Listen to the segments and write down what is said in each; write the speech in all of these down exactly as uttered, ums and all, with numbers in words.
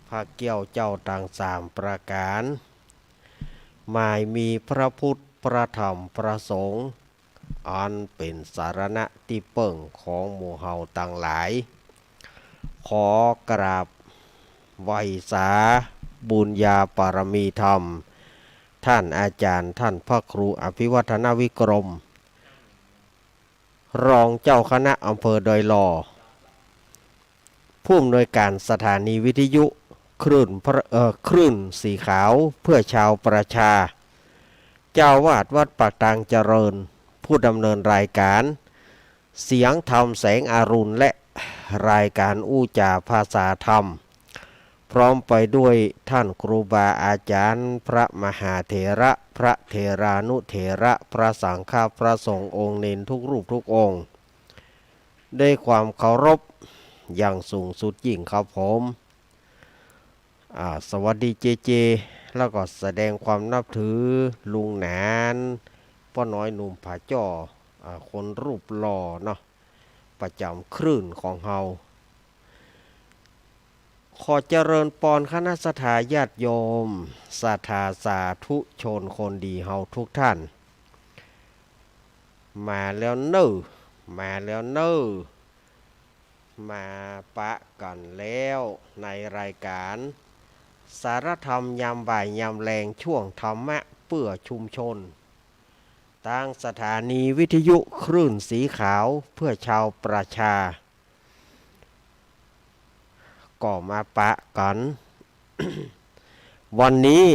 พระเกี้ยวเจ้าตังสามประก๋าน หมายมีพระพุทธ พระธรรม พระสงฆ์ อันเป๋นสรณะตี้เปิ้งของหมู่เฮาตังหลาย ขอกราบไหว้สาบุญญาปารมีธรรม ท่านอาจารย์ ท่านพระครูอภิวัฒนวิกรม รองเจ้าคณะอำเภอดอยหล่อ ผู้อำนวยการสถานีวิทยุคลื่นพระ เอ่อ คลื่นสีขาวเพื่อชาวประชา เจ้าอาวาสวัดป่าตางเจริญ ผู้ดำเนินรายการ เสียงธรรมแสงอรุณ และรายการอู้จ๋าภาษาธรรม พร้อมไปด้วยท่านครูบาอาจารย์ พระมหาเถระ พระเถรานุเถระ พระสังฆะ พระสงฆ์ องค์เณรทุกรูปทุกองค์ ด้วยความเคารพอย่างสูงสุดยิ่งครับผม อ่า สวัสดีเจเจ แล้วก็แสดงความนับถือลุงหนาน ป้อน้อยหนุ่มผาจ้อ อ่า คนรูปหล่อเนาะ ประจ๋ำคลื่นของเฮา ขอเจริญปอนคณะศรัทธาญาติโยม ศรัทธาสาธุชนคนดีเฮาทุกท่าน มาแล้วเน่อ มาแล้วเน่อ มาปะกั๋นแล้วในรายการ สารธรรมยามบ่ายยามแลง ช่วงธรรมะเปื้อชุมชน ตางสถานีวิทยุคลื่นสีขาวเพื่อชาวประชา ก็มาปะกั๋น วันนี้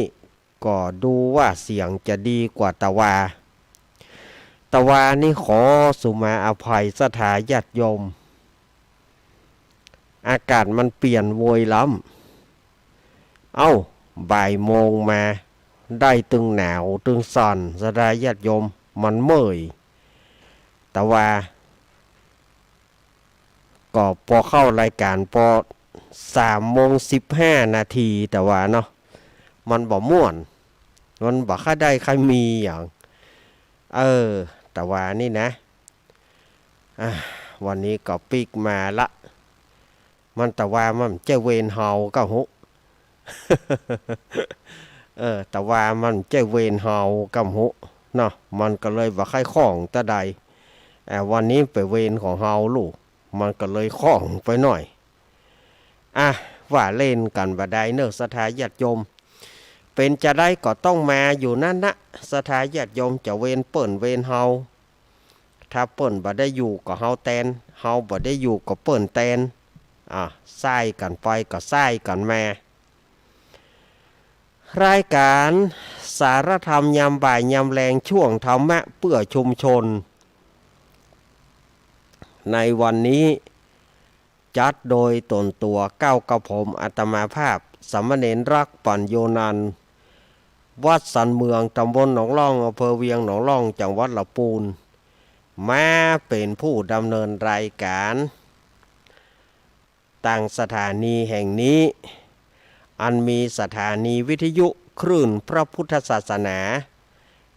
ก็ดูว่าเสียงจะดีกว่าตะวา ตะวานี่ขอสุมาอภัยศรัทธาญาติโยม อากาศมันเปลี่ยนโวยล้ำ เอ้า บ่ายโมงมา ได้ตึงหนาวตึงสั่น ศรัทธาญาติโยม มันเมื่อย ตะวา ก็ปอเข้ารายการปอสามโมงสิบห้านาที ตะวาเนาะ มันบ่ม่วน มันบ่ค่อยได้ค่อยมีหยัง เออ ตะวานี่นะ อ่ะ วันนี้ก็ปิ๊กมาละ มันตะวามันบ่ใจ้เวรเฮาก่ำฮู้ เออ ตะวามันบ่ใจ้เวรเฮาก่ำฮู้เนาะ มันก็เลยบ่ค่อยคล่องตะใด อ่า วันนี้เป๋นเวรของเฮาลูก มันก็เลยคล่องไปหน่อย อ่ะ ว่าเล่นกั๋นบ่ได้เน่อศรัทธาญาติโยม เป๋นจาใดก็ต้องมาอยู่นั้นนะ ศรัทธาญาติโยม จะเวรเปิ้นเวรเฮา ถ้าเปิ้นบ่ได้อยู่ก็เฮาแตน เฮาบ่ได้อยู่ก็เปิ้นแตน อ่ะ ซ้ายกั๋นไปก็ซ้ายกั๋นมา รายการสารธรรมยามบ่ายยามแลง ช่วงธรรมะเปื้อชุมชน ในวันนี้ จัดโดยตนตั๋วเก้ากับผม อาตมาภาพ สามเณรรัก ปัญโญนันท์ วัดสันเมือง ตำบลหนองล่อง อำเภอเวียงหนองล่อง จังหวัดลำปูน มาเป๋นผู้ดำเนินรายการ ตางสถานีแห่งนี้ อันมีสถานีวิทยุคลื่นพระพุทธศาสนา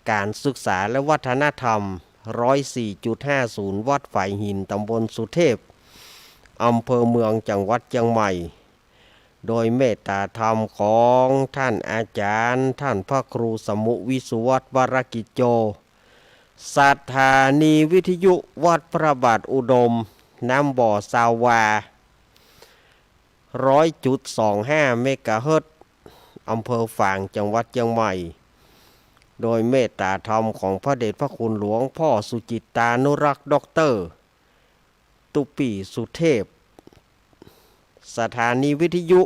ก๋านศึกษาและวัฒนธรรม ร้อยสี่จุดห้าศูนย์ วัดฝายหิน ตำบลสุเทพ อำเภอเมือง จังหวัดเจียงใหม่ โดยเมตตาธรรมของท่านอาจารย์ ท่านพระครูสมุ วิสุวัฒน์ วรกิจโจ สถานีวิทยุวัดพระบาทอุดม น้ำบ่อซาววา ร้อยจุดสองห้าเมกะเฮิรตซ์ อำเภอฝาง จังหวัดเจียงใหม่ โดยเมตตาธรรมของพระเดชพระคุณหลวงพ่อสุจิตตานุรักษ์ ด็อกเตอร์ ตุปีสุเทพ สถานีวิทยุ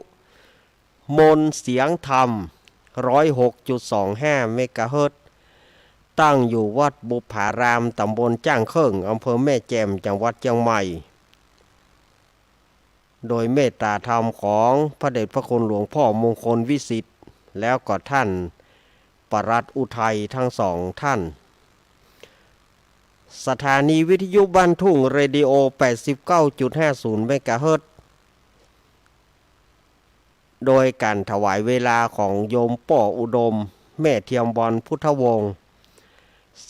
มนต์เสียงธรรม ร้อยหกจุดสองห้าเมกะเฮิรตซ์ ตั้งอยู่วัดบุปผาราม ตำบลจ้างเคิ่ง อำเภอแม่แจ่ม จังหวัดเจียงใหม่ โดยเมตตาธรรมของพระเดชพระคุณหลวงพ่อมงคลวิสิทธิ์ แล้วก็ท่านปลัดอุทัยทั้งสองท่าน สถานีวิทยุบ้านทุ่ง เรดิโอ แปดสิบเก้าจุดห้าศูนย์เมกะเฮิรตซ์ โดยก๋านถวายเวลาของโยมป้ออุดม แม่เทียมบอล พุทธวงศ์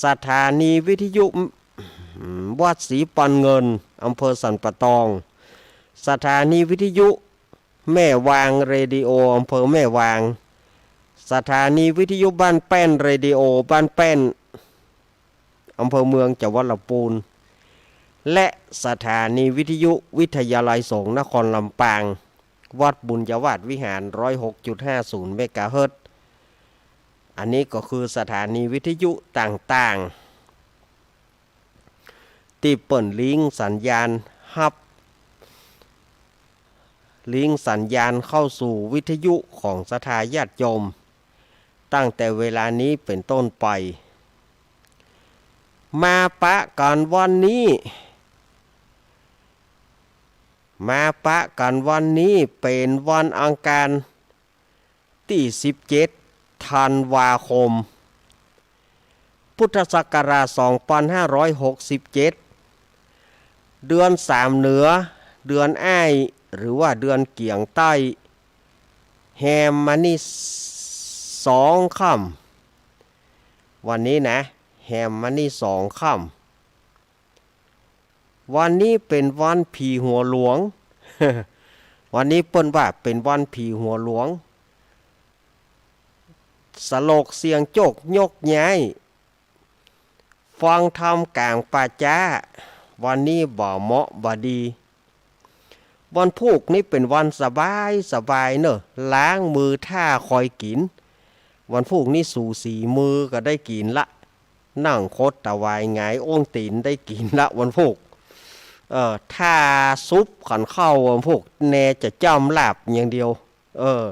สถานีวิทยุ วัดศรีปันเงิน อำเภอสันป่าตอง สถานีวิทยุ แม่วางเรดิโอ อำเภอแม่วาง สถานีวิทยุบ้านแป้น เรดิโอบ้านแป้น อำเภอเมือง จังหวัดลำปูน และสถานีวิทยุวิทยาลัยสงฆ์นครลำปาง วัดบุญญาวาสวิหาร ร้อยหกจุดห้าศูนย์ เมกะเฮิรตซ์ อันนี้ก็คือสถานีวิทยุต่างๆ ตี้เปิ้นลิงก์สัญญาณฮับ ลิงก์สัญญาณเข้าสู่วิทยุของศรัทธาญาติโยม ตั้งแต่เวลานี้เป๋นต้นไป มาปะกั๋นวันนี้ มาปะกั๋นวันนี้เป๋นวันอังคาร ตี้สิบเจ็ดธันวาคม พุทธศักราชสองปันห้าร้อยหกสิบเจ็ด เดือนสามเหนือ เดือนอ้าย หรือว่าเดือนเกี่ยงใต้ แฮมมานี่สองค่ำ วันนี้นะ แฮมมานี่สองค่ำ วันนี้เป๋นวันผีหัวหลวง วันนี้เปิ้นว่าเป๋นวันผีหัวหลวง สลกเสียงโจกยกย้าย ฟังธรรมก๋างป่าจ๊า วันนี้บ่เหมาะบ่ดี วันพูกนี้เป๋นวันสบายสบายเน่อ ล้างมือถ้าคอยกิ๋น วันพูกนี้สูสีมือก็ได้กิ๋นละ นั่งคดตะวายหงายอ้วงตี๋นได้กิ๋นละวันพูก เออ ถ้าสุปขันข้าววันพูกแน่จะจ้ำลาบอย่างเดียว เออ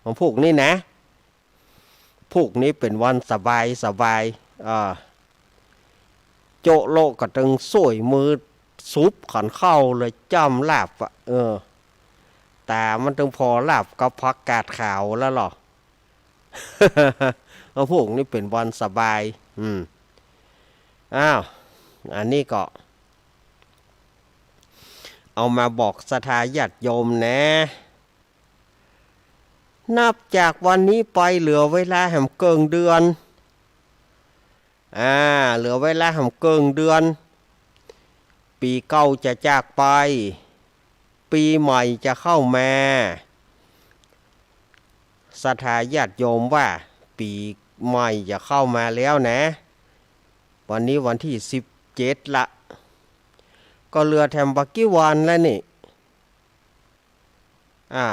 วันพูกนี้นะ พูกนี้เป๋นวันสบายสบาย อ่า โจ๊ะโละก็ตึงส่วยมือสุปขันข้าวเลยจ้ำลาบอะ เออ ต๋ามันตึงผ่อลาบกับผักกาดขาวแล้วเหรอ วันพูกนี้เป๋นวันสบาย อืม อ้าว อันนี้ก็ เอามาบอกศรัทธาญาติโยมนะ นับจากวันนี้ไปเหลือเวลาแหมเกิ่งเดือน อ่า เหลือเวลาแหมเกิ่งเดือน ปี๋เก่าจะจากไป ปี๋ใหม่จะเข้ามา ศรัทธาญาติโยมว่า ปี๋ใหม่จะเข้ามาแล้วนะ วันนี้วันตี้สิบเจ็ดละ ก็เหลือแถมบ่กี่วันแล้วนี่ อ่า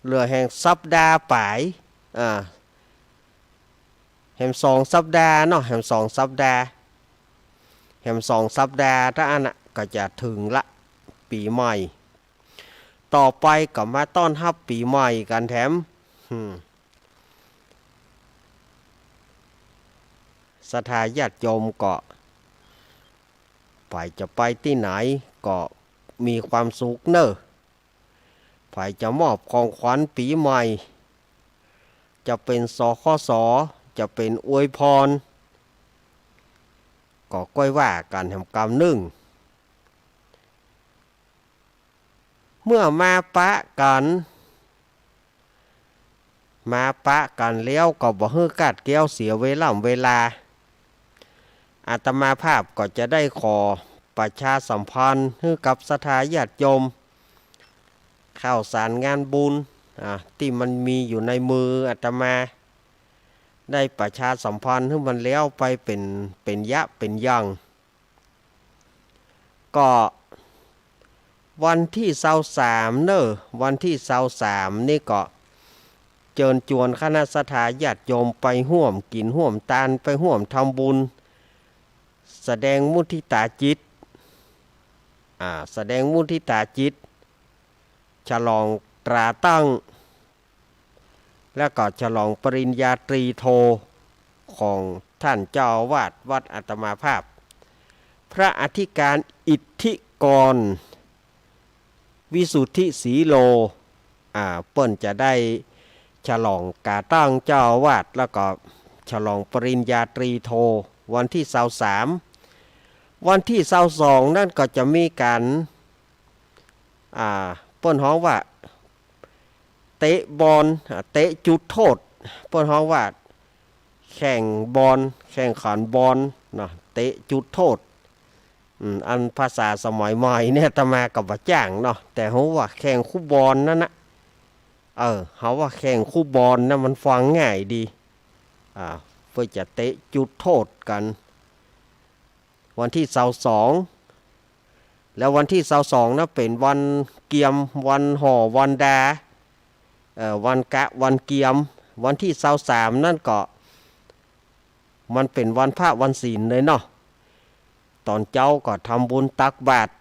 เหลือแหมสัปดาห์ป๋าย อ่า แหมสองสัปดาห์เนาะ แหมสองสัปดาห์ แหมสองสัปดาห์ ถ้าอั้นน่ะ ก็จะเถิงละ ปี๋ใหม่ ต่อไปก็มาต้อนฮับปี๋ใหม่กั๋นแถม อืม ศรัทธาญาติโยมก็ ใผจะไปตี้ไหนก็มีความสุขเน่อ ใผจะมอบของขวัญปี๋ใหม่ จะเป๋น สคส จะเป๋นอวยพร ก็ก้อยว่ากั๋นแหมกำนึ่ง เมื่อมาปะกั๋น มาปะกั๋นแล้วก็บ่หื้อก๊าดแก๊วเสียเวล่ำเวลา อาตมาภาพก็จะได้ขอประชาสัมพันธ์หื้อกับศรัทธาญาติโยม ข่าวสารงานบุญ อ่า ตี้มันมีอยู่ในมืออาตมา ได้ประชาสัมพันธ์หื้อมันแล้วไปเป๋น เป๋นยะเป๋นยัง ก็วันตี้ซาวสามเน่อ วันตี้ซาวสามนี่ก็เจิญจวนคณะศรัทธาญาติโยมไปฮ่วมกิ๋นฮ่วมตาน ไปฮ่วมทำบุญ แสดงมุทิตาจิต อ่า แสดงมุทิตาจิต ฉลองตราตั้ง และก็ฉลองปริญญาตรีโทของท่านเจ้าอาวาสวัดอาตมาภาพ พระอธิการอิทธิกร วิสุทธิสีโล อ่า เปิ้นจะได้ฉลองก๋าตั้งเจ้าอาวาส แล้วก็ฉลองปริญญาตรีโท วันตี้ซาวสาม วันตี้ซาวสองนั้นก็จะมีก๋าน อ่า เปิ้นฮ้องว่า เตะบอล อ่า เตะจุดโต้ษ เปิ้นฮ้องว่า แข่งบอล แข่งขันบอลเนาะ เตะจุดโต้ษ อืม อันภาษาสมัยใหม่เนี่ยอาตมาก็บ่จ้างเนาะ แต่เฮาว่าแข่งคูบอลนั่นนะ เออ เฮาว่าแข่งคูบอลนะ มันฟังง่ายดี อ่า เปื้อจะเตะจุดโต้ษกั๋น วันตี้ซาวสอง แล้ววันตี้ซาวสองนะ เป๋นวันเกียม วันห่อ วันดา เอ่อ วันกะ วันเกียม วันตี้ซาวสามนั่นก็ มันเป๋นวันพระวันศีลเลยเนาะ ต๋อนเจ๊าก็ทำบุญตักบาตร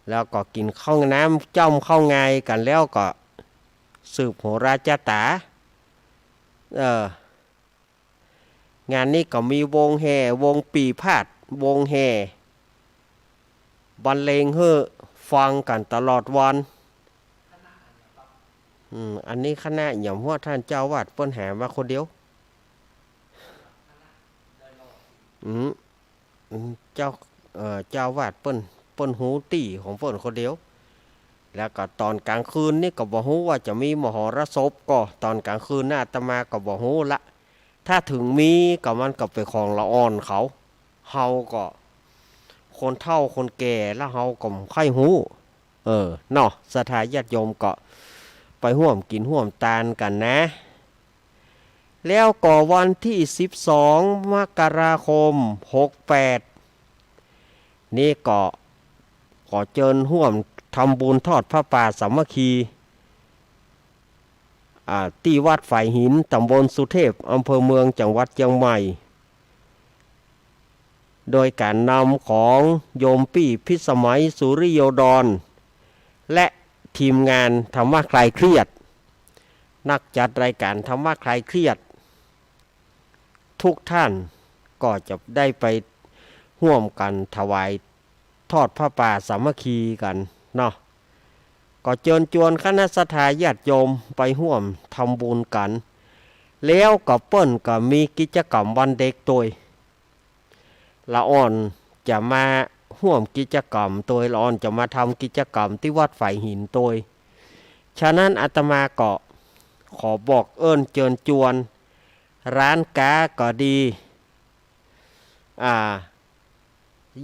แล้วก็กิ๋นข้าวน้ำจ้อมข้าวงายกั๋น แล้วก็สืบโหราจะต๋า เออ งานนี้ก็มีวงแห่ วงปี่พาทย์ วงแห่ บรรเลงหื้อฟังกั๋นตลอดวัน อืม อันนี้คณะหยัง หัวท่านเจ้าอาวาสเปิ้นหามาคนเดียว อืม อืม เจ้า เอ่อ เจ้าอาวาสเปิ้น เปิ้นฮู้ตี้ของเปิ้นคนเดียว แล้วก็ต๋อนก๋างคืนนี่ก็บ่ฮู้ว่าจะมีมหรสพก่อ ต๋อนก๋างคืนนะอาตมาก็บ่ฮู้ละ ถ้าเถิงมีก็มันก็เป๋นของละอ่อนเขา เฮาก็คนเฒ่าคนแก่แล้ว เฮาก็บ่ค่อยฮู้ เออ เนาะ ศรัทธาญาติโยมก็ไปฮ่วมกิ๋นฮ่วมตานกั๋นนะ แล้วก็วันตี้สิบสอง มกราคม หกแปด นี่ก็ขอเจิญฮ่วมทำบุญทอดผ้าป่าสามัคคี อ่า ตี้วัดฝายหิน ต๋ำบลสุเทพ อำเภอเมือง จังหวัดเจียงใหม่ โดยก๋านนำของโยมปี้พิสมัย สุริโยดร และทีมงานธรรมะคลายเครียด นักจัดรายก๋านธรรมะคลายเครียด ทุกท่านก็จะได้ไปฮ่วมกั๋นถวายทอดผ้าป่าสามัคคีกั๋นเนาะ ก็เจิญจวนคณะศรัทธาญาติโยมไปฮ่วมทำบุญกั๋น แล้วก็เปิ้นก็มีกิจกรรมวันเด็กตวย ละอ่อนจะมาฮ่วมกิจกรรมตวย ละอ่อนจะมาทำกิจกรรมตี้วัดฝายหินตวย ฉะนั้นอาตมาก็ขอบอกเอิ้นเจิญจวน ร้านก๊าก็ดี อ่า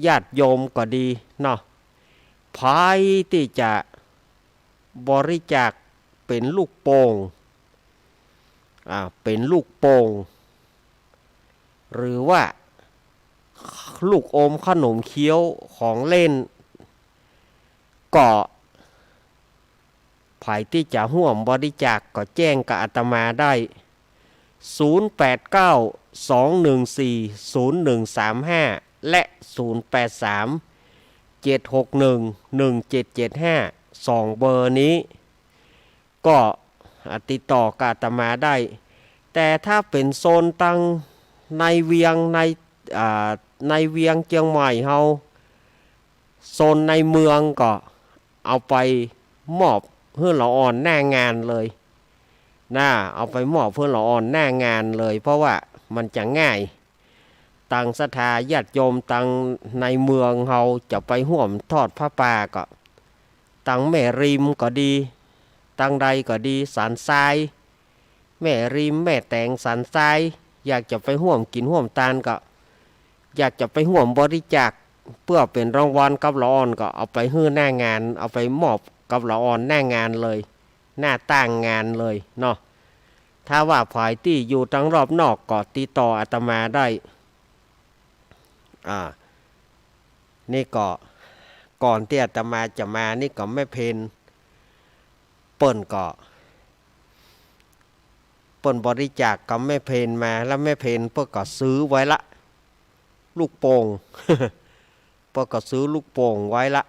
ญาติโยมก็ดีเนาะ ใผตี้จะบริจาคเป๋นลูกโป่ง อ่า เป๋นลูกโป่ง หรือว่าลูกอม ขนมเคี้ยว ของเล่น ก็ ใผตี้จะฮ่วมบริจาคก็แจ้งกับอาตมาได้ ศูนย์ แปด เก้า สอง หนึ่ง สี่ ศูนย์ หนึ่ง สาม ห้า และ ศูนย์ แปด สาม เจ็ด หก หนึ่ง หนึ่ง เจ็ด เจ็ด ห้า สองเบอร์นี้ ก็ อ่า ติดต่อกับอาตมาได้ แต่ถ้าเป๋นโซนตังในเวียง ใน อ่า ในเวียงเจียงใหม่เฮา โซนในเมืองก็เอาไปมอบหื้อละอ่อนหน้างานเลยนะ เอาไปมอบหื้อละอ่อนหน้างานเลย เพราะว่ามันจะง่าย ตังศรัทธาญาติโยมตังในเมืองเฮาจะไปฮ่วมทอดผ้าป่าก็ ตังแม่ริมก็ดี ตังใดก็ดี สันทราย แม่ริม แม่แตง สันทราย อยากจะไปฮ่วมกิ๋นฮ่วมตานก็ อยากจะไปฮ่วมบริจาคเปื้อเป๋นรางวัลกับละอ่อนก็เอาไปหื้อหน้างาน เอาไปมอบกับละอ่อนหน้างานเลย หน้าตั้งงานเลยเนาะ ถ้าว่าใผตี้อยู่ตังรอบนอกก็ติดต่ออาตมาได้ อ่า นี่ก็ก่อนตี้อาตมาจะมานี่ก็แม่เพนเปิ้นก็ เปิ้นบริจาคกับแม่เพนมา แล้วแม่เพนเปิ้นก็ซื้อไว้ละ ลูกโป่ง เปิ้นก็ซื้อลูกโป่งไว้ละ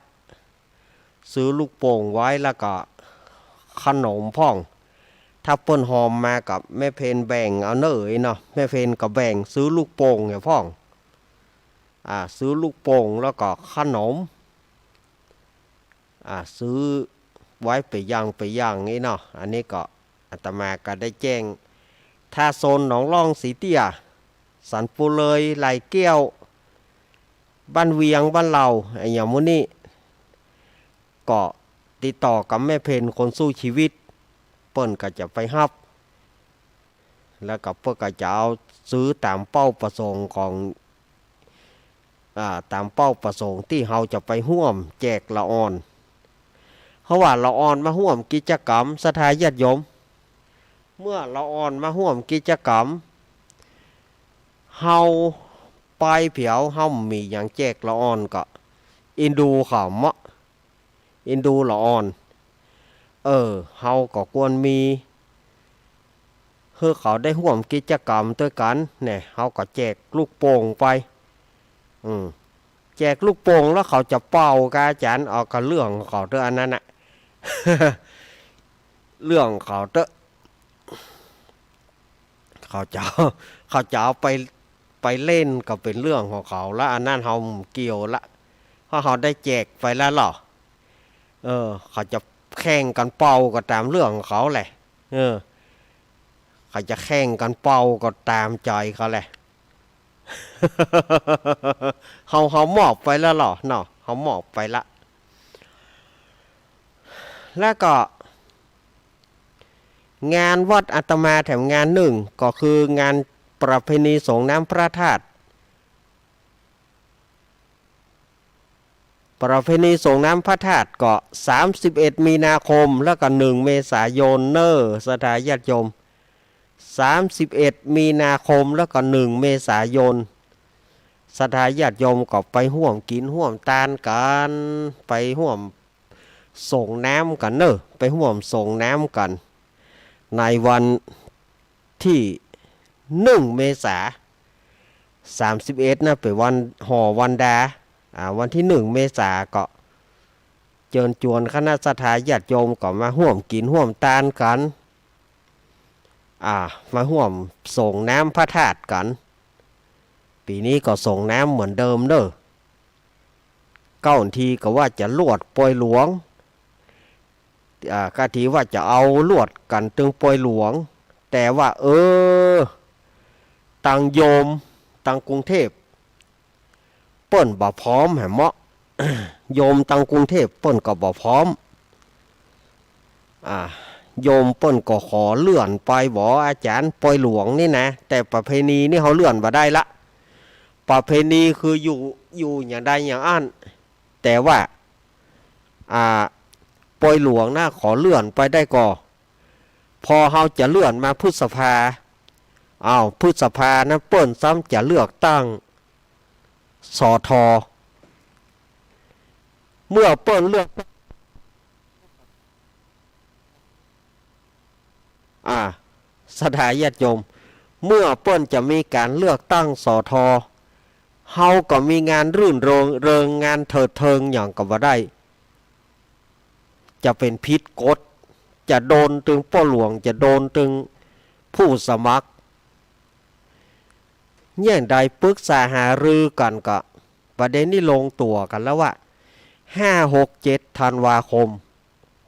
ซื้อลูกโป่งไว้แล้วก็ขนมพ่อง ถ้าเปิ้นฮอมมาก็แม่เพนแบ่งเอาเน่อเนาะ แม่เพนก็แบ่งซื้อลูกโป่งเนี่ยพ่อง อ่า ซื้อลูกโป่งแล้วก็ขนม อ่า ซื้อไว้ไปอย่างไปอย่างนี้เนาะ อันนี้ก็อาตมาก็ได้แจ้ง ถ้าโซนหนองล่อง สีเตี้ย สันปูเลย ไหล่แก้ว บ้านเวียง บ้านเหล่า อะหยังหมู่นี้ ก็ติดต่อกับแม่เพนคนสู้ชีวิต เปิ้นก็จะไปฮับ แล้วก็เปิ้นก็จะเอาซื้อต๋ามเป้าประสงค์ของ อ่า ต๋ามเป้าประสงค์ตี้เฮาจะไปฮ่วมแจกละอ่อน เพราะว่าละอ่อนมาฮ่วมกิจกรรม ศรัทธาญาติโยม เมื่อละอ่อนมาฮ่วมกิจกรรม เฮาไปเผียว เฮาบ่มีหยังแจกละอ่อนก็ เอ็นดูเขาเมาะ เอ็นดูละอ่อน เออ เฮาก็ควรมี หื้อเขาได้ฮ่วมกิจกรรมตวยกั๋น เนี่ย เฮาก็แจกลูกโป่งไป อืม แจกลูกโป่งแล้วเขาจะเป่ากับอาจ๋ารย์ เอาก็เรื่องของเขาเต๊อะ อันนั้นน่ะ เรื่องของเขาเต๊อะ เขาจะ เขาจะเอาไป ไปเล่นก็เป๋นเรื่องของเขาละ อันนั้นเฮาบ่เกี่ยวละ เพราะเฮาได้แจกไปแล้วเนาะ เออ เขาจะแข่งกั๋นเป่าก็ต๋ามเรื่องของเขาแหละ เออ เขาจะแข่งกั๋นเป่าก็ต๋ามใจ๋เขาแหละ เฮา เฮามอบไปแล้วเนาะ เฮามอบไปละ แล้วก็ งานวัดอาตมาแถมงานนึ่ง ก็คืองานประเพณีส่งน้ำพระธาตุ ประเพณีส่งน้ำพระธาตุก็ สามสิบเอ็ด มีนาคม แล้วก็ หนึ่ง เมษายนเน่อ ศรัทธาญาติโยม สามสิบเอ็ด มีนาคม แล้วก็ หนึ่ง เมษายน ศรัทธาญาติโยมก็ไปฮ่วมกิ๋นฮ่วมตานกั๋น ไปฮ่วมส่งน้ำกั๋นเน่อ ไปฮ่วมส่งน้ำกั๋น ในวันตี้ หนึ่ง เมษา สามสิบเอ็ด นะ เป๋นวันห่อวันดา อ่า วันตี้ หนึ่ง เมษาก็ เจิญจวนคณะศรัทธาญาติโยมก็มาฮ่วมกิ๋นฮ่วมตานกั๋น อ่า มาฮ่วมส่งน้ำพระธาตุกั๋น ปี๋นี้ก็ส่งน้ำเหมือนเดิมเน่อ เก๊าอี้ก็ว่าจะลวดปอยหลวง อ่า ก้าทีว่าจะเอาลวดกั๋นตึงปอยหลวง แต่ว่า เออ ตังโยม ตังกรุงเทพ เปิ้นบ่พร้อมแหมเมาะ โยมตังกรุงเทพฯเปิ้นก็บ่พร้อม อ่า โยมเปิ้นก็ขอเลื่อนไป บ่ อาจ๋ารย์ ปอยหลวงนี่นะ แต่ประเพณีนี่เฮาเลื่อนบ่ได้ละ ประเพณีคืออยู่ อยู่อย่างใดอย่างอั้น แต่ว่า อ่า ปอยหลวงนะ ขอเลื่อนไปได้ก่อ พอเฮาจะเลื่อนมาพฤษภา อ้าว พฤษภานะ เปิ้นซ้ำจะเลือกตั้ง ส.ท. เมื่อเปิ้นเลือก อ่า ศรัทธาญาติโยม เมื่อเปิ้นจะมีก๋านเลือกตั้ง ส.ท. เฮาก็มีงานรื่นเริง เริงงานเถิดเทิงหยังก็บ่ได้ จะเป๋นผิดกฎ จะโดนตึงป้อหลวง จะโดนตึงผู้สมัคร เยียะใดปรึกษาหารือกั๋นก็ ประเด็นนี้ลงตั๋วกั๋นแล้วว่า ห้า หก เจ็ด ธันวาคม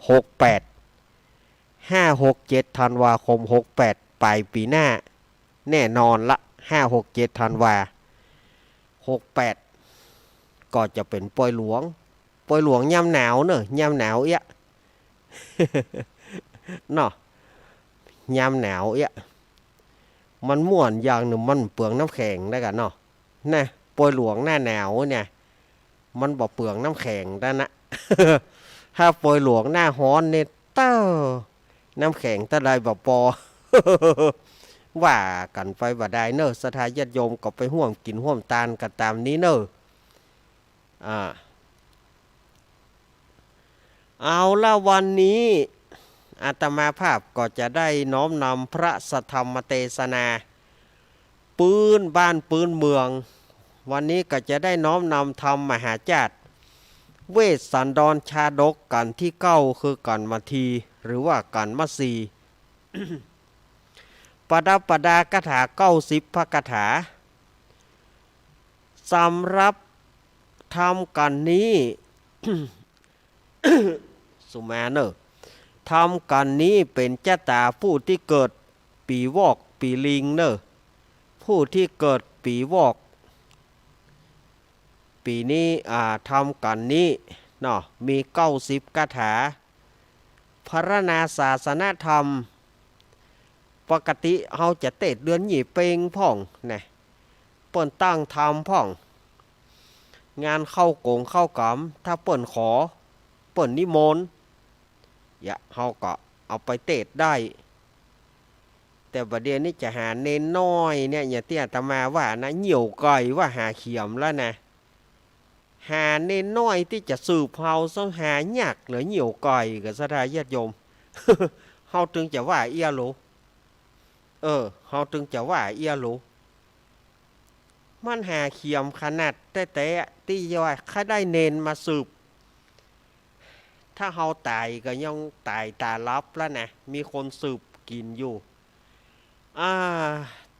หกแปด ห้า หก เจ็ด ธันวาคม หกแปด ป๋ายปี๋หน้า แน่นอนละ ห้า หก เจ็ด ธันวา หกแปด ก็จะเป๋นปอยหลวง ปอยหลวงยามหนาวเน่อ ยามหนาวเอี้ยะ เนาะ ยามหนาวเอี้ยะ มันม่วนอย่างนึ่ง มันเปืองน้ำแข็งได้ก่ะเนาะ นะ ปอยหลวงหน้าหนาวเนี่ย มันบ่เปืองน้ำแข็งได้นะ ถ้าปอยหลวงหน้าฮ้อนนี่ เต้อ น้ำแข็งเต้าใดบ่ปอ ว่ากั๋นไปบ่ดายเน่อ ศรัทธาญาติโยมก็ไปฮ่วมกิ๋นฮ่วมตานกั๋นต๋ามนี้เน่อ อ่า เอาละ วันนี้อาตมาภาพก็จะได้น้อมนำพระสัทธรรมเตสนา ปื๊นบ้านปื๊นเมือง วันนี้ก็จะได้น้อมนำธรรมมหาจาตุ เวสสันดรชาดกกั๋นตี้เก้า คือกั๋นมาที หรือว่ากั๋นมาสี ปดับประดาคาถาเก้าสิบพระคาถา สำหรับธรรมกั๋นนี้ สุมาเน่อ ธรรมกั๋นนี้เป๋นจะต๋าผู้ตี้เกิดปี๋วอกปี๋ลิงเน่อ ผู้ตี้เกิดปี๋วอก ปี๋นี้ อ่า ธรรมกั๋นนี้เนาะ มีเก้าสิบคาถา พรรณนาศาสนธรรม ปกติเฮาจะเตศน์เดือนยี่เป็งพ่องนะ เปิ้นตั้งธรรมพ่อง งานเข้ากงเข้ากำ ถ้าเปิ้นขอ เปิ้นนิมนต์ เยียะ เฮาก็เอาไปเตสน์ได้ แต่บ่าเดี่ยวนี้จะหาเณรน้อยเนี่ย อย่างตี้อาตมาว่านะ เหี่ยวก่อยว่าหาเขียมแล้วนะ หาเณรน้อยตี้จะสืบเฮาซ้ำหายากเหลือเหี่ยวก่อยก่อ ศรัทธาญาติโยม เฮาตึงจะว่าเอี้ยหลู เออ เฮาตึงจะว่าเอี้ยหลู มันหาเขียมขนาดแต๊ ตี้ว่าใค่ได้เณรมาสืบ ถ้าเฮาต๋ายก็ยังต๋ายต๋าลับแล้วนะ มีคนสืบกิ๋นอยู่ อ่า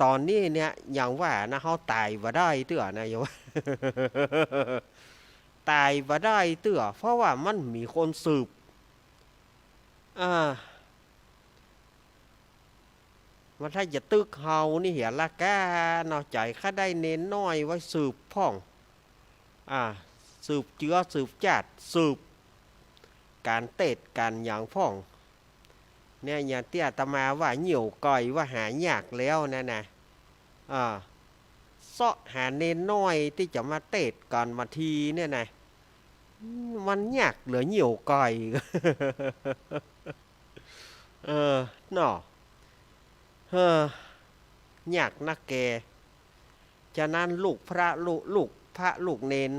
ต๋อนนี้เนี่ย อย่างว่านะ เฮาต๋ายบ่ได้เตื้อนะ โยม ต๋ายบ่ได้เตื้อ เพราะว่ามันมีคนสืบ อ่า ว่าถ้าจะตึกเฮานี่เหียละก้าเนาะ ใจ๋ใค่ได้เณรน้อยไว้สืบพ่อง อ่า สืบเจื๊อสืบจ้าด สืบก๋านเตสน์ก๋านหยังพ่อง เนี่ย อย่างตี้อาตมาว่าเหี่ยวก่อยว่าหายากแล้วนั่นนะ อ่า เซาะหาเณรน้อยตี้จะมาเตสน์ก๋านบางทีเนี่ยนะ มันยากเหลือเหี่ยวก่อย เออ เนาะ เออ ยากนักแก ฉะนั้นลูกพระลูก ลูกพระลูกเณร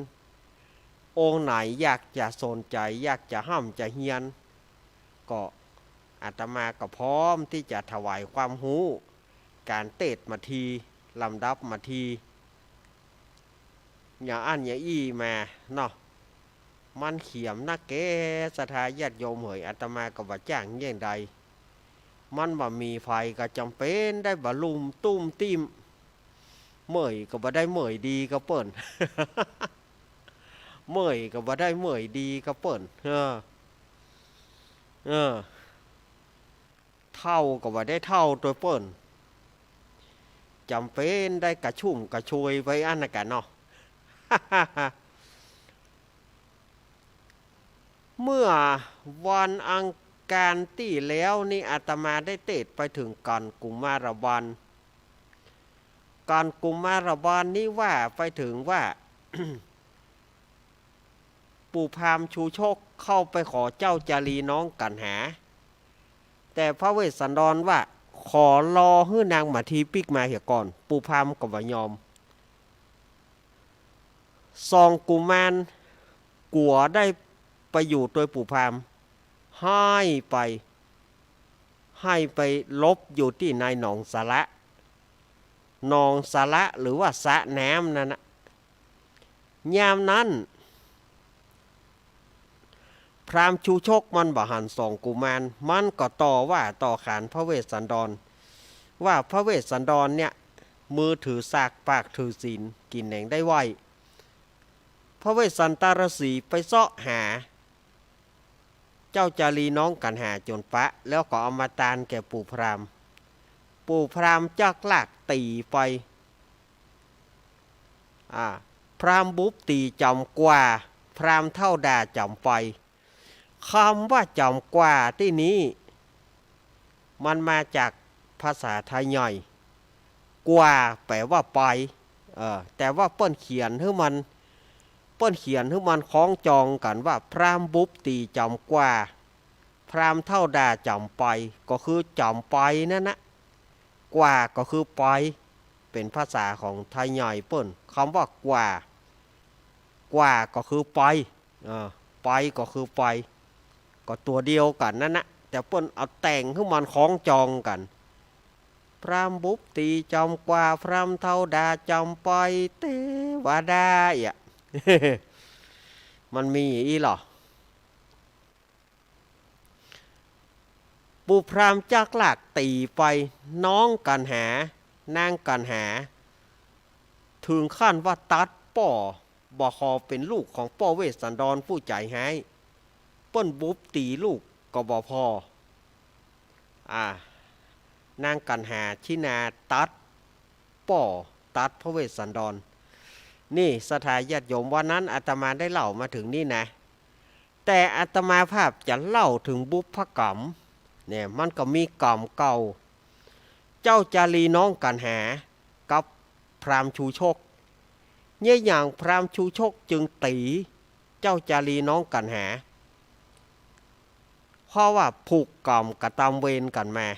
องค์ไหนอยากจะสนใจ๋ อยากจะฮ่ำจะเฮียน ก็อาตมาก็พร้อมตี้จะถวายความฮู้ ก๋านเตสน์บางที ลำดับบางที อย่างอั้นอย่างอี้มาเนาะ มันเขียมนักแก ศรัทธาญาติโยมเหย อาตมาก็บ่จ้างเยี่ยงใด มันบ่มีใผก็จ๋ำเป๋นได้บ่ลุ่มตุ้มติ้ม เมื่อยก็บ่ได้เมื่อยดีกับเปิ้น เมื่อยก็บ่ได้เมื่อยดีกับเปิ้น เออ เออ เฒ่าก็บ่ได้เฒ่าตวยเปิ้น จ๋ำเป๋นได้กระชุ่มกระชวยไปอั้นนะกะเนาะ เมื่อวันอังคารตี้แล้วนี่ อาตมาได้เตสน์ไปเถิงก๋านกุมารบาล ก๋านกุมารบาลนี่ว่าไปเถิงว่า ปู่พราหมณ์ชูชกเข้าไปขอเจ้าจารีน้องกัณหา แต่พระเวสสันดรว่า ขอรอหื้อนางมาทีปิ๊กมาเหียก่อน ปู่พราหมณ์ก็บ่ยอม สองกุมารกั๋วได้ไปอยู่ตวยปู่พราหมณ์ หื้อไป หื้อไปหลบอยู่ตี้ในหนองสาระ หนองสาระหรือว่าสระน้ำนั่นนะ ยามนั้น พราหมณ์ชูชกมันบ่หันสองกุมาร มันก็ต่อว่าต่อขานพระเวสสันดร ว่าพระเวสสันดรเนี่ย มือถือสาก ปากถือศีล กิ๋นแหนงได้ไหว้ พระเวสสันตรสีไปเซาะหา เจ้าจารีน้องกัณหาจ๋นปะ แล้วก็เอามาตานแก่ปู่พราหมณ์ ปู่พราหมณ์จักลากตี๋ไป อ่า พราหมณ์บุบตี๋จ๋ำกว่า พราหมณ์เฒ่าด่าจ๋ำไป กำว่าจ๋ำกว่าตี้นี้ มันมาจากภาษาไทยใหญ่ กว่าแปลว่าไป เออ แต่ว่าเปิ้นเขียนหื้อมัน เปิ้นเขียนหื้อมันคล้องจองกั๋นว่า พราหมณ์บุบตี๋จ๋ำกว่า พราหมณ์เฒ่าด่าจ๋ำไป ก็คือจ๋ำไปนั่นนะ กว่าก็คือไป เป๋นภาษาของไทยใหญ่เปิ้น กำว่ากว่า กว่าก็คือไป เออ ไปก็คือไป ก็ตั๋วเดียวกั๋นนั่นนะ แต่เปิ้นเอาแต่งหื้อมันคล้องจองกั๋น พราหมณ์บุบตี๋จ๋ำกว่า พราหมณ์เฒ่าด่าจ๋ำไป เตวดา เอี้ย มันมีอี้เหรอ ปู่พราหมณ์จักลากตี๋ไป น้องกัณหา นางกัณหา เถิงขั้นว่าตั๊ดป้อ บ่คอเป๋นลูกของป้อเวสสันดรผู้ใจ๋ฮ้าย เปิ้นบุบตี๋ลูกก็บ่พอ อ่า นางกัณหาชินาตั๊ดป้อ ตั๊ดพระเวสสันดร นี่ศรัทธาญาติโยม วันนั้นอาตมาได้เล่ามาเถิงนี่นะ แต่อาตมาภาพจะเล่าเถิงบุพกรรม เนี่ย มันก็มีกรรมเก่า เจ้าจารีน้องกัณหากับพราหมณ์ชูชก เยียะหยังพราหมณ์ชูชกจึงตี๋เจ้าจารีน้องกั๋นหา เพราะว่าผูกกรรมกระตำเวรกั๋นมา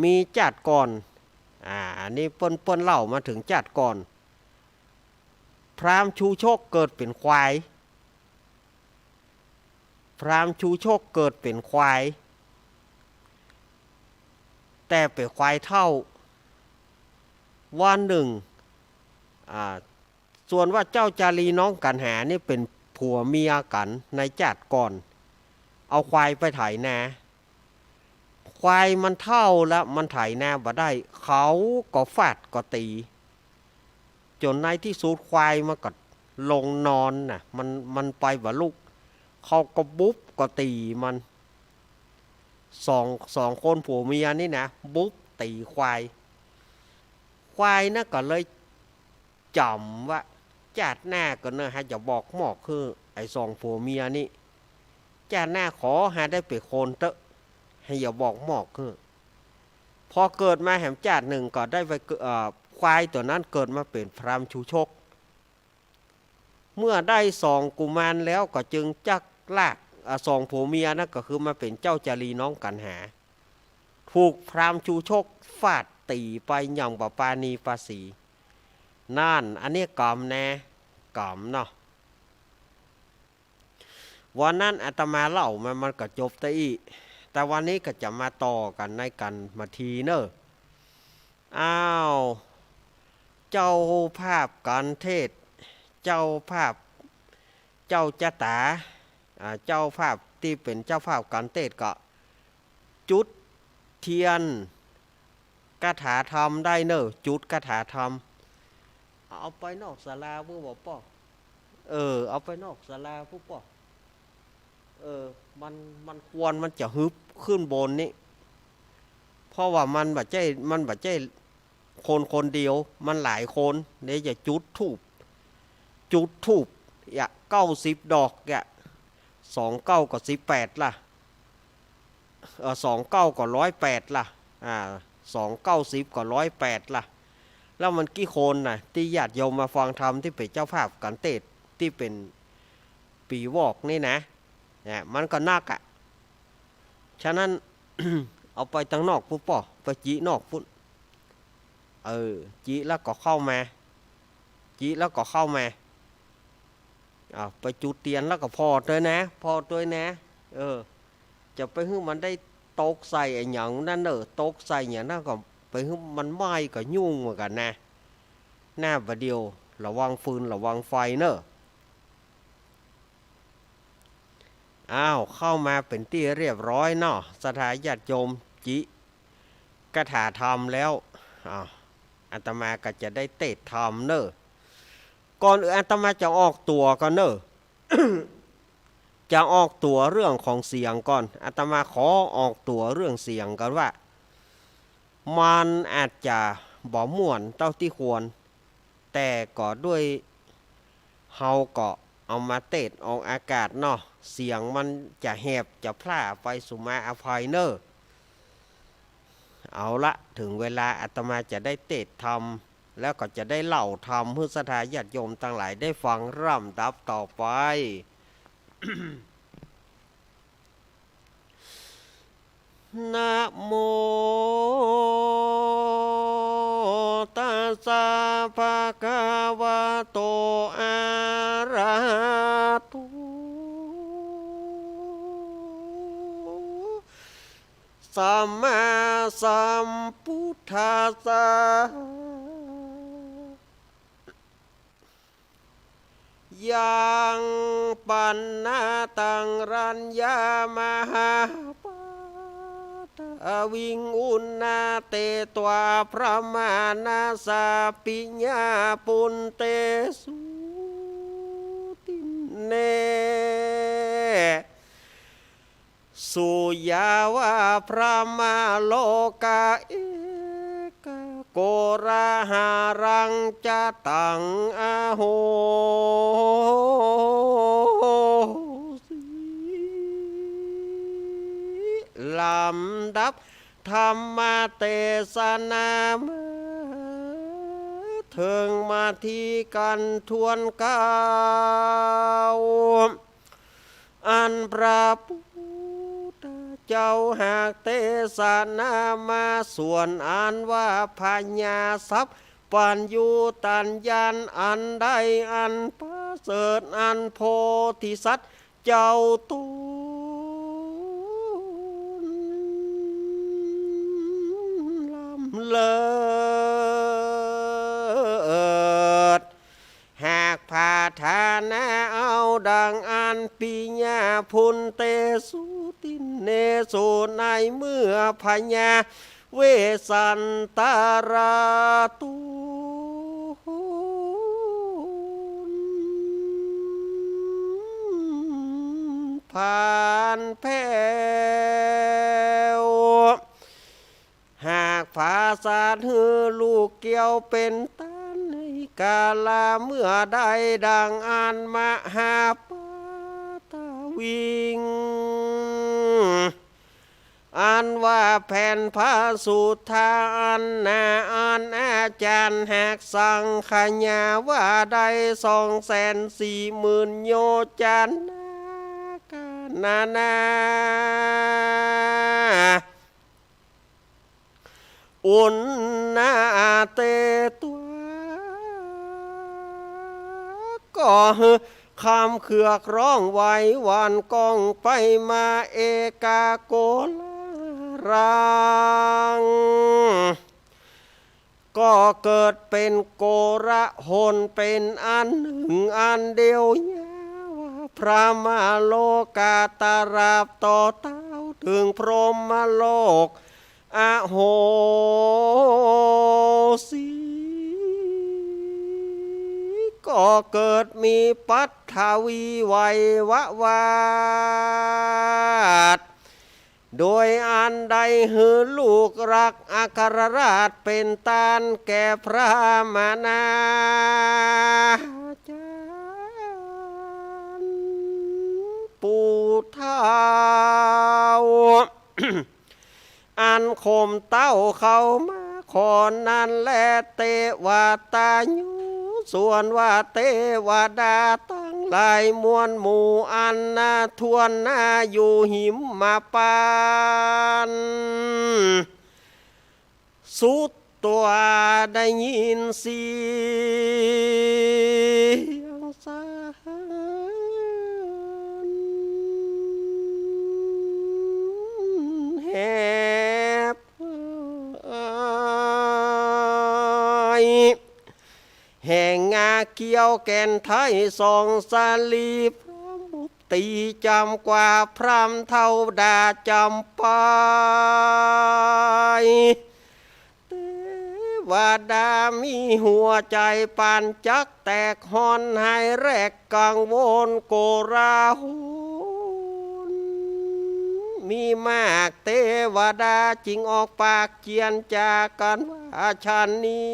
มีจาติก่อน อ่า อันนี้เปิ้น เปิ้นเล่ามาเถิงจาติก่อน พราหมณ์ชูชกเกิดเป๋นควาย พราหมณ์ชูชกเกิดเป๋นควาย แต่เป๋นควายเฒ่า วันนึ่ง อ่า ส่วนว่าเจ้าจารีน้องกั๋นหานี่เป๋นผัวเมียกั๋นในจาติก่อน เอาควายไปไถนา ควายมันเฒ่าแล้ว มันไถนาบ่ได้ เขาก็ฟาดก็ตี๋ จ๋นในตี้สุดควายมันก็ลงนอนน่ะ มัน มันไปบ่ลุก เขาก็บุบก็ตี๋มัน สอง สองคนผัวเมียนี่นะ บุบตี๋ควาย ควายนั้นก็เลย จ๋ำว่า จาติหน้าก็เน่อ หาจะบอกมอกหื้อ ไอ้สองผัวเมียนี่ จาติหน้าขอหาได้เป๋นคนเต๊อะ หาอย่าบอกมอกหื้อ พอเกิดมาแหมจาตินึ่งก็ได้ไปเกิด เอ่อ ควายตั๋วนั้นเกิดมาเป๋นพราหมณ์ชูชก เมื่อได้สองกุมารแล้วก็จึงจักลาก อ่า สองผัวเมียนั้นก็คือมาเป๋นเจ้าจารีน้องกั๋นหา ถูกพราหมณ์ชูชกฟาดตี๋ไปอย่างบ่ปราณีปราสี นั่น อันนี้กรรมนะ กรรมเนาะ วันนั้นอาตมาเล่ามา มันก็จบเต้าอี้ แต่วันนี้ก็จะมาต่อกั๋นในกั๋นมาทีเน่อ อ้าว เจ้าภาพก๋านเตสน์ เจ้าภาพ เจ้าจะต๋า อ่า เจ้าภาพตี้เป๋นเจ้าภาพก๋านเตสน์ก็ จุดเตียน คาถาธรรมได้เน่อ จุดคาถาธรรม เอาไปนอกศาลาปุ้นบ่ป้อ เออ เอาไปนอกศาลาปุ้นป้อ เออ มัน มันควันมันจะฮึบขึ้นบนนี่ เพราะว่ามันบ่ใจ้ มันบ่ใจ้คนคนเดียว มันหลายคน เดี๋ยวจะจุดธูป จุดธูป อ่ะ เก้าสิบดอก อ่ะ สองเก้าก็สิบแปดล่ะ เออ สองเก้าก็ร้อยแปดล่ะ อ่า สองเก้าสิบก็ร้อยแปดล่ะ แล้วมันกี่คนน่ะ ตี้ญาติโยมมาฟังธรรมตี้เป๋นเจ้าภาพก๋านเตสน์ตี้เป๋นปี๋วอกนี่นะ เนี่ย มันก็นักอะ ฉะนั้น เอาไปตังนอกปุ้นป้อ ไปจินอกปุ้น เออ จิแล้วก็เข้ามา จิแล้วก็เข้ามา อ้าว ไปจุดเตียนแล้วก็ผ่อตวยนะ ผ่อตวยนะ เออ จะไปหื้อมันได้ตกใส่อะหยังนั้นเน่อ ตกใส่อะหยังนั้นก็ไปหื้อมันไหม้ก็ยุ่งเหมือนกั๋นนะ หน้าบ่าเดี่ยว ระวังฟืนระวังไฟเน่อ อ้าว เข้ามาเป๋นตี้เรียบร้อยเนาะ ศรัทธาญาติโยม จิคาถาธรรมแล้ว อ้าว อาตมาก็จะได้เตสน์ธรรมเน่อ ก่อนอื่นอาตมาจะออกตั๋วก่อนเน่อ จะออกตั๋วเรื่องของเสียงก่อน อาตมาขอออกตั๋วเรื่องเสียงก่อนว่า มันอาจจะบ่ม่วนเต้าตี้ควร แต่ก็ด้วยเฮาก็เอามาเตสน์ออกอากาศเนาะ เสียงมันจะแหบจะพร่าไป สุมาอภัยเน่อ เอาละ เถิงเวลาอาตมาจะได้เตสน์ธรรม แล้วก็จะได้เล่าธรรมหื้อศรัทธาญาติโยมตังหลายได้ฟังลำดับต่อไป นะโมตัสสะ ภะคะวะโต อะระหะโต สัมมาสัมพุทธัสสะ ยัง ปัณณะตัง รัญญา มหาปาทาวิง อุณณาเตตวา พระมาณาสาปิญญา ปุณเตสุตินเน สุยาวา พระมาโลกา เอกาโกราหารังจะตัง อโหสิ ลำดับธรรมเตสนามา เถิงมาตี้กั๋นถ้วนเก๊า อันพระปุทธเจ้าหากเตสนามาส่วนอันว่าพญาสัพพัญญูตัญญาณอันใดอันประเสริฐอันโพธิสัตว์ เจ้าตูนล้ำเลิศ หากปรารถนาเอาดังอันปิยะปุณเตสุตินเนสุในเมื่อพญา เวสสันตราตูนผ่านแผ้ว หากผาสาทหื้อลูกเกี้ยวเป๋นต้านในกาละเมื่อใดดังอันมหาปัตตวิง อันว่าแผ่นพระสุทธาอันนาอันอาจารย์หากสังขยาว่าได้สองแสนสี่หมื่นโยจนะ กานานา อุณนาเตตวา ก็หื้อคำเคือกร้องไหวหวั่นก้องไปมาเอกาโกลารัง ก็เกิดเป๋นโกลาหลเป๋นอันหนึ่งอันเดียวยาว พรหมโลกาตราบต่อเต้าเถิงพรหมโลก อโหสิ ก็เกิดมีปัทวีไวยวาท โดยอันได้หื้อลูกรักอัครราชเป๋นต้านแก่พระมหาจารย์ปู่เฒ่า อันข่มเต้าเข้ามาขอนั้นแล เตวตายุ ส่วนว่าเตวดาตังหลายมวลหมู่อันนาถ้วนนาอยู่หิมมาปาน สุตวาได้ยินเสียงสรรแหบ แห่งงาเกี้ยวแก่นไท้สองสลีพรำตีจำกว่าพรำเทวดาจำไป เตวดามีหัวใจ๋ปานจักแตกฮ้อนหายแรกกังวลโกลาหล มีมาก เตวดาจึงออกปากเจียนจากั๋นว่าฉันนี้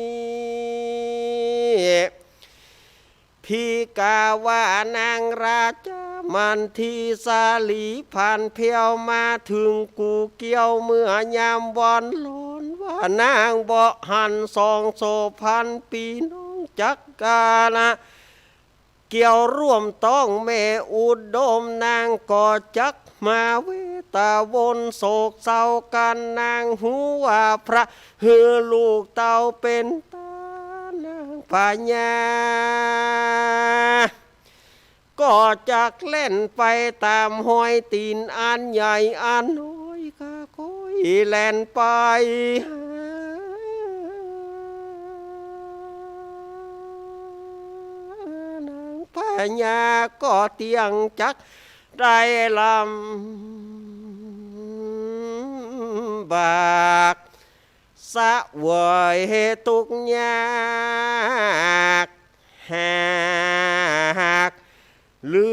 ภิกขวานางราชามันทีสาลีผ่านแผ้วมาเถิงกู่เกี้ยวเมื่อยามวันร้อน ว่านางบ่หันสองโสภณปี้น้องจักกานะ เกี้ยวร่วมต๊องแม่อุดม นางก็จักมาเวตาวนโศกเศร้ากั๋น นางฮู้ว่าพระหื้อลูกเต้าเป๋นต้านนางพญา ก็จักแล่นไปต๋ามฮอยตี๋นอันใหญ่อันน้อยกะก้อยแล่นไปหา นางพญาก็เตี้ยงจักได้ลำบาก เสวยตุ๊กข์ยากหากเหลื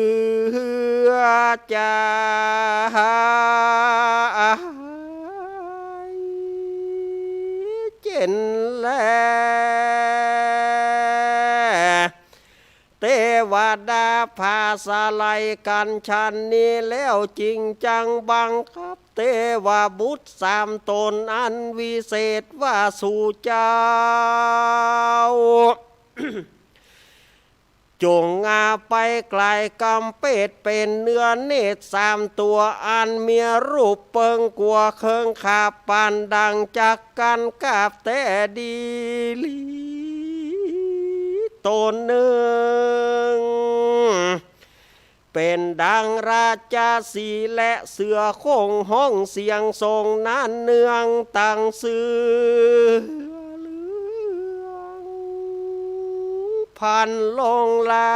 อจาย เจ๋นแล เต วดาผาสะไหลกั๋นฉันนี้แล้ว จึงจักบังคับเตวบุตรสามต๋นอันวิเศษว่าสู่เจ้า จงอาไปก๋ายกำเปตเป๋นเนื้อเนตรสามตั๋ว อันมีรูปเปิงกั๋วเคิงขาบปานดั่งจักกั๋นกาบแต๊ดีหลี ต๋นนึ่ง เป๋นดั่งราชสีห์และเสือโคร่งฮ้องเสียงส่งนั้นเนืองตังเสือเหลือง พันลงลา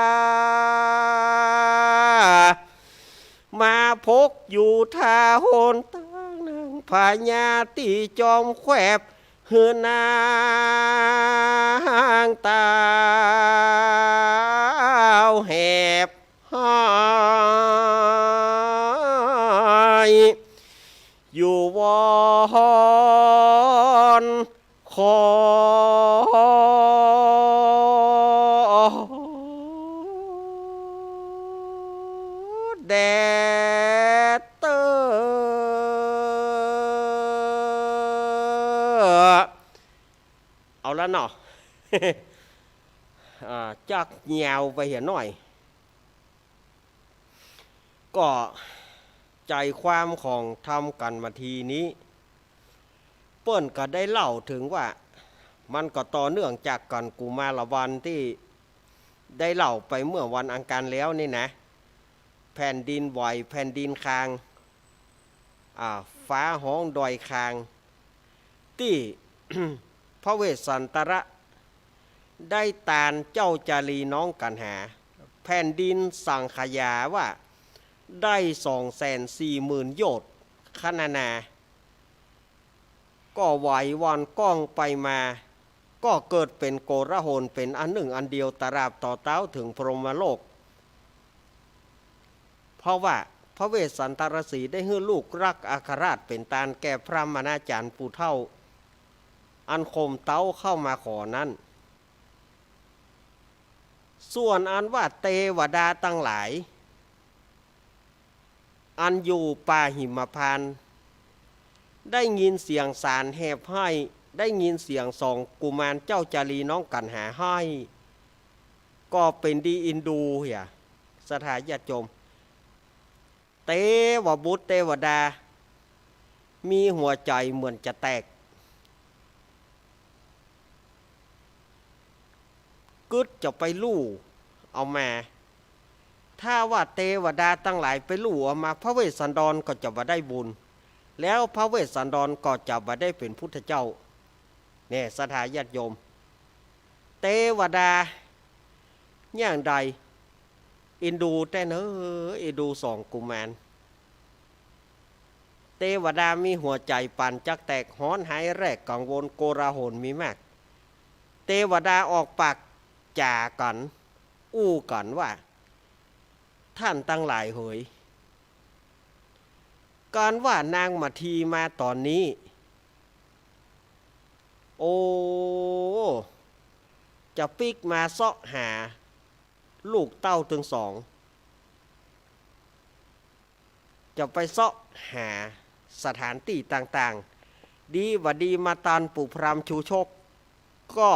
มาพกอยู่ท่าหนตางนางพญาตี้จอมแควน หื้อนางเต้าแหบไห้ อยู่วอนขอแด่เต้อ เอาละเนาะ อ่า จักยาวไปเหียหน้อย ก็ใจ๋ความของธรรมกั๋นมาทีนี้ เปิ้นก็ได้เล่าเถิงว่า มันก็ต่อเนื่องจากกั๋นกุมารวรรณตี้ได้เล่าไปเมื่อวันอังคารแล้วนี่นะ แผ่นดินไหว แผ่นดินคลาง อ่า ฟ้าฮ้องดอยคลาง ตี้ พระเวสสันตระ ได้ตานเจ้าจารีน้องกัณหา แผ่นดินสังขยาว่าได้สองแสนสี่หมื่นโยชน์คะนานา ก็ไหววันก้องไปมา ก็เกิดเป๋นโกลาหลเป๋นอันนึ่งอันเดียวตราบต่อเต๊าเถิงพรหมโลก เพราะว่าพระเวสสันตรสีห์ได้หื้อลูกรักอัครราชเป๋นตานแก่พราหมณาจ๋ารย์ผู้เฒ่า อันข่มเต๊าเข้ามาขอนั้น ส่วนอันว่าเตวดาตังหลาย อันอยู่ป่าหิมพานต์ ได้ยินเสียงสารแหบไห้ ได้ยินเสียงสองกุมารเจ้าจารีน้องกัณหาไห้ ก็เป๋นดีอินดูเหีย ศรัทธาญาติโยม เตวบุตรเตวดา มีหัวใจ๋เหมือนจะแตก กึ๊ดจะไปลู่เอามา ถ้าว่าเตวดาตังหลายไปลู่เอามา พระเวสสันดรก็จะบ่ได้บุญ แล้วพระเวสสันดรก็จะบ่ได้เป๋นพุทธเจ้า แน่ ศรัทธาญาติโยม เตวดา อย่างใด อินดูแต๊เน่อ อินดูสองกุมาร เตวดามีหัวใจ๋ปานจักแตก ฮ้อนไห้แรกกังวลโกลาหลมีมาก เตวดาออกปากจ๋ากั๋น อู้กั๋นว่า ท่านตังหลายเหย ก๋านว่านางมาทีมาต๋อนนี้ โอ้ จะปิ๊กมาเซาะหาลูกเต้าตึงสอง จะไปเซาะหาสถานตี้ต่างๆ ดีบ่ดีมาตานปู่พราหมณ์ชูชก ก็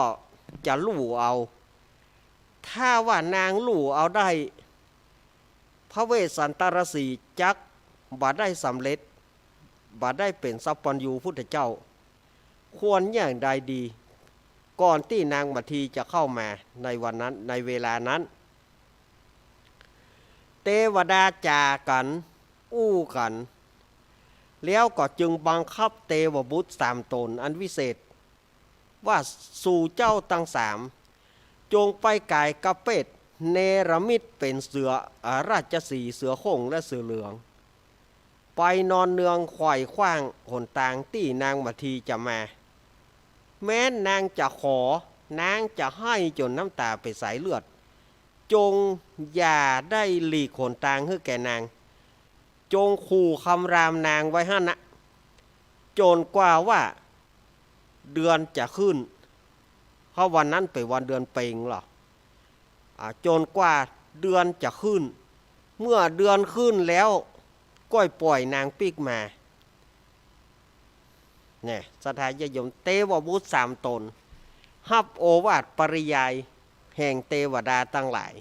จะลู่เอา ถ้าว่านางลู่เอาได้ พระเวสสันตรสีห์จักบ่ได้สำเร็จ บ่ได้เป๋นสัพพัญญูพุทธเจ้า ควรอย่างใดดี ก่อนตี้นางมาทีจะเข้ามาในวันนั้น ในเวลานั้น เตวดาจ๋ากั๋น อู้กั๋น แล้วก็จึงบังคับเตวบุตรสามต๋นอันวิเศษ ว่าสูเจ้าตังสาม จงไปก๋ายกะเปตเนรมิตเป๋นเสือ อ่า ราชสีห์ เสือโคร่งและเสือเหลือง ไปนอนเนืองไขว่ขว้างหนตางตี้นางมาทีจะมา แม้นนางจะขอ นางจะไห้จ๋นน้ำต๋าเป๋นสายเลือด จงอย่าได้หลีกหนตางหื้อแก่นาง จงขู่คำรามนางไว้หั้นนะ จ๋นกว่าว่าเดือนจะขึ้น เพราะวันนั้นเป๋นวันเดือนเพ็ญเหรอ อ่า จ๋นกว่า เดือนจะขึ้น เมื่อเดือนขึ้นแล้ว ก้อยป่อยนางปิ๊กมา เนี่ย ศรัทธาญาติโยม เตวบุตรสามต๋น ฮับโอวาทปริยายแห่งเตวดาตังหลาย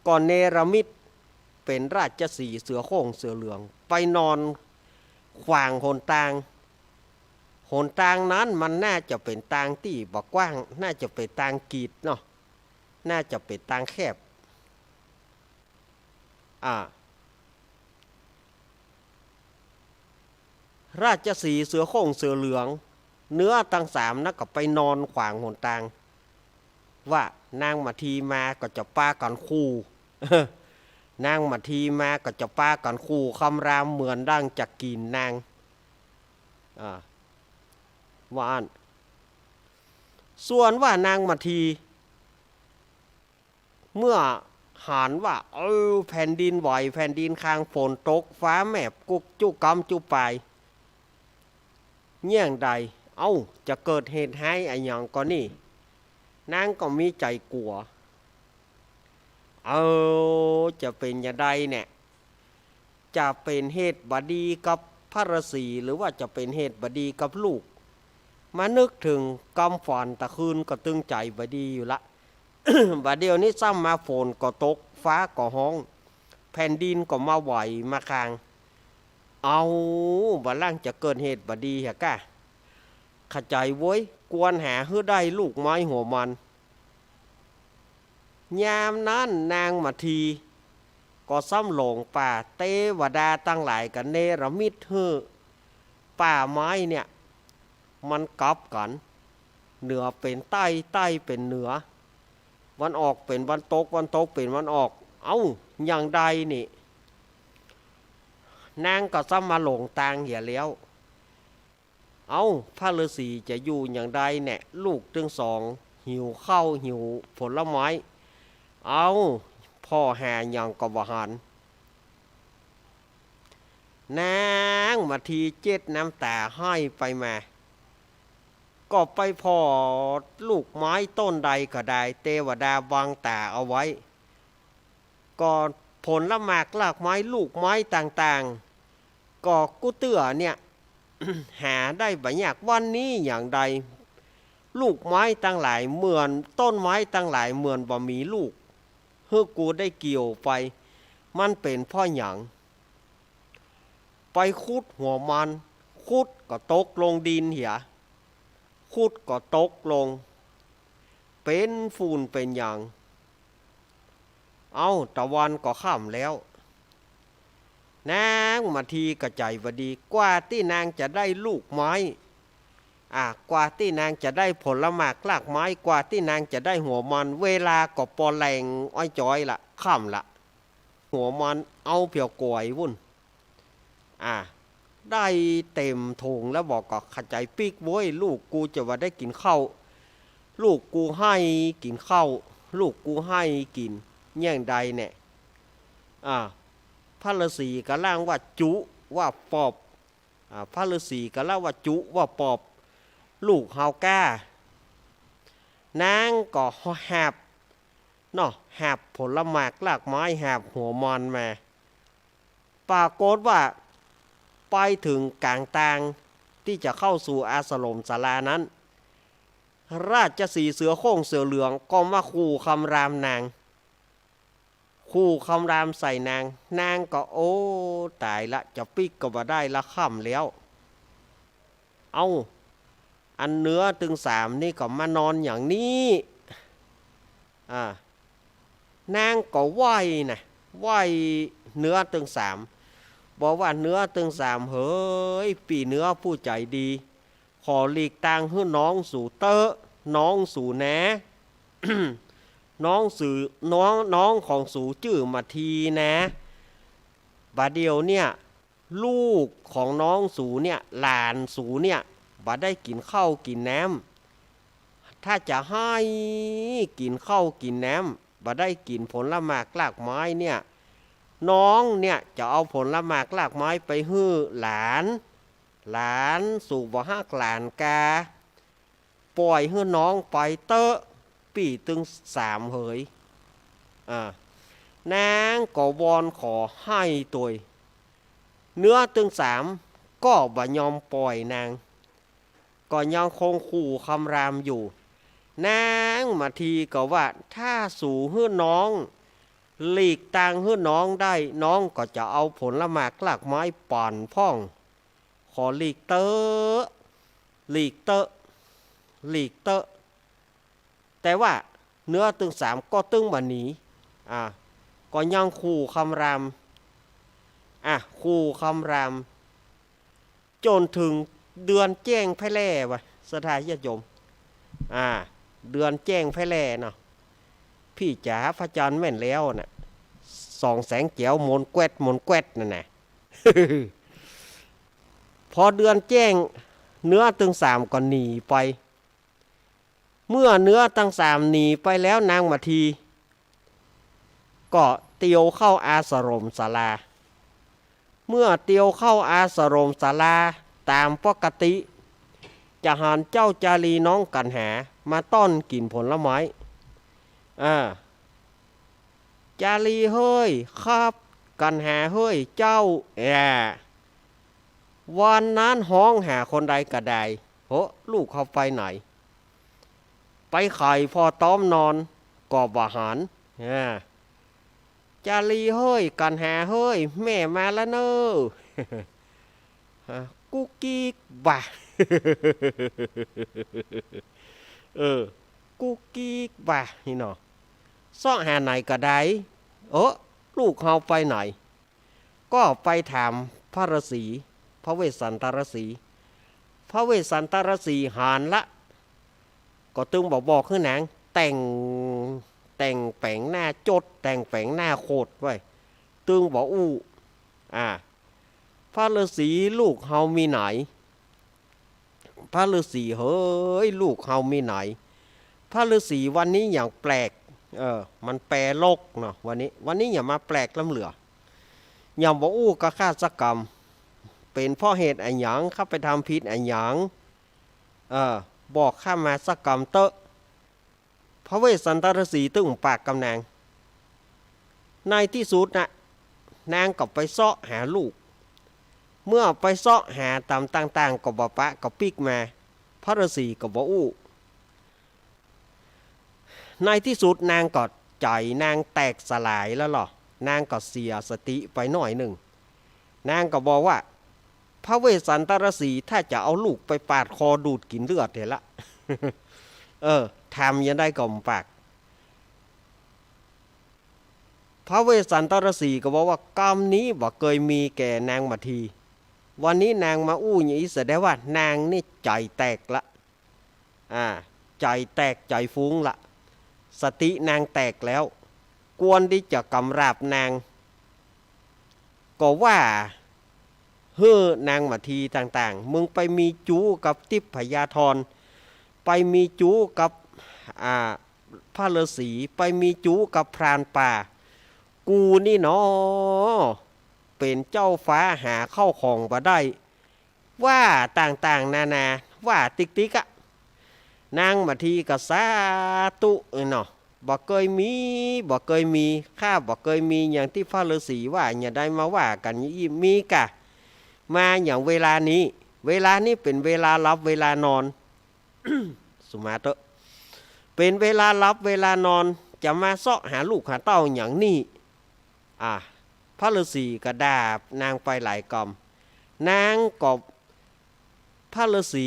ก็เนรมิตเป๋นราชสีห์เสือโคร่งเสือเหลือง ไปนอนขวางหนตาง หนตางนั้นมันน่าจะเป๋นตางตี้บ่กว้าง น่าจะเป๋นตางกรีดเนาะ น่าจะเป๋นตางแคบ อ่า ราชสีห์เสือโคร่งเสือเหลือง เนื้อตังสามนั้นก็ไปนอนขวางหนตาง ว่านางมาทีมาก็จะปากั๋นขู่ นางมาทีมาก็จะปากั๋นขู่คำรามเหมือนดังจะกิ๋นนาง อ่า ว่าอั้น ส่วนว่านางมาที เมื่อหันว่า เออ แผ่นดินไหว แผ่นดินคาง ฝนตก ฟ้าแมบกุกจุกำจุปาย เยี่ยงใด เอ้า จะเกิดเหตุฮ้ายอะหยังก่อนี่ นางก็มีใจ๋กั๋ว เออ จะเป๋นจะใดเนี่ย จะเป๋นเหตุบ่ดีกับพระฤๅษี หรือว่าจะเป๋นเหตุบ่ดีกับลูก มานึกเถิงกำฝันตะคืนก็ตึงใจ๋บ่ดีอยู่ละ บ่าเดี่ยวนี้ซ้ำมาฝนก็ตก ฟ้าก็ฮ้อง แผ่นดินก็มาไหวมาคาง เอา บ่าล่างจะเกิดเหตุบ่ดีเหียก้า ขะใจ๋เว้ย กวนหาหื้อได้ลูกไม้หัวมัน ยามนั้นนางมาที ก็ซ้ำหลงป่า เตวดาตังหลายก็เนรมิตหื้อป่าไม้เนี่ย มันกลับกั๋น เหนือเป๋นใต้ ใต้เป๋นเหนือ วันออกเป๋นวันตก วันตกเป๋นวันออก เอ้า อย่างใดนี่ นางก็ซ้ำมาหลงตางเหียแล้ว เอ้า พระฤๅษีจะอยู่อย่างใดแน่ ลูกตึงสอง หิวข้าวหิวผลไม้ เอ้า พ่อหาหยังก็บ่หัน นางมาทีเจ็ดน้ำต๋าไห้ไปมา ก็ไปผ่อลูกไม้ต้นใดก็ได้ เตวดาบังต๋าเอาไว้ ก็ผลหมากรากไม้ ลูกไม้ต่างๆ ก็กู้เตื้อเนี่ย หาได้บ่ยาก วันนี้อย่างใด ลูกไม้ตังหลายเหมือน ต้นไม้ตังหลายเหมือนบ่มีลูก หื้อกูได้เกี่ยวไป มันเป๋นเพราะหยัง ไปขุดหัวมัน ขุดก็ตกลงดินเหีย ขุดก็ตกลง เป๋นฝุ่นเป๋นหยัง เอ้า ตะวันก็ค่ำแล้ว นางมาทีก็ใจ๋บ่ดี กว่าตี้นางจะได้ลูกไม้ อ่ะ กว่าตี้นางจะได้ผลหมากรากไม้ กว่าตี้นางจะได้หัวมัน เวลาก็ปอแลงอ้อยจ๊อยละ ค่ำละ หัวมันเอาเผียวก๋วยวุ่น อ่ะ ได้เต็มถุงแล้ว บอกก็ขะใจ๋ปิ๊กเว้ย ลูกกูจะบ่ได้กิ๋นข้าว ลูกกูไห้กิ๋นข้าว ลูกกูไห้กิ๋น อย่างใดแน่ อ่ะ พระฤๅษีก็ล่างว่าจุว่าปอบ อ่ะ พระฤๅษีก็ล่างว่าจุว่าปอบ ลูกเฮาก้า นางก็หาบเนาะ หาบผลหมากรากไม้ หาบหัวมันมา ปรากฏว่าไปเถิงก๋างตางตี้จะเข้าสู่อาสรมศาลานั้น ราชสีห์เสือโคร่งเสือเหลืองก็มาขู่คำรามนาง ขู่คำรามใส่นาง นางก็ โอ้ ต๋ายละ จะปิ๊กก็บ่ได้ละ ค่ำแล้ว เอ้า อันเนื้อตึงสามนี่ก็มานอนอย่างนี้ อ่า นางก็ไหว้นะ ไหว้เนื้อตึงสาม บอกว่าเนื้อตึงสาม เหย ปี้เนื้อผู้ใจ๋ดี ขอหลีกตางหื้อน้องสูเต๊อะ น้องสูแน น้องสู น้อง น้องของสูจื้อมาทีแน บ่าเดี่ยวเนี่ย ลูกของน้องสูเนี่ย หลานสูเนี่ย บ่ได้กิ๋นข้าวกิ๋นน้ำ ถ้าจะหื้อกิ๋นข้าวกิ๋นน้ำ บ่ได้กิ๋นผลหมากรากไม้เนี่ย น้องเนี่ยจะเอาผลหมากรากไม้ไปหื้อหลาน หลานสูบ่ฮักหลานกา ป่อยหื้อน้องไปเต๊อะ ปี้ตึงสามเหย อ่า นางก็วอนขอไห้ตวย เนื้อตึงสามก็บ่ยอมป่อยนาง ก็ยังคงขู่คำรามอยู่ นางมาทีก็ว่า ถ้าสูหื้อน้อง หลีกตางหื้อน้องได้ น้องก็จะเอาผลหมากรากไม้ป่อนพ่อง ขอหลีกเต๊อะ หลีกเต๊อะ หลีกเต๊อะ แต่ว่าเนื้อตึงสามก็ตึงบ่หนี อ่า ก็ยังขู่คำราม อ่ะ ขู่คำราม จ๋นเถิงเดือนแจ้งแพ่แล่วะ ศรัทธาญาติโยม อ่า เดือนแจ้งแพ่แล่เนาะ พี่จ๋า พระจันทร์แม่นแล้วน่ะ ส่องแสงแจ๋วมนแก๊ดมนแก๊ดนั่นน่ะ พอเดือนแจ้ง เนื้อตึงสามก็หนีไป เมื่อเนื้อตึงสามหนีไปแล้ว นางมาที ก็เตียวเข้าอาสรมศาลา เมื่อเตียวเข้าอาสรมศาลาต๋ามปกติ จะหันเจ้าจารีน้องกัณหามาต้อนกิ๋นผลไม้ อ่า จารีเฮ้ย ครับ กัณหาเฮ้ย เจ้า แอะ วันนั้นฮ้องหาคนใดก็ได้ โห ลูกเฮาไปไหน ไปไขว่ผ่อต๊อมนอน ก็บ่หัน อ่า จารีเฮ้ย กัณหาเฮ้ย แม่มาแล้วเน่อ ฮะ กุ๊กกิ๊กบ่า เออ กุ๊กกิ๊กบ่า นี่เนาะ เซาะหาไหนก็ได้ เออ ลูกเฮาไปไหน ก็ไปถามพระฤๅษี พระเวสสันตรฤๅษี พระเวสสันตรฤๅษีหันละ ก็ตึงบ่บอกหื้อนาง แต่ง แต่งแป๋งหน้าจด แต่งแป๋งหน้าโขดไว้ ตึงบ่อู้ อ่า พระฤๅษี ลูกเฮามีไหน พระฤๅษี เฮ้ย ลูกเฮามีไหน พระฤๅษี วันนี้อย่างแปลก เออ มันแปลกเนาะ วันนี้ วันนี้อย่างมาแปลกล้ำเหลือ อย่างบ่อู้กาข้าสักกำ เป๋นเพราะเหตุอะหยัง ข้าไปทำผิดอะหยัง เออ บอกข้ามาสักกำเต๊อะ พระเวสสันตรฤๅษีตึงปากกับนาง ในตี้สุดน่ะ นางก็ไปเซาะหาลูก เมื่อไปเซาะหาต๋ามต่างๆ ก็บ่ปะ ก็ปิ๊กมา พระฤๅษีก็บ่อู้ ในตี้สุดนางก็ใจ๋นางแตกสลายแล้วลอ นางก็เสียสติไปหน้อยนึ่ง นางก็บอกว่า พระเวสสันตรฤๅษี ถ้าจะเอาลูกไปปาดคอดูดกิ๋นเลือดเหียละ เออ ทำยังไงก็บ่ปาก พระเวสสันตรฤๅษีก็บอกว่า กำนี้บ่เกยมีแก่นางมาที วันนี้นางมาอู้อย่างอี้แสดงว่านางนี่ใจ๋แตกละ อ่า ใจ๋แตกใจ๋ฟุ้งละ สตินางแตกแล้ว ควรตี้จะกำราบนาง ก็ว่าหื้อนางมาทีต่างๆ มึงไปมีจู๊กับทิพยธร ไปมีจู๊กับ อ่า พระฤๅษี ไปมีจู๊กับพรานป่า กูนี่หนอ เป๋นเจ้าฟ้าหาเข้าของบ่ได้ ว่าต่างๆ นานา ว่าติ๊กๆ อะ นางมาทีก็สาธุ เออเนาะ บ่เกยมี บ่เกยมี ข้าบ่เกยมีอย่างตี้พระฤๅษีว่า อย่าได้มาว่ากั๋นอย่างอี้ มีก่ะ มาอย่างเวลานี้ เวลานี้เป๋นเวลาหลับเวลานอน สุมาเต๊อะ เป๋นเวลาหลับเวลานอน จะมาเซาะหาลูกหาเต้าอย่างนี้ อ่ะ พระฤๅษีก็ด่านางไปหลายกำ นางก็ พระฤๅษี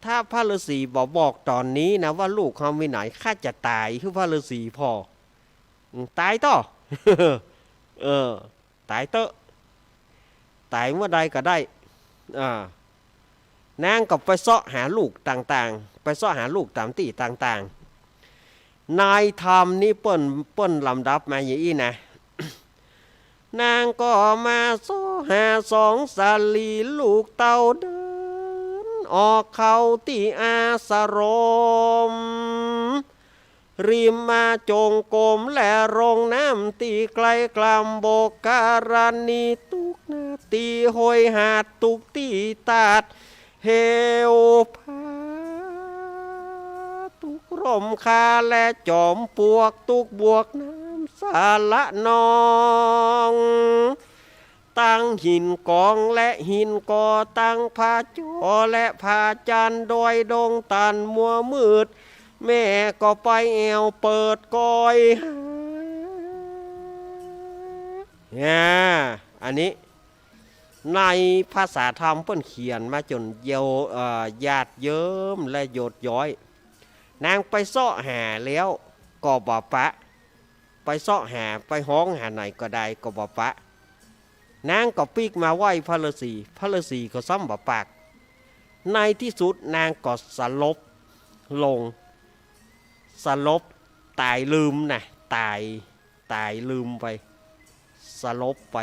ถ้าพระฤๅษีบ่บอกต๋อนนี้นะว่าลูกเฮามีไหน ข้าจะต๋ายหื้อพระฤๅษีผ่อ อืม ต๋ายเต๊อะ เออ ต๋ายเต๊อะ ต๋ายเมื่อใดก็ได้ อ่า นางก็ไปเซาะหาลูกต่างๆ ไปเซาะหาลูกต๋ามตี้ต่างๆ ในธรรมนี้เปิ้น เปิ้นลำดับมาอย่างอี้นะ นางก็มาเซาะหาสองสาลีลูกเต้าเดินออกเข้าตี้อาสรม ริมมาจงกรมและร่องน้ำตี้ใกล้กลำบกกรณี ตุ๊กนาตี้ห้วยหาด ตุ๊กตี้ตาดเหวผา ตุ๊กร่มคาและจอมปลวก ตุ๊กบวกน้ำ สาระนอง ตังหินกองและหินก่อ ตังผาจ๋อและผาจันทร์ ดอยดงตันมัวมืด แม่ก็ไปแอ่วเปิดกอยหา อ่า อันนี้ ในภาษาธรรมเปิ้นเขียนมาจ๋นเยียว เอ่อ ญาติเยิ้มและหยดย้อย นางไปเซาะหาแล้วก็บ่ปะ ไปเซาะหา ไปฮ้องหาไหนก็ได้ก็บ่ปะ นางก็ปิ๊กมาไหว้พระฤาษี พระฤาษีก็ซ้ำบ่ปาก ในตี้สุดนางก็สลบลง สลบ ต๋ายลืมนะ ต๋าย ต๋ายลืมไป สลบไป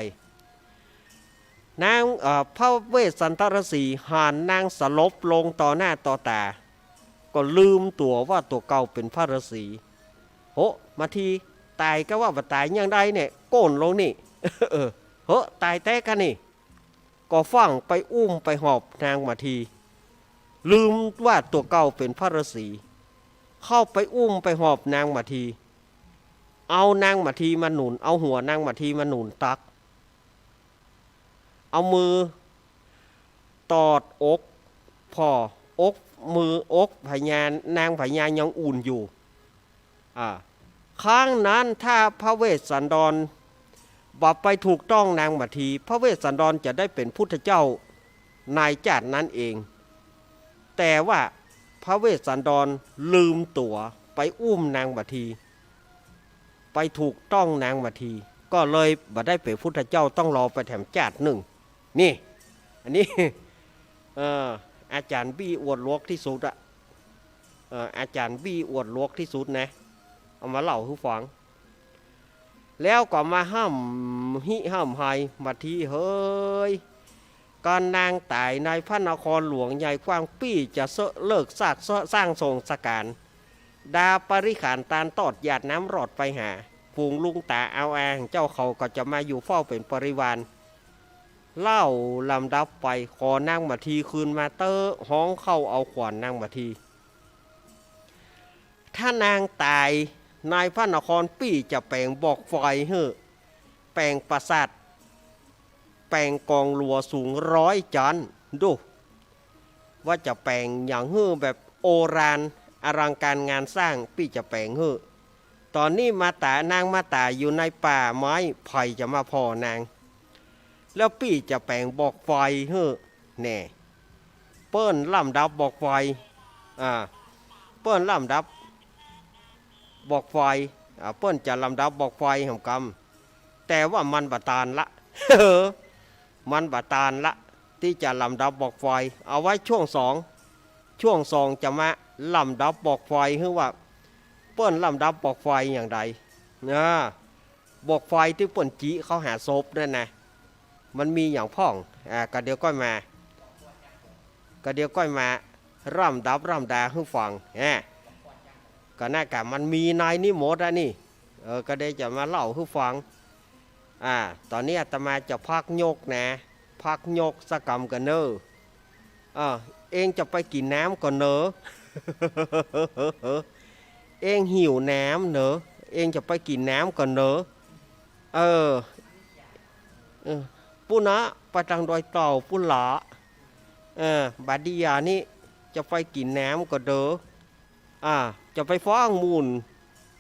นาง เอ่อ พระเวสสันตฤาษีหันนางสลบลงต่อหน้าต่อต๋า ก็ลืมตั๋วว่าตั๋วเก่าเป๋นพระฤาษี โห มาที ต๋ายกาว่าบ่ต๋ายยังได้เนี่ย โก้นลงนี่ เออ โห ต๋ายแต๊กานี่ ก็ฟั่งไปอุ้มไปหอบนางมาที ลืมว่าตั๋วเก่าเป๋นพระฤาษี เข้าไปอุ้มไปหอบนางมาที เอานางมาทีมาหนุน เอาหัวนางมาทีมาหนุนตัก เอามือตอดอกผ่อ อก มือ อกพญา นางพญายังอุ่นอยู่ อ่า ครั้งนั้นถ้าพระเวสสันดรบ่ไปถูกต้องนางมาที พระเวสสันดรจะได้เป๋นพุทธเจ้าในจาตินั้นเอง แต่ว่าพระเวสสันดรลืมตั๋วไปอุ้มนางมาที ไปถูกต้องนางมาที ก็เลยบ่ได้เป๋นพุทธเจ้า ต้องรอไปแถมจาตินึ่ง นี่ อันนี้ เอ่อ อาจ๋ารย์บี้อวดหลวกตี้สุดอะ เอ่อ อาจ๋ารย์บี้อวดหลวกตี้สุดนะ เอามาเล่าหื้อฟัง แล้วก็มาฮ่ำฮิฮ่ำไฮมาที เฮ้ย การนางต๋ายในพระนครหลวงใหญ่กว้าง ปี้จะเซอะเลิกซากเซอะสร้างสงสการ ดาปริขารตานตอดหยาดน้ำรอดไปหา ฝูงลุงต๋าอาวอาของเจ้าเขาก็จะมาอยู่เฝ้าเป๋นปริวาร เล่าลำดับไป ขอนางมาทีคืนมาเต๊อะ ฮ้องเข้าเอาขวัญนางมาที ถ้านางต๋ายในพระนคร ปี้จะแป๋งบอกไฟหื้อ แป๋งปราสาท แป๋งก๋องหลัวสูงร้อยจั๊น ดู ว่าจะแป๋งอย่างหื้อแบบโอราณอลังการงานสร้าง ปี้จะแป๋งหื้อ ต๋อนนี้มาต๋าย นางมาต๋ายอยู่ในป่าไม้ ใผจะมาผ่อนาง แล้วปี้จะแป๋งบอกไฟหื้อ แน่ เปิ้นลำดับบอกไฟ อ่า เปิ้นลำดับบอกไฟ อ่า เปิ้นจะลำดับบอกไฟหำกำ แต่ว่ามันบ่ตานละ มันบ่ตานละ ตี้จะลำดับบอกไฟ เอาไว้ช่วงสอง ช่วงสองจะมาลำดับบอกไฟหื้อว่า เปิ้นลำดับบอกไฟอย่างใด อ่า บอกไฟตี้เปิ้นจิเข้าหาศพนั่นนะ มันมีอย่างพ่อง อ่า ก็เดี๋ยวก้อยมา ก็เดี๋ยวก้อยมาลำดับลำดาหื้อฟัง อ่า ก็น่ากะมันมีในนี้หมดอะนี่ เออ ก็เดี๋ยวจะมาเล่าหื้อฟัง อ่า ต๋อนนี้อาตมาจะพักยกนะ พักยกสักกำก่อนเน่อ อ่า เองจะไปกิ๋นน้ำก่อนเน่อ เองหิวน้ำเน่อ เองจะไปกิ๋นน้ำก่อนเน่อ เออ เออ ปู้นนะ ไปตางดอยเต่าปู้นละ เออ บ่าเดี่ยวนี้จะไปกิ๋นน้ำก่อนเน่อ อ่า จะไปฟ้องหมู่น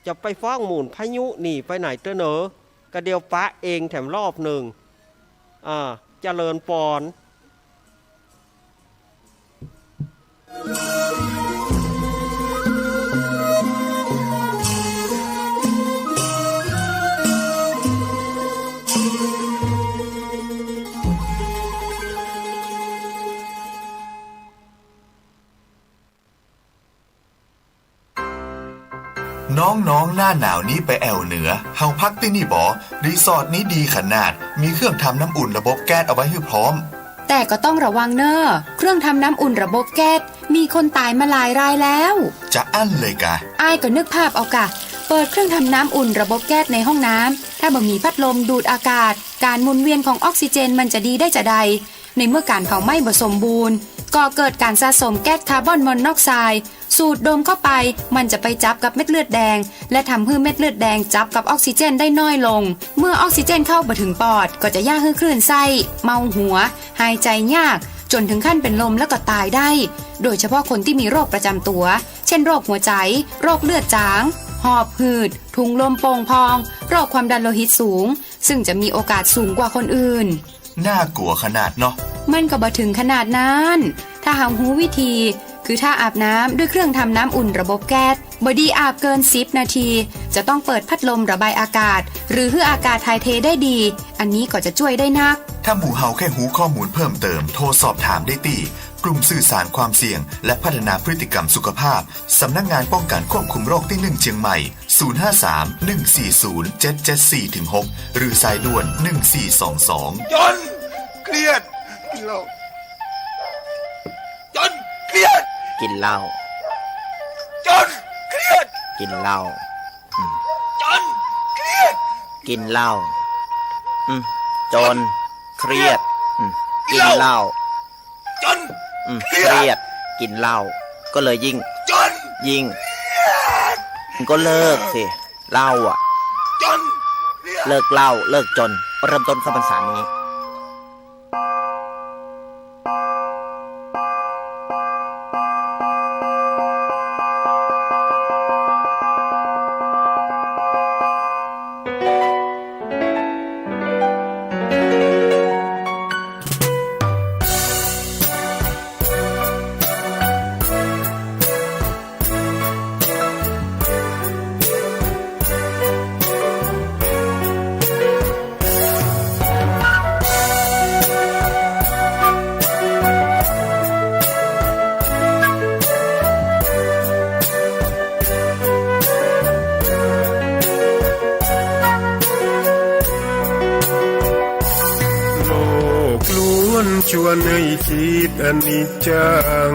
จะไปฟ้องหมู่นพายุหนีไปไหนเต๊อะเน่อ ก็เดี๋ยวปะเองแถมรอบนึ่ง อ่า เจริญปอน น้องๆ หน้าหนาวนี้ไปแอ่วเหนือ เฮาพักตี้นี่บ่ รีสอร์ทนี้ดีขนาด มีเครื่องทำน้ำอุ่นระบบแก๊สเอาไว้หื้อพร้อม แต่ก็ต้องระวังเน่อ เครื่องทำน้ำอุ่นระบบแก๊ส มีคนต๋ายมาหลายรายแล้ว จะอั้นเลยกา อ้ายก็นึกภาพเอากา เปิดเครื่องทำน้ำอุ่นระบบแก๊สในห้องน้ำ ถ้าบ่มีพัดลมดูดอากาศ การหมุนเวียนของออกซิเจนมันจะดีได้จาใด ในเมื่อการเผาไหม้บ่สมบูรณ์ ก่อเกิดการสะสมแก๊สคาร์บอนมอนอกไซด์ สูดดมเข้าไป มันจะไปจับกับเม็ดเลือดแดง และทำหื้อเม็ดเลือดแดงจับกับออกซิเจนได้น้อยลง เมื่อออกซิเจนเข้าบ่เถิงปอด ก็จะเยียะหื้อคลื่นไส้ เมาหัว หายใจ๋ยาก จ๋นเถิงขั้นเป๋นลมแล้วก็ต๋ายได้ โดยเฉพาะคนตี้มีโรคประจ๋ำตั๋ว เช่น โรคหัวใจ๋ โรคเลือดจ๋าง หอบหืด ถุงลมโป่งพอง โรคความดันโลหิตสูง ซึ่งจะมีโอกาสสูงกว่าคนอื่น น่ากลั๋วขนาดเนาะ มันก็บ่เถิงขนาดนั้น ถ้าเฮาฮู้วิธี คือถ้าอาบน้ำด้วยเครื่องทำน้ำอุ่นระบบแก๊ส บ่ดีอาบเกินสิบนาที จะต้องเปิดพัดลมระบายอากาศ หรือหื้ออากาศถ่ายเทได้ดี อันนี้ก็จะจ้วยได้นัก ถ้าหมู่เฮาแค่ฮู้ข้อมูลเพิ่มเติม โทรสอบถามได้ตี้ กลุ่มสื่อสารความเสี่ยง และพัฒนาพฤติกรรมสุขภาพ สำนักงานป้องกันควบคุมโรคตี้หนึ่งเชียงใหม่ ศูนย์ห้าสาม หนึ่งสี่ศูนย์ เจ็ดเจ็ดสี่ ถึง หก หรือสายด่วน หนึ่งสี่สองสอง จ๋น เครียด กิ๋นเหล้า จ๋น เครียด กิ๋นเหล้า จ๋น เครียด กิ๋นเหล้า อืม จ๋น เครียด กิ๋นเหล้า อืม จ๋น เครียด อืม กิ๋นเหล้า จ๋น อืม เครียด เครียด กิ๋นเหล้า ก็เลยยิ่ง จ๋น ยิ่ง จ๋น ก็เลิกสิ เหล้าอะ จ๋น เครียด เลิกเหล้า เลิกจ๋น เริ่มต้นเข้าพรรษานี้ โลกล้วนชวนให้คิดอนิจจัง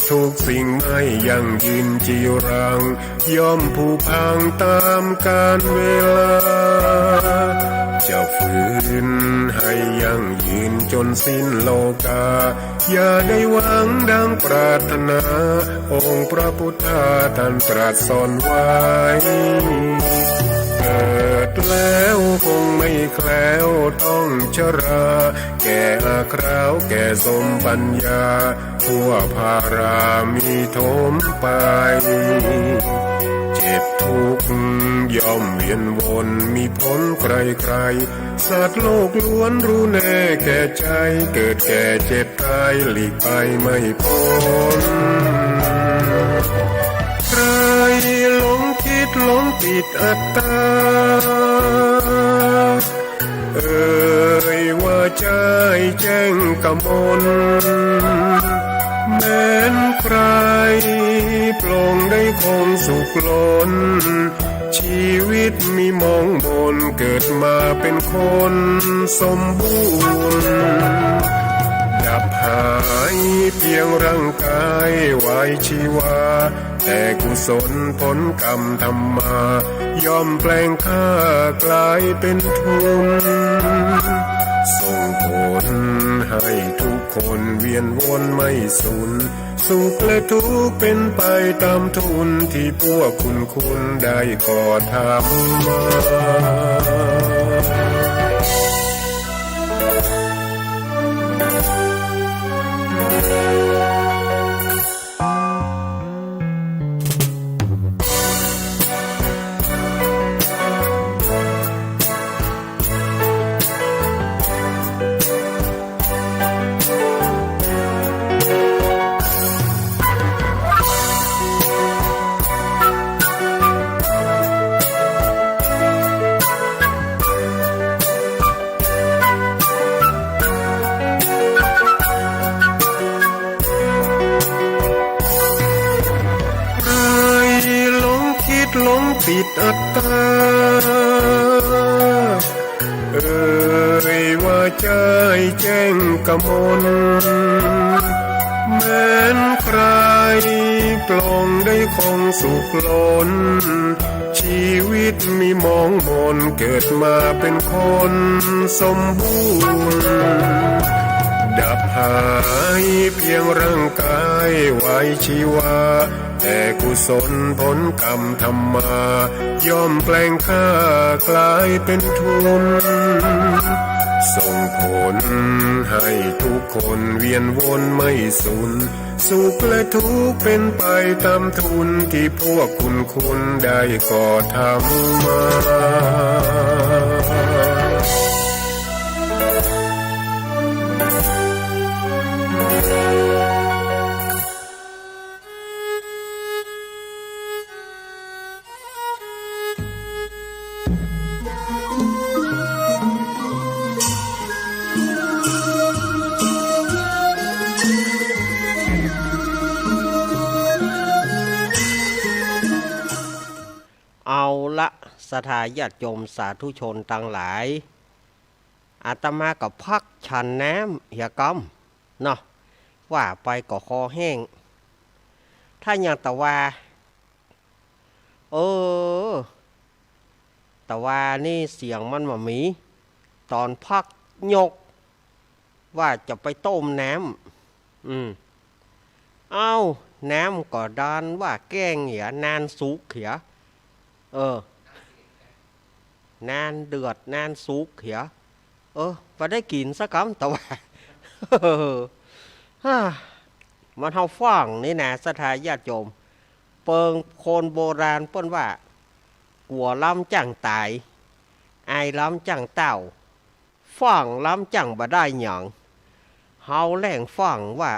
ทุกสิ่งไม่ยั่งยืนจีรัง ย่อมผุพังตามกาลเวลา จะฝืนให้ยั่งยืนจนสิ้นโลกา อย่าได้หวังดังปรารถนา องค์พระพุทธาท่านตรัสสอนไว้ เกิดแล้วคงไม่แคล้วต้องชรา แก่อาคราวแก่สมปัญญา ทั่วภารามีถมไป เจ็บทุกข์ย่อมเวียนวนมีผลใครๆ สัตว์โลกล้วนรู้แน่แก่ใจ เกิดแก่เจ็บตายหลีกไปไม่พ้น ใครหลงคิดหลงติดอัตตา เอ่ยว่าใจ้แจ้งกมล แม้นใครปลงได้คงสุขล้น ชีวิตมีหมองหมน เกิดมาเป็นคนสมบูรณ์ ดับหายเพียงร่างกายไว้ชีวา แต่กุศลผลกรรมทำมา ย่อมแปลงค่ากลายเป็นทุน ส่งผลให้ทุกคนเวียนวนไม่สุน สุขและทุกข์เป็นไปตามทุน ที่พวกคุณคุณได้ก่อทำมา ใครหลงคิดหลงติดอัตตา เอ่ยว่าใจ้แจ้งกมล แม้นใครปลงได้คงสุขล้น ชีวิตมีหมองหมน เกิดมาเป็นคนสมบูรณ์ ดับหายเพียงร่างกายไว้ชีวา แต่กุศลผลกรรมทำมา ย่อมแปลงข้ากลายเป็นทุน ส่งผลให้ทุกคนเวียนวนไม่สุน สุขและทุกข์เป็นไปตามทุนที่พวกคุณคุณได้ก่อทำมา เอาละ ศรัทธาญาติโยมสาธุชนตังหลาย อาตมาก็พักฉันน้ำเหียกำเนาะ ว่าไปก็คอแห้ง ถ้าอย่างตะวา เออ ตะวานี่เสียงมันบ่มี ต๋อนพักยก ว่าจะไปต้มน้ำ อืม เอ้า น้ำก็ดานว่าแก้งเหีย นานสุกเหีย เออ นานเดือด นานสุกเหีย เออ บ่ได้กิ๋นสักกำ ตะวา ฮ่า มันเฮาฟั่งนี่นะ ศรัทธาญาติโยม เปิงคนโบราณเปิ้นว่า กั๋วล้ำจั้งต๋าย อายล้ำจั้งเต้า ฟั่งล้ำจั้งบ่ได้หยัง เฮาแหล่งฟั่งว่า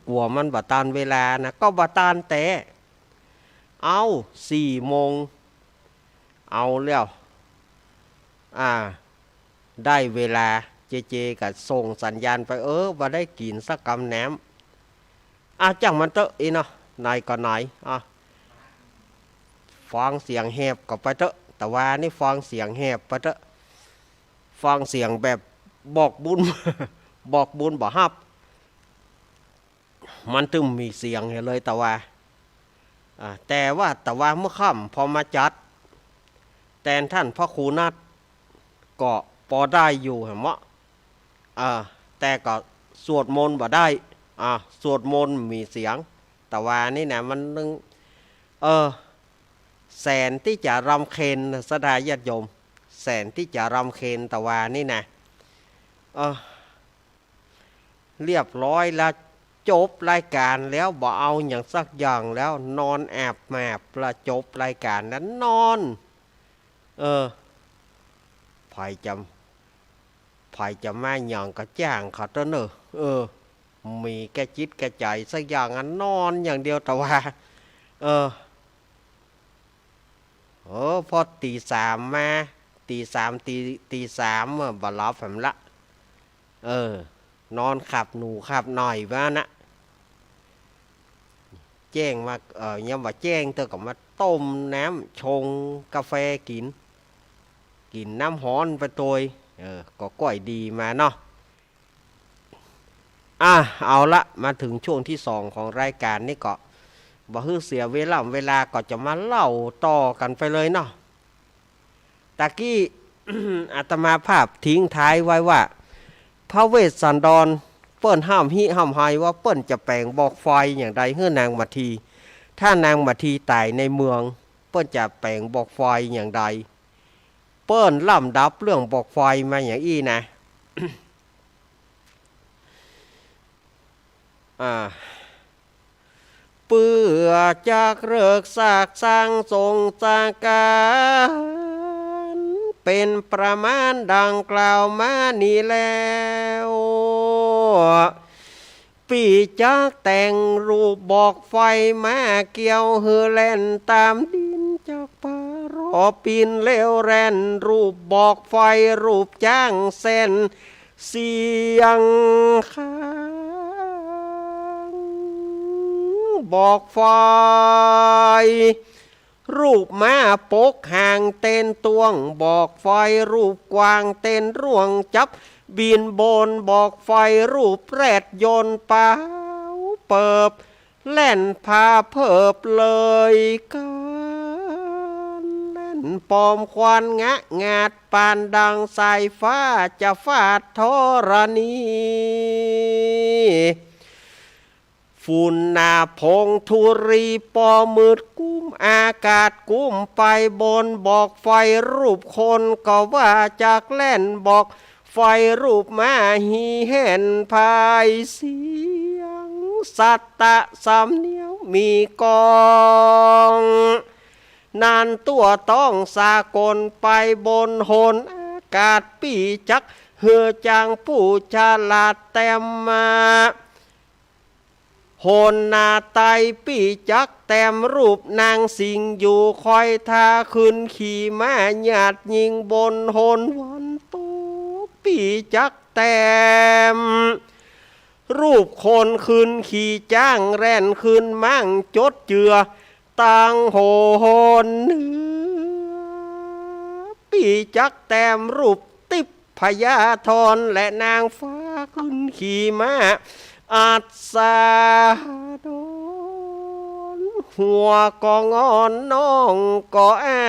กั๋วมันบ่ตันเวลานะ ก็บ่ตันแต๊ เอ้า สี่โมง เอาแล้ว อ่า ได้เวลา เจเจก็ส่งสัญญาณไป เออ บ่ได้กิ๋นสักกำน้ำ อ่ะ จ้างมันเต๊อะ อีเนาะ ไหนก็ไหน อ่ะ ฟังเสียงแหบก็ไปเต๊อะ ตะวานี่ฟังเสียงแหบไปเต๊อะ ฟังเสียงแบบบอกบุญ บอกบุญบ่ฮับ มันตึงมีเสียงเหียเลยตะวา อ่า แต่ว่าตะวาเมื่อค่ำพอมาจัด แตนต้านพระครูนัด ก็ปอได้อยู่แหมเนาะ อ่า แต่ก็สวดมนต์บ่ได้ อ่า สวดมนต์มีเสียง ตะวานี่นะ มันนึ่ง เออ แสนตี้จะรำเค็ญนะ ศรัทธาญาติโยม แสนตี้จะรำเค็ญ ตะวานี่นะ เออ เรียบร้อยแล้ว จบรายก๋านแล้ว บ่เอาหยังสักอย่างแล้ว นอนอาบแมบละ จบรายก๋านแล้วนอน เออ ใผจะ ใผจะมาหยังก็จ้างเขาเต๊อะเน่อ เออ มีแก่จิตแก่ใจ๋สักอย่างอะ นอนอย่างเดียวตะวา เออ เออ พอตี๋สามมา ตี๋สาม ตี๋ ตี๋สาม เออ บ่หลับแหมละ เออ นอนขับหนูขับหน่อยว่านะ แจ้งมา เอ่อ ยังบ่แจ้งเต๊อะ ก็มาต้มน้ำ ชงกาแฟกิ๋น กิ๋นน้ำฮ้อนไปตวย เออ ก็ก้อยดีมาเนาะ อ่ะ เอาละ มาเถิงช่วงตี้สองของรายก๋านนี่ก็ บ่หื้อเสียเวล่ำเวลา ก็จะมาเล่าต่อกั๋นไปเลยเนาะ ตะกี้ อาตมาภาพทิ้งท้ายไว้ว่า พระเวสสันดรเปิ้นฮ่ำฮิฮ่ำไฮว่าเปิ้นจะแป๋งบอกไฟอย่างใดหื้อนางมาที ถ้านางมาทีต๋ายในเมือง เปิ้นจะแป๋งบอกไฟอย่างใด เปิ้นล่ำดับเรื่องบอกไฟมาอย่างอี้นะ อ่า เปื้อจักเริกซากซางสงสาก๋าน เป๋นประมาณดังกล่าวมานี้แล้ว ปี้จักแต่งรูปบอกไฟมาเกี่ยวหื้อแล่นต๋ามดินจักปะรอปินเร็วแล่น รูปบอกไฟรูปจ๊างแสน เสียงคางบอกไฟ รูปม้าปกหางเต้นต้วงบอกไฟ รูปกวางเต้นร่วงจับบินบนบอกไฟ รูปแรดยนต์ปาวเปิบแล่นพาเผิบเลยกั๋น ปอมควันงะงาด ปานดังสายฟ้าจะฟาดธรณี ฝุ่นหนาผงธุลีปอมืดกุ้ม อากาศกุ้มไปบน บอกไฟรูปคนก็ว่าจักแล่น บอกไฟรูปม้าฮีแห่น พายเสียงสัตตะสำเนียงมีกอง นั้นตั้วต้องสากลไปบนหนอากาศ ปี้จักหื้อจางผู้ฉลาดแต้มมา หนนาไตปี้จักแต้มรูปนางสิงห์อยู่ คอยท่าขึ้นขี่ม้าหยาดยิงบนหนวันตก ปี้จักแต้ม รูปคนขึ้นขี่จ๊าง แล่นขึ้นม้างจดเจือ ตังหนเหนือ ปี้จักแต้มรูปทิพยธร และนางฟ้าขึ้นขี่ม้าอัสดร หัวก็งอนน้องก็อา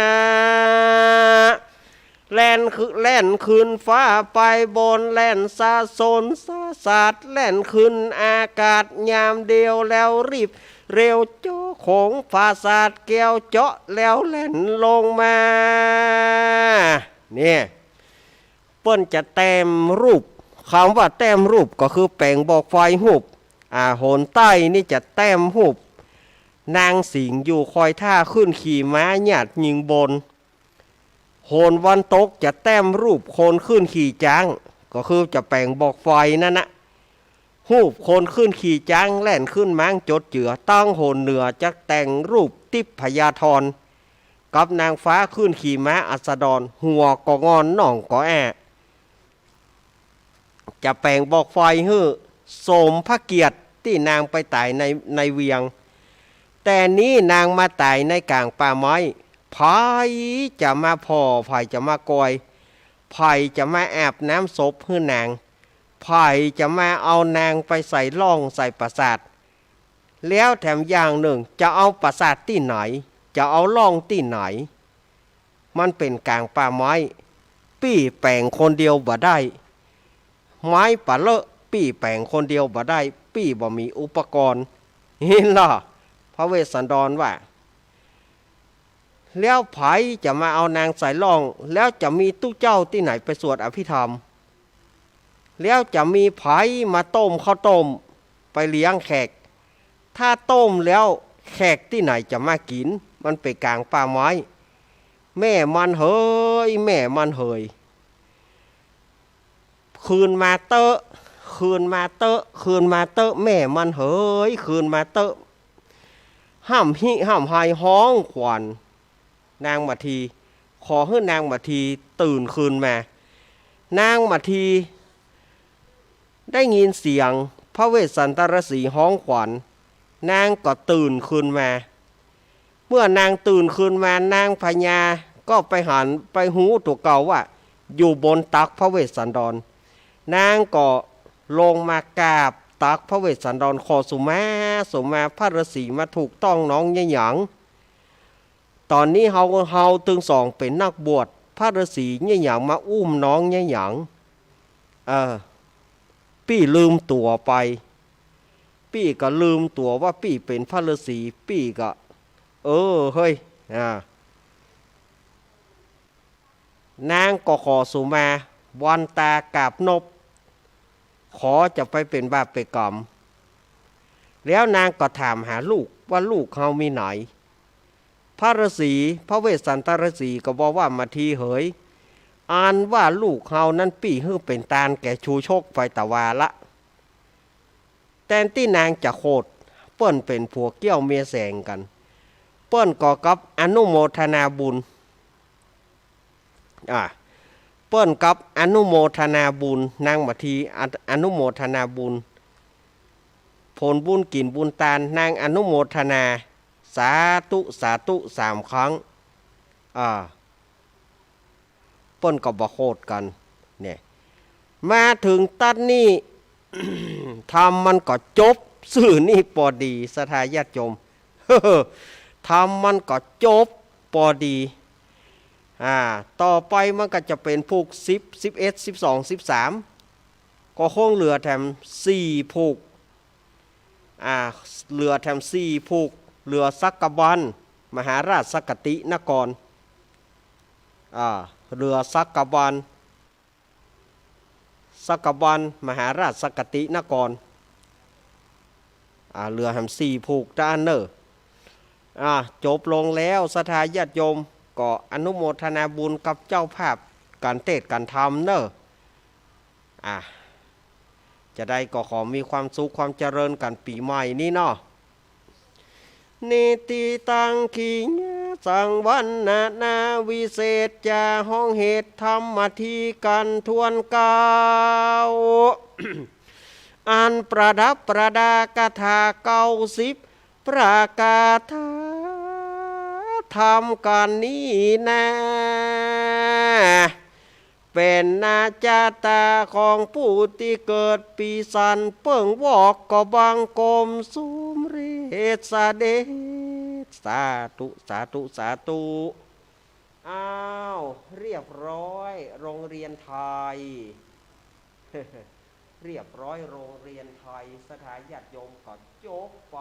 แล่นขึ้น แล่นขึ้นฟ้าไปบน แล่นสะสนสะสาด แล่นขึ้นอากาศยามเดียว แล้วรีบเร็วเจาะโขงปราสาทแก้วเจาะ แล้วแล่นลงมา เนี่ย เปิ้นจะแต้มรูป กำว่าแต้มรูปก็คือแป๋งบอกไฟรูป อ่า หนใต้นี่จะแต้มรูปนางสิงห์อยู่ คอยท่าขึ้นขี่ม้าหยาดยิงบน หนวันตกจะแต้มรูปคนขึ้นขี่จ๊าง ก็คือจะแป๋งบอกไฟนั่นนะ รูปคนขึ้นขี่จ๊าง แล่นขึ้นม้างจดเจือ ตังหนเหนือจะแต้มรูปทิพยธร กับนางฟ้าขึ้นขี่ม้าอัสดร หัวก็งอนน้องก็อา จะแป๋งบอกไฟหื้อสมพระเกียรติตี้นางไปต๋ายใน ในเวียง แต่นี้นางมาต๋ายในก๋างป่าไม้ ใผจะมาผ่อ ใผจะมากอย ใผจะมาอาบน้ำศพหื้อนาง ใผจะมาเอานางไปใส่ร่องใส่ปราสาท แล้วแถมอย่างนึ่ง จะเอาปราสาทตี้ไหน จะเอาร่องตี้ไหน มันเป๋นก๋างป่าไม้ ปี้แป๋งคนเดียวบ่ได้ ไม้ปะเลอะ ปี้แป๋งคนเดียวบ่ได้ ปี้บ่มีอุปกรณ์ หันล่อ พระเวสสันดรว่า แล้วใผจะมาเอานางใส่ร่อง แล้วจะมีตุ๊เจ้าตี้ไหนไปสวดอภิธรรม แล้วจะมีใผมาต้มข้าวต้มไปเลี้ยงแขก ถ้าต้มแล้วแขกตี้ไหนจะมากิ๋น มันเป๋นก๋างป่าไม้ แม่มันเหย แม่มันเหย คืนมาเต๊อะ คืนมาเต๊อะ คืนมาเต๊อะ แม่มันเหย คืนมาเต๊อะ ฮ่ำฮิฮ่ำไฮฮ้องขวัญ นางมาที ขอหื้อนางมาทีตื่นคืนมา นางมาทีได้ยินเสียงพระเวสสันตรสีฮ้องขวัญ นางก็ตื่นคืนมา เมื่อนางตื่นคืนมา นางพญาก็ไปหันไปฮู้ตั๋วเก่าว่าอยู่บนตักพระเวสสันดร นางก็ลงมากราบตักพระเวสสันดร ขอสุมา สุมา พระฤๅษีมาถูกต้องน้องเยียะหยัง ต๋อนนี้เฮา เฮาตึงสองเป๋นนักบวช พระฤๅษีเยียะหยังมาอุ้มน้องเยียะหยัง เออ ปี้ลืมตั๋วไป ปี้ก็ลืมตั๋วว่าปี้เป๋นพระฤๅษี ปี้ก็ เออ เฮ้ย อ่า นางก็ขอสุมา วันตากราบนบ ขอจะไปเป๋นบาปเป๋นก๋รรม แล้วนางก็ถามหาลูกว่าลูกเฮามีไหน พระฤๅษี พระเวสสันตรสีก็บอกว่า มาทีเหย อันว่าลูกเฮานั้นปี้หื้อเป๋นตานแก่ชูชกไปตะวาละ แตนตี้นางจะโขด เปิ้นเป๋นผัวเกี้ยวเมียแสงกั๋น เปิ้นก็กับอนุโมทนาบุญ อ่า เปิ้นกับอนุโมทนาบุญ นางมาที อ- อนุโมทนาบุญ ผลบุญกิ๋นบุญตาน นางอนุโมทนา สาธุ สาธุ สามครั้ง อ่า เปิ้นก็บ่โขดกั๋น เนี่ย มาเถิงตั๊ดนี้ ธรรมมันก็จบ ซื่อนี้ปอดี ศรัทธาญาติโยม ธรรมมันก็จบปอดี อ่า ต่อไปมันก็จะเป๋นผูกสิบ สิบเอ็ด สิบสอง สิบสาม ก็คงเหลือแถมสี่ผูก อ่า เหลือแถมสี่ผูก เหลือสักกะบัน มหาราชสักกตินคร อ่า เหลือสักกะบัน สักกะบัน มหาราชสักกตินคร อ่า เหลือแหมสี่ผูกเต้าอั้นเน่อ อ่า จบลงแล้ว ศรัทธาญาติโยม ก็อนุโมทนาบุญกับเจ้าภาพก๋านเตสน์ก๋านธรรมเน่อ อ่า จะใดก็ขอมีความสุขความเจริญกั๋นปี๋ใหม่นี้เนาะ นิตติตัง ขีณาสัง วัณณานาวิเศษจา ฮ้องเหตุธรรมอธิกัณฑ์ถ้วนเก้า อันประดับประดาคาถาเก้าสิบประกาศธรรมกั๋นนี้แน่ เป๋นนาจาต๋าของผู้ตี้เกิดปี๋สัน เปิ้งวอกก็บังคมสมเร็จเสด็จ สาธุ สาธุ สาธุ อ้าว เรียบร้อย โรงเรียนไทย เรียบร้อย โรงเรียนไทย ศรัทธาญาติโยมก็จบไป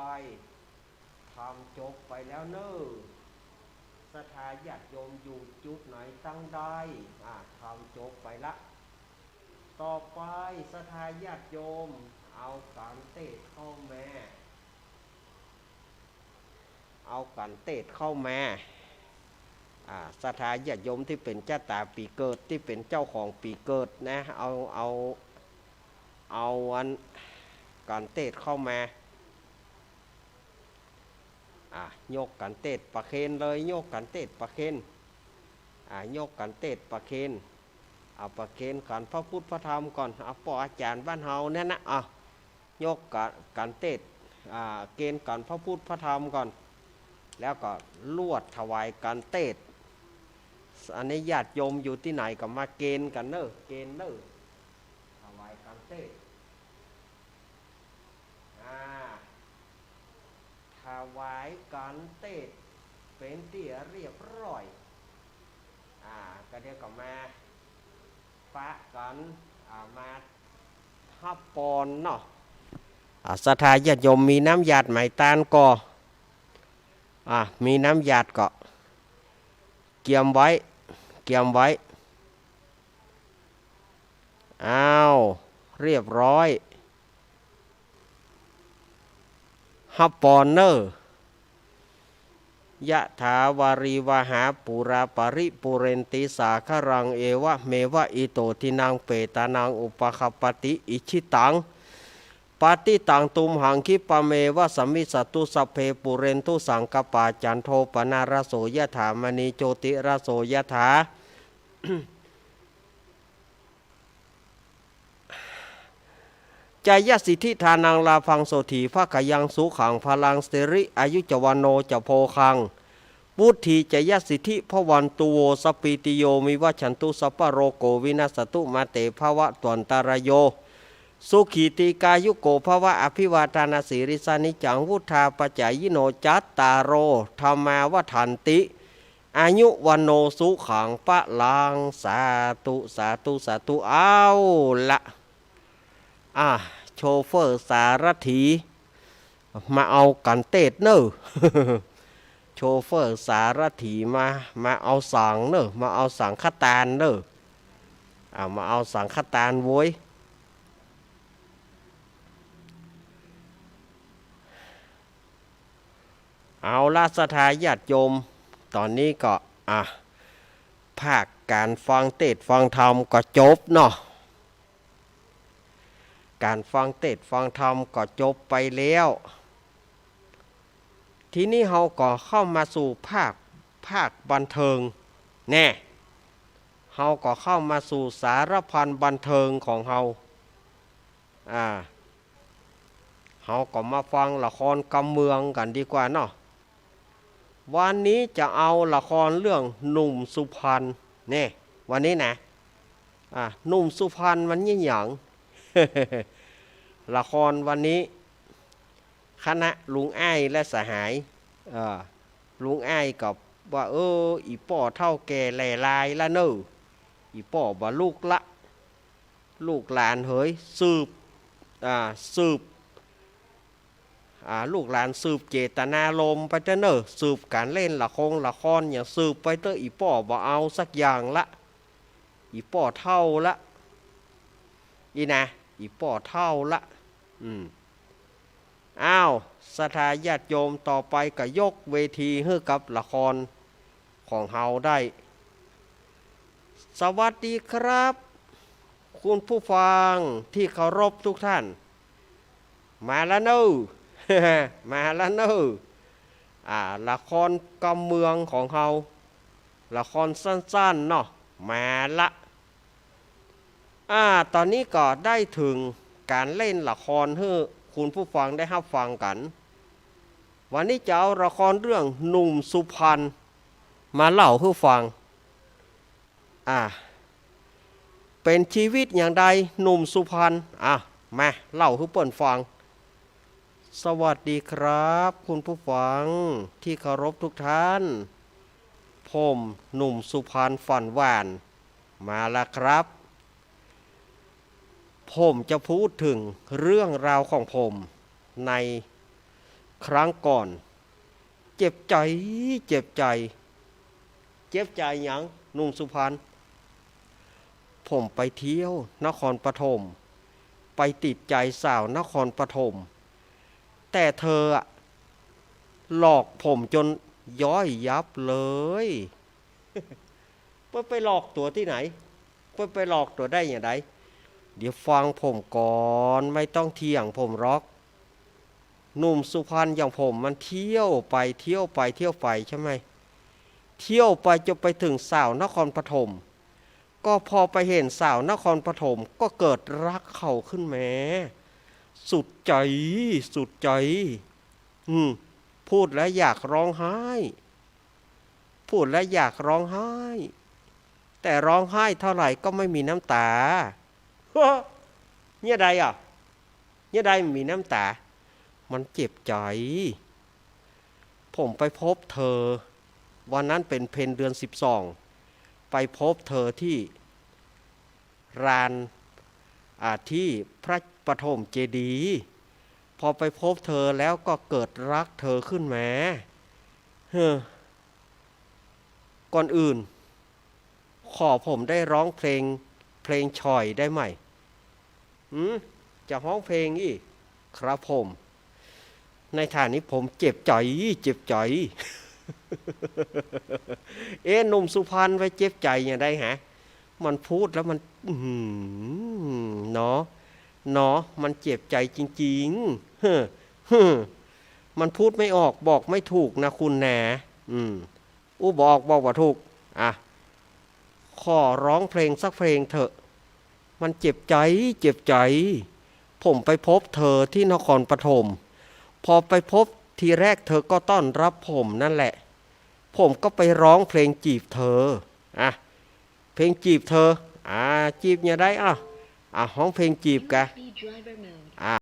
ธรรมจบไปแล้วเน่อ ศรัทธาญาติโยมอยู่จุดไหนตังใด อ่า ธรรมจบไปละ ต่อไป ศรัทธาญาติโยม เอาก๋านเตสน์เข้ามา เอาก๋านเตสน์เข้ามา อ่า ศรัทธาญาติโยมตี้เป๋นจาต๋าปี๋เกิด ตี้เป๋นเจ้าของปี๋เกิดนะ เอา เอา เอาอันก๋านเตสน์เข้ามา อ่ะ ยกก๋านเตสน์ประเคนเลย ยกก๋านเตสน์ประเคน อ่ะ ยกก๋านเตสน์ประเคน เอาประเคนก๋านพระพุทธพระธรรมก่อน เอาป้ออาจ๋ารย์บ้านเฮาเนี่ยนะ อ่ะ ยกก๋าน ก๋านเตสน์ อ่า เคนก๋านพระพุทธพระธรรมก่อน แล้วก็ลวดถวายก๋านเตสน์ อันนี้ญาติโยมอยู่ตี้ไหนก็มาเคนกั๋นเน่อ เคนเน่อ ถวายก๋านเตสน์ อ่า ถวายก๋านเตสน์เป๋นตี้เรียบร้อย อ่า ก็เดี๋ยวก็มาปะกั๋น อ่า มาฮับปอนเนาะ อ่า ศรัทธาญาติโยมมีน้ำหยาดไหมตานก่อ อ่า มีน้ำหยาดก็เกียมไว้ เกียมไว้ อ้าว เรียบร้อย ฮับปอนเน่อ ยะถาวาริวหาปูราปะริปูเรนติสาคะรัง เอวะเมวะอิโต ทินนังเปตานัง อุปะคัปปะติ อิจฉิตัง ปัตติตัง ตุมหัง คิปะเมวะสะมิชฌะตุ สัพเพปูเรนตุสังกัปปา จันโทปะนะระโส ยะถา มะณีโชติระโส ยะถา จายสิทธิ ธานัง ลาภัง โสฏฐี ภะคะยัง สุขัง พะลัง สิริ อายุ จะ วัณโณ จะ โภคัง วุฑฒี จายสิทธิ ภะวันตุ โว สะปปีติโย วิวัชชันตุ สัพพะโรโค วินัสสะตุ มา เต ภะวัตวันตะราโย สุขี ตีฆายุโก ภะวะ อะภิวาทานะสีลิสสะ นิจจัง วุฑฒาปะจายิโน จัตตาโร ธัมมา วัฑฒันติ อายุ วัณโณ สุขัง พะลัง สาธุ สาธุ สาธุ เอาละ อ่ะ โชเฟอร์สารถี มาเอาก๋านเตสน์เน่อ โชเฟอร์สารถี มา มาเอาสังเน่อ มาเอาสังฆตานเน่อ อ่ะ มาเอาสังฆตานโว้ย เอาละ ศรัทธาญาติโยม ต๋อนนี้ก็ อ่ะ ภาคก๋านฟังเตสน์ฟังธรรมก็จบเนาะ ก๋านฟังเตสน์ฟังธรรมก็จบไปแล้ว ทีนี้เฮาก็เข้ามาสู่ภาค ภาคบันเทิง แน่ เฮาก็เข้ามาสู่สารพันบันเทิงของเฮา อ่า เฮาก็มาฟังละครกำเมืองกั๋นดีกว่าเนาะ วันนี้จะเอาละครเรื่องหนุ่มสุพรรณ แน่ วันนี้นะ อ่า หนุ่มสุพรรณมันยี่หยัง ละครวันนี้ คณะลุงอ้ายและสหาย เอ่อ ลุงอ้ายกับ ว่า เออ อี่ป้อเฒ่าแก่แหล่ลายละเน่อ อี่ป้อบ่ลุกละ ลูกหลานเหย สืบ อ่า สืบ อ่า ลูกหลานสืบเจตนารมณ์ไปเต๊อะเน่อ สืบก๋านเล่นละคงละครอย่างสืบไปเต๊อะ อี่ป้อบ่เอาสักอย่างละ อี่ป้อเฒ่าละ อี่นะ อี่ป้อเฒ่าละ อืม อ้าว ศรัทธาญาติโยม ต่อไปก็ยกเวทีหื้อกับละครของเฮาได้ สวัสดีครับ คุณผู้ฟังที่เคารพทุกท่าน มาละเน่อ มาละเน่อ อ่า ละครกำเมืองของเฮา ละครสั้นๆ เนาะ มาละ อ่า ต๋อนนี้ก็ได้เถิงก๋านเล่นละครหื้อคุณผู้ฟังได้ฮับฟังกั๋น วันนี้จะเอาละครเรื่องหนุ่มสุพรรณมาเล่าหื้อฟัง อ่า เป๋นชีวิตอย่างใดหนุ่มสุพรรณ อ่ะ มาเล่าหื้อเปิ้นฟัง สวัสดีครับ คุณผู้ฟังที่เคารพทุกท่าน ผมหนุ่มสุพรรณฝันหว่าน มาละครับ ผมจะพูดถึงเรื่องราวของผมในครั้งก่อน เจ็บใจ๋ เจ็บใจ๋ เจ็บใจ๋หยัง หนุ่มสุพรรณ ผมไปเที่ยวนครปฐม ไปติดใจ๋สาวนครปฐม แต่เธออะ หลอกผมจ๋นย้อยยับเลย เปิ้นไปหลอกตั๋วตี้ไหน เปิ้นไปหลอกตั๋วได้อย่างใด เดี๋ยวฟังผมก่อน ไม่ต้องเถียงผมหรอก หนุ่มสุพรรณอย่างผมมันเที่ยวไปเที่ยวไปเที่ยวไปใช่ไหม เที่ยวไปจนไปเถิงสาวนครปฐม ก็พอไปหันสาวนครปฐมก็เกิดฮักเขาขึ้นมา สุดใจ๋ สุดใจ๋ อืม พูดแล้วอยากฮ้องไห้ พูดแล้วอยากฮ้องไห้ แต่ฮ้องไห้เท่าไหร่ก็ไม่มีน้ำต๋า เฮ้อ เนี่ยใดอะ เนี่ยใดบ่มีน้ำต๋า มันเจ็บใจ๋ ผมไปพบเธอ วันนั้นเป๋นเพ็ญเดือนสิบสอง ไปพบเธอตี้ลาน อ่า ตี้พระปฐมเจดีย์ พอไปพบเธอแล้วก็เกิดฮักเธอขึ้นมา เฮ้อ ก่อนอื่น ขอผมได้ฮ้องเพลง เพลงฉ่อยได้ไหม หืม จะฮ้องเพลงอี้ ครับผม ในฐานะนี้ผมเจ็บใจ๋ เจ็บใจ๋ เอ๊ะ หนุ่มสุพรรณไปเจ็บใจ๋อย่างใดฮะ มันพูดแล้วมัน อื้อหือ เนาะ เนาะ มันเจ็บใจ๋จริงๆ เฮ้อ เฮ้อ มันพูดไม่ออก บอกไม่ถูกนะคุณนะ อืม อู้บ่ออก บอกบ่ถูก อ่ะ ขอฮ้องเพลงสักเพลงเถอะ มันเจ็บใจ๋ เจ็บใจ๋ ผมไปพบเธอตี้นครปฐม พอไปพบทีแรกเธอก็ต้อนฮับผมนั่นแหละ ผมก็ไปฮ้องเพลงจีบเธอ อ่ะ เพลงจีบเธอ อ่า จีบอย่างใด อ่ะ อ่ะ ฮ้องเพลงจีบกะ อ่ะ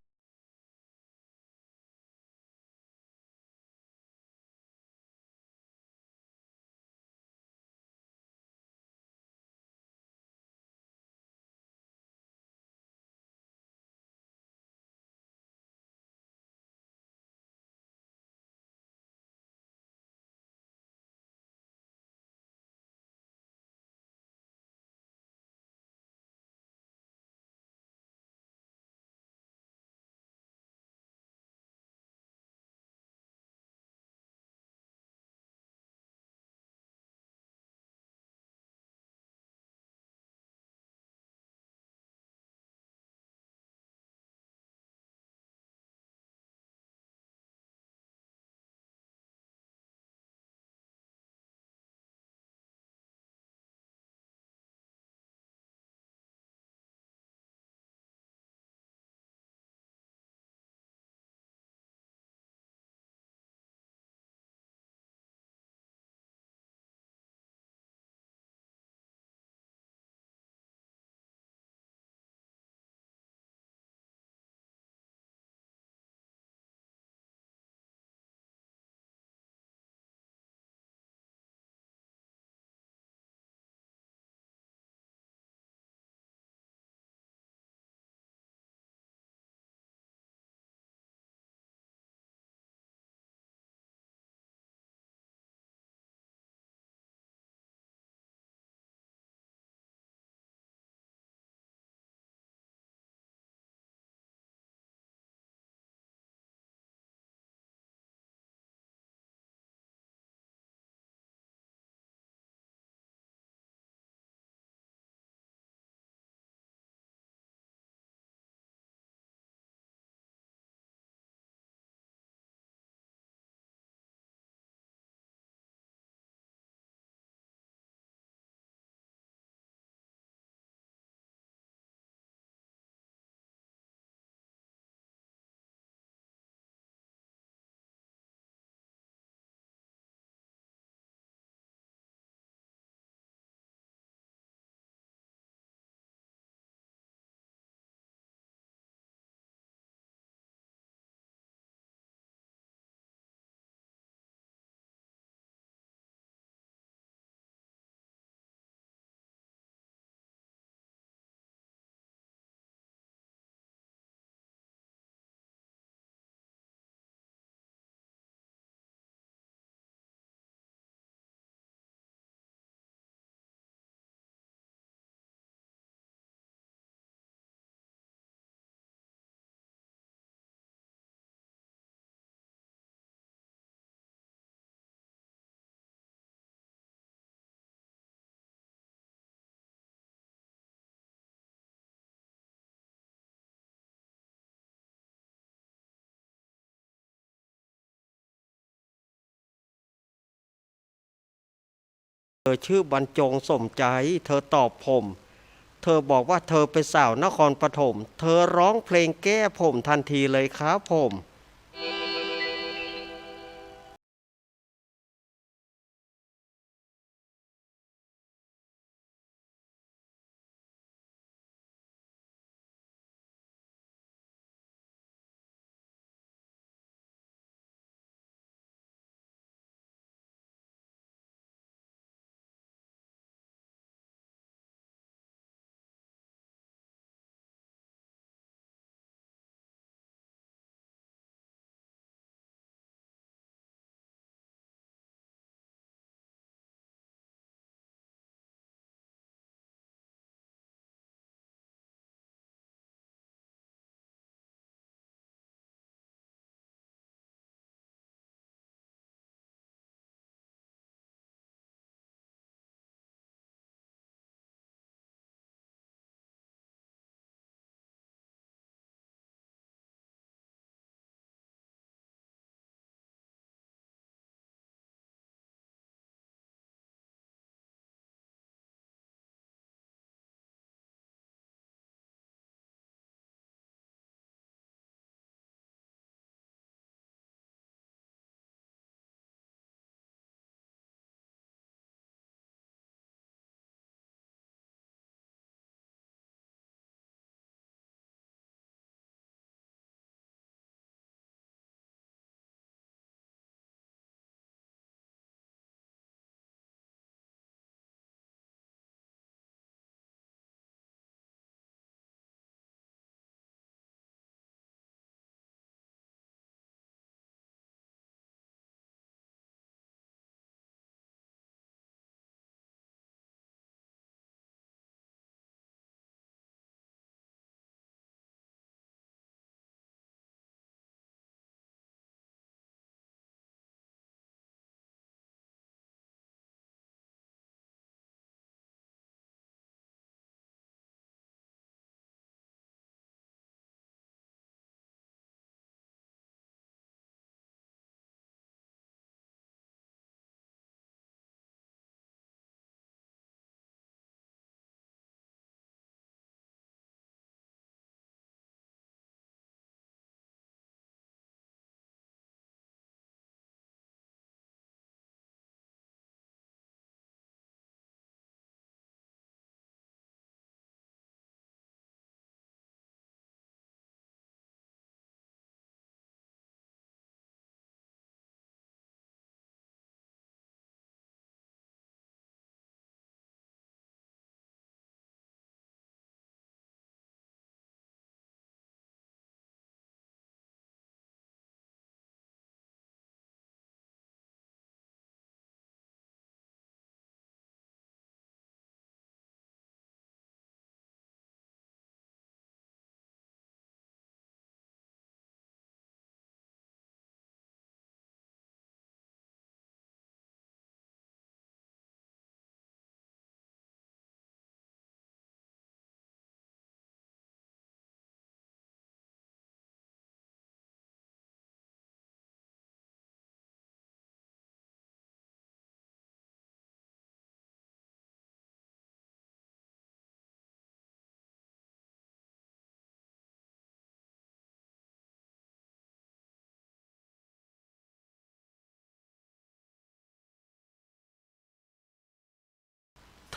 อชื่อบรรจงสมใจ เธอตอบผม เธอบอกว่าเธอเป็นสาวนครปฐม เธอร้องเพลงแก้ผมทันทีเลยครับผม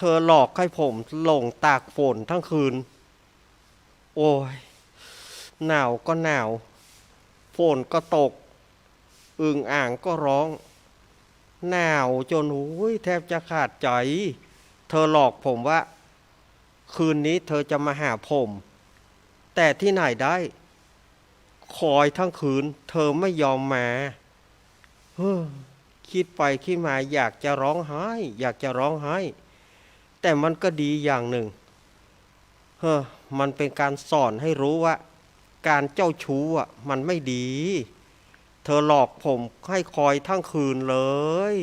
เธอหลอกให้ผมหลงตากฝนทั้งคืน โอ้ย หนาวก็หนาว ฝนก็ตก อึ่งอ่างก็ร้อง หนาวจน โอ้ย แทบจะขาดใจ เธอหลอกผมว่า คืนนี้เธอจะมาหาผม แต่ที่ไหนได้ คอยทั้งคืน เธอไม่ยอมมา เฮ้อ คิดไปคิดมาอยากจะร้องไห้ อยากจะร้องไห้ แต่มันก็ดีอย่างหนึ่ง เฮ้อ มันเป็นการสอนให้รู้ว่า การเจ้าชู้อะ มันไม่ดี เธอหลอกผมให้คอยทั้งคืนเลย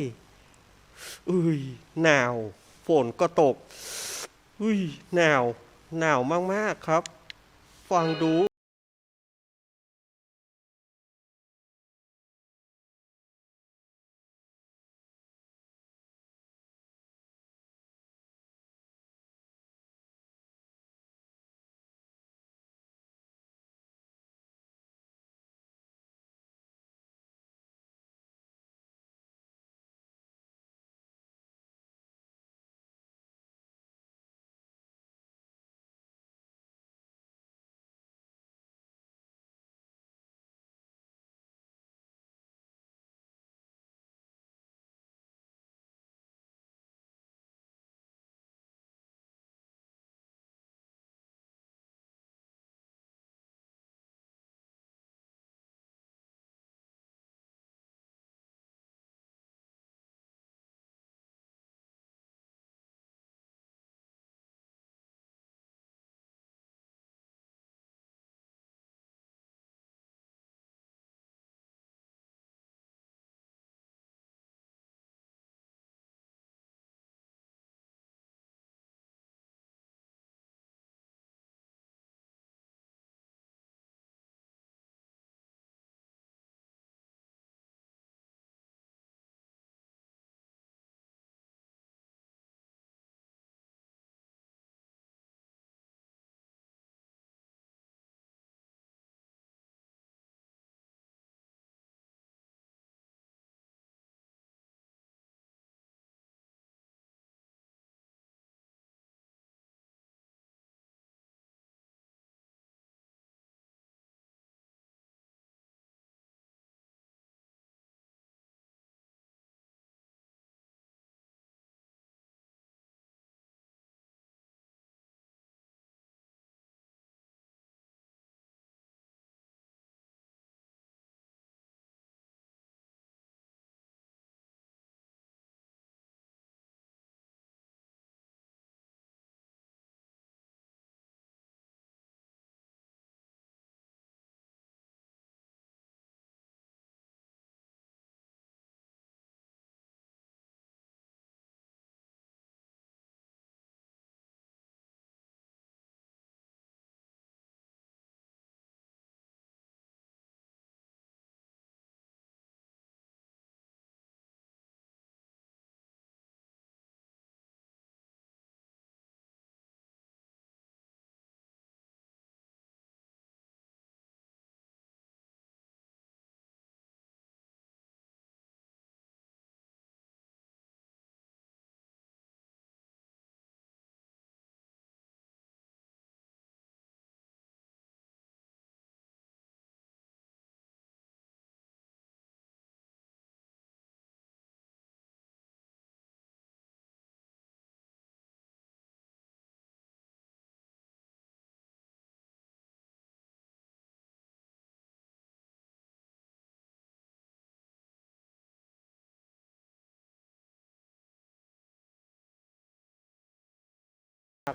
อุ้ย หนาว ฝนก็ตก อุ้ย หนาว หนาวมากๆ ครับ ฟังดู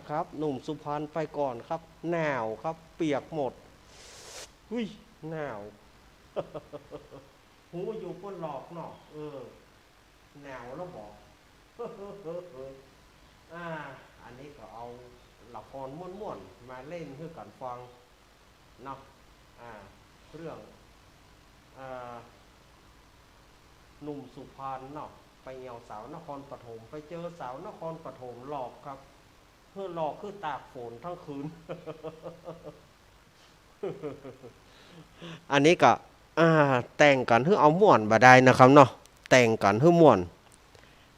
ครับ หนุ่มสุพรรณไปก่อนครับ หนาวครับ เปียกหมด หุย หนาว ฮู้อยู่ป้นหลอกเนาะ เออ หนาวแล้วบอก อ่า อันนี้ก็เอาละครม่วนๆ มาเล่นหื้อกั๋นฟังเนาะ อ่า เรื่อง อ่า หนุ่มสุพรรณเนาะ ไปแอ่วสาวนครปฐม ไปเจอสาวนครปฐมหลอกครับ หื้อหลอกหื้อตากฝนตึงคืน อันนี้ก็ อ่า แต่งกั๋นหื้อเอาม่วนบ่าดายนะครับเนาะ แต่งกั๋นหื้อม่วน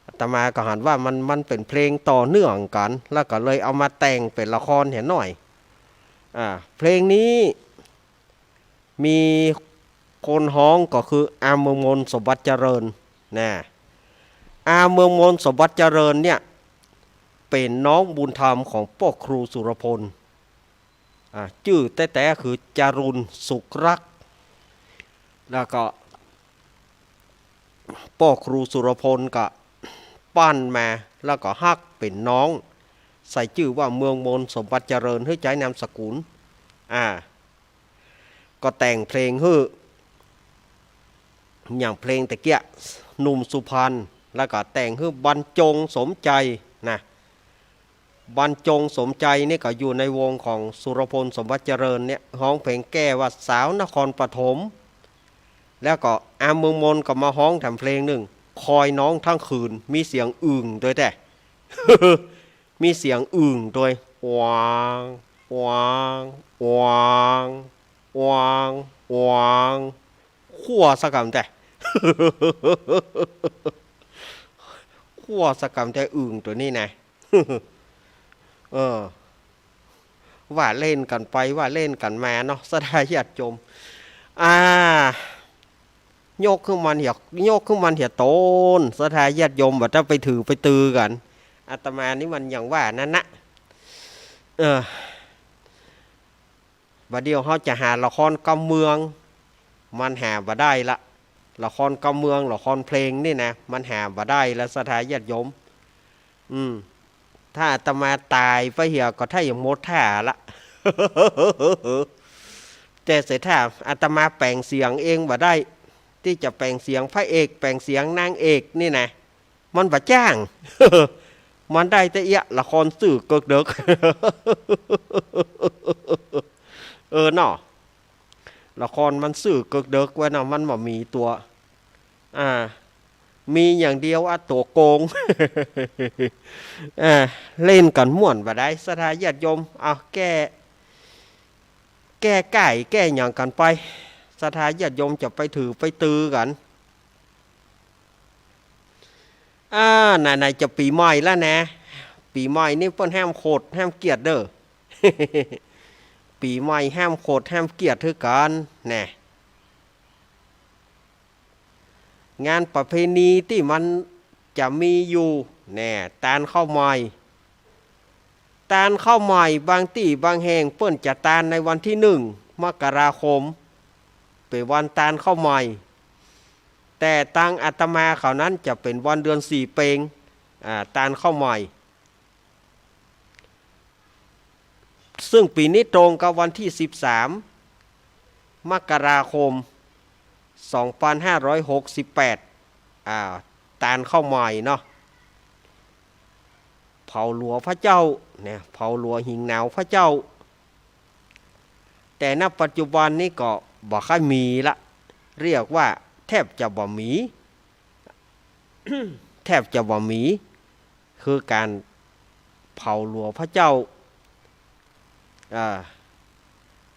อาตมาก็หันว่ามัน มันเป๋นเพลงต่อเนื่องกั๋น แล้วก็เลยเอามาแต่งเป๋นละครเหียหน่อย อ่า เพลงนี้ มีคนฮ้องก็คือ อา เมืองมน สมบัติเจริญ นะ อา เมืองมน สมบัติเจริญเนี่ย เป๋นน้องบุญธรรมของป้อครูสุรพล อ่า จื้อแต๊ๆ คือ จารุณ สุขรัก แล้วก็ ป้อครูสุรพลก็ ปั้นมา แล้วก็ฮักเป๋นน้อง ใส่จื้อว่า เมืองมน สมบัติเจริญ หื้อใจ๊นามสกุล อ่า ก็แต่งเพลงหื้อ อย่างเพลงตะเกียะ หนุ่มสุพรรณ แล้วก็แต่งหื้อ บรรจงสมใจ นะ บรรจงสมใจนี่ก็อยู่ในวงของสุรพล สมบัติเจริญเนี่ย ฮ้องเพลงแก้ว่า สาวนครปฐม แล้วก็ อา เมืองมนก็มาฮ้องแถมเพลงนึ่ง คอยน้องตึงคืน มีเสียงอึ่งตวยแต๊ มีเสียงอึ่งตวย อวาง อวาง อวาง อวาง อวาง คั้วสะกำแต๊ คั้วสะกำแต๊อึ่งตั๋วนี้นะ เออ ว่าเล่นกั๋นไป ว่าเล่นกั๋นมาเนาะ ศรัทธาญาติโยม อ่า ยกขึ้นมันเหีย ยกขึ้นมันเหียโตน ศรัทธาญาติโยม บ่าจะไปถือไปตือกั๋น อาตมานี่มันอย่างว่านั้นนะ เออ บ่าเดี่ยวเฮาจะหาละครกำเมือง มันหาบ่ได้ละ ละครกำเมือง ละครเพลงนี่นะ มันหาบ่ได้ละ ศรัทธาญาติโยม อืม ถ้าอาตมาต๋ายไปเหียก็ถ้าอย่างหมดท่าละ แต่เสียถ้าอาตมาแป๋งเสียงเองบ่ได้ ตี้จะแป๋งเสียงพระเอก แป๋งเสียงนางเอกนี่นะ มันบ่จ้าง มันได้แต่เอี้ย ละครซื่อเกิกเดิก เออเนาะ ละครมันซื่อเกิกเดิกไว้เนาะ มันบ่มีตั๋ว อ่า มีอย่างเดียวอะ ตั๋วโกง อ่า เล่นกั๋นม่วนบ่าดาย ศรัทธาญาติโยม เอาแก้ แก้ไก๋ แก้หยังกั๋นไป ศรัทธาญาติโยมจะไปถือไปตือกั๋น อ่า ไหนๆ จะปี๋ใหม่แล้วนะ ปี๋ใหม่นี่เปิ้นห้ามโขดห้ามเกลียดเด้อ ปี๋ใหม่ห้ามโขดห้ามเกลียดหื้อกั๋น แน่ งานประเพณีตี้มันจะมีอยู่ แน่ ตานข้าวใหม่ ตานข้าวใหม่ บางตี้บางแห่งเปิ้นจะตานในวันตี้หนึ่ง มกราคม เป๋นวันตานข้าวใหม่ แต่ตางอาตมาเขานั้นจะเป๋นวันเดือนสี่เป็ง อ่า ตานข้าวใหม่ ซึ่งปี๋นี้ตรงกับวันตี้สิบสาม มกราคม สองปันห้าร้อยหกสิบแปด อ่า ตานข้าวใหม่เนาะ เผาหลัวพระเจ้า เนี่ย เผาหลัวหิงหนาวพระเจ้า แต่ ณ ปัจจุบันนี้ก็บ่ค่อยมีละ เรียกว่าแทบจะบ่มี แทบจะบ่มี คือก๋านเผาหลัวพระเจ้า อ่า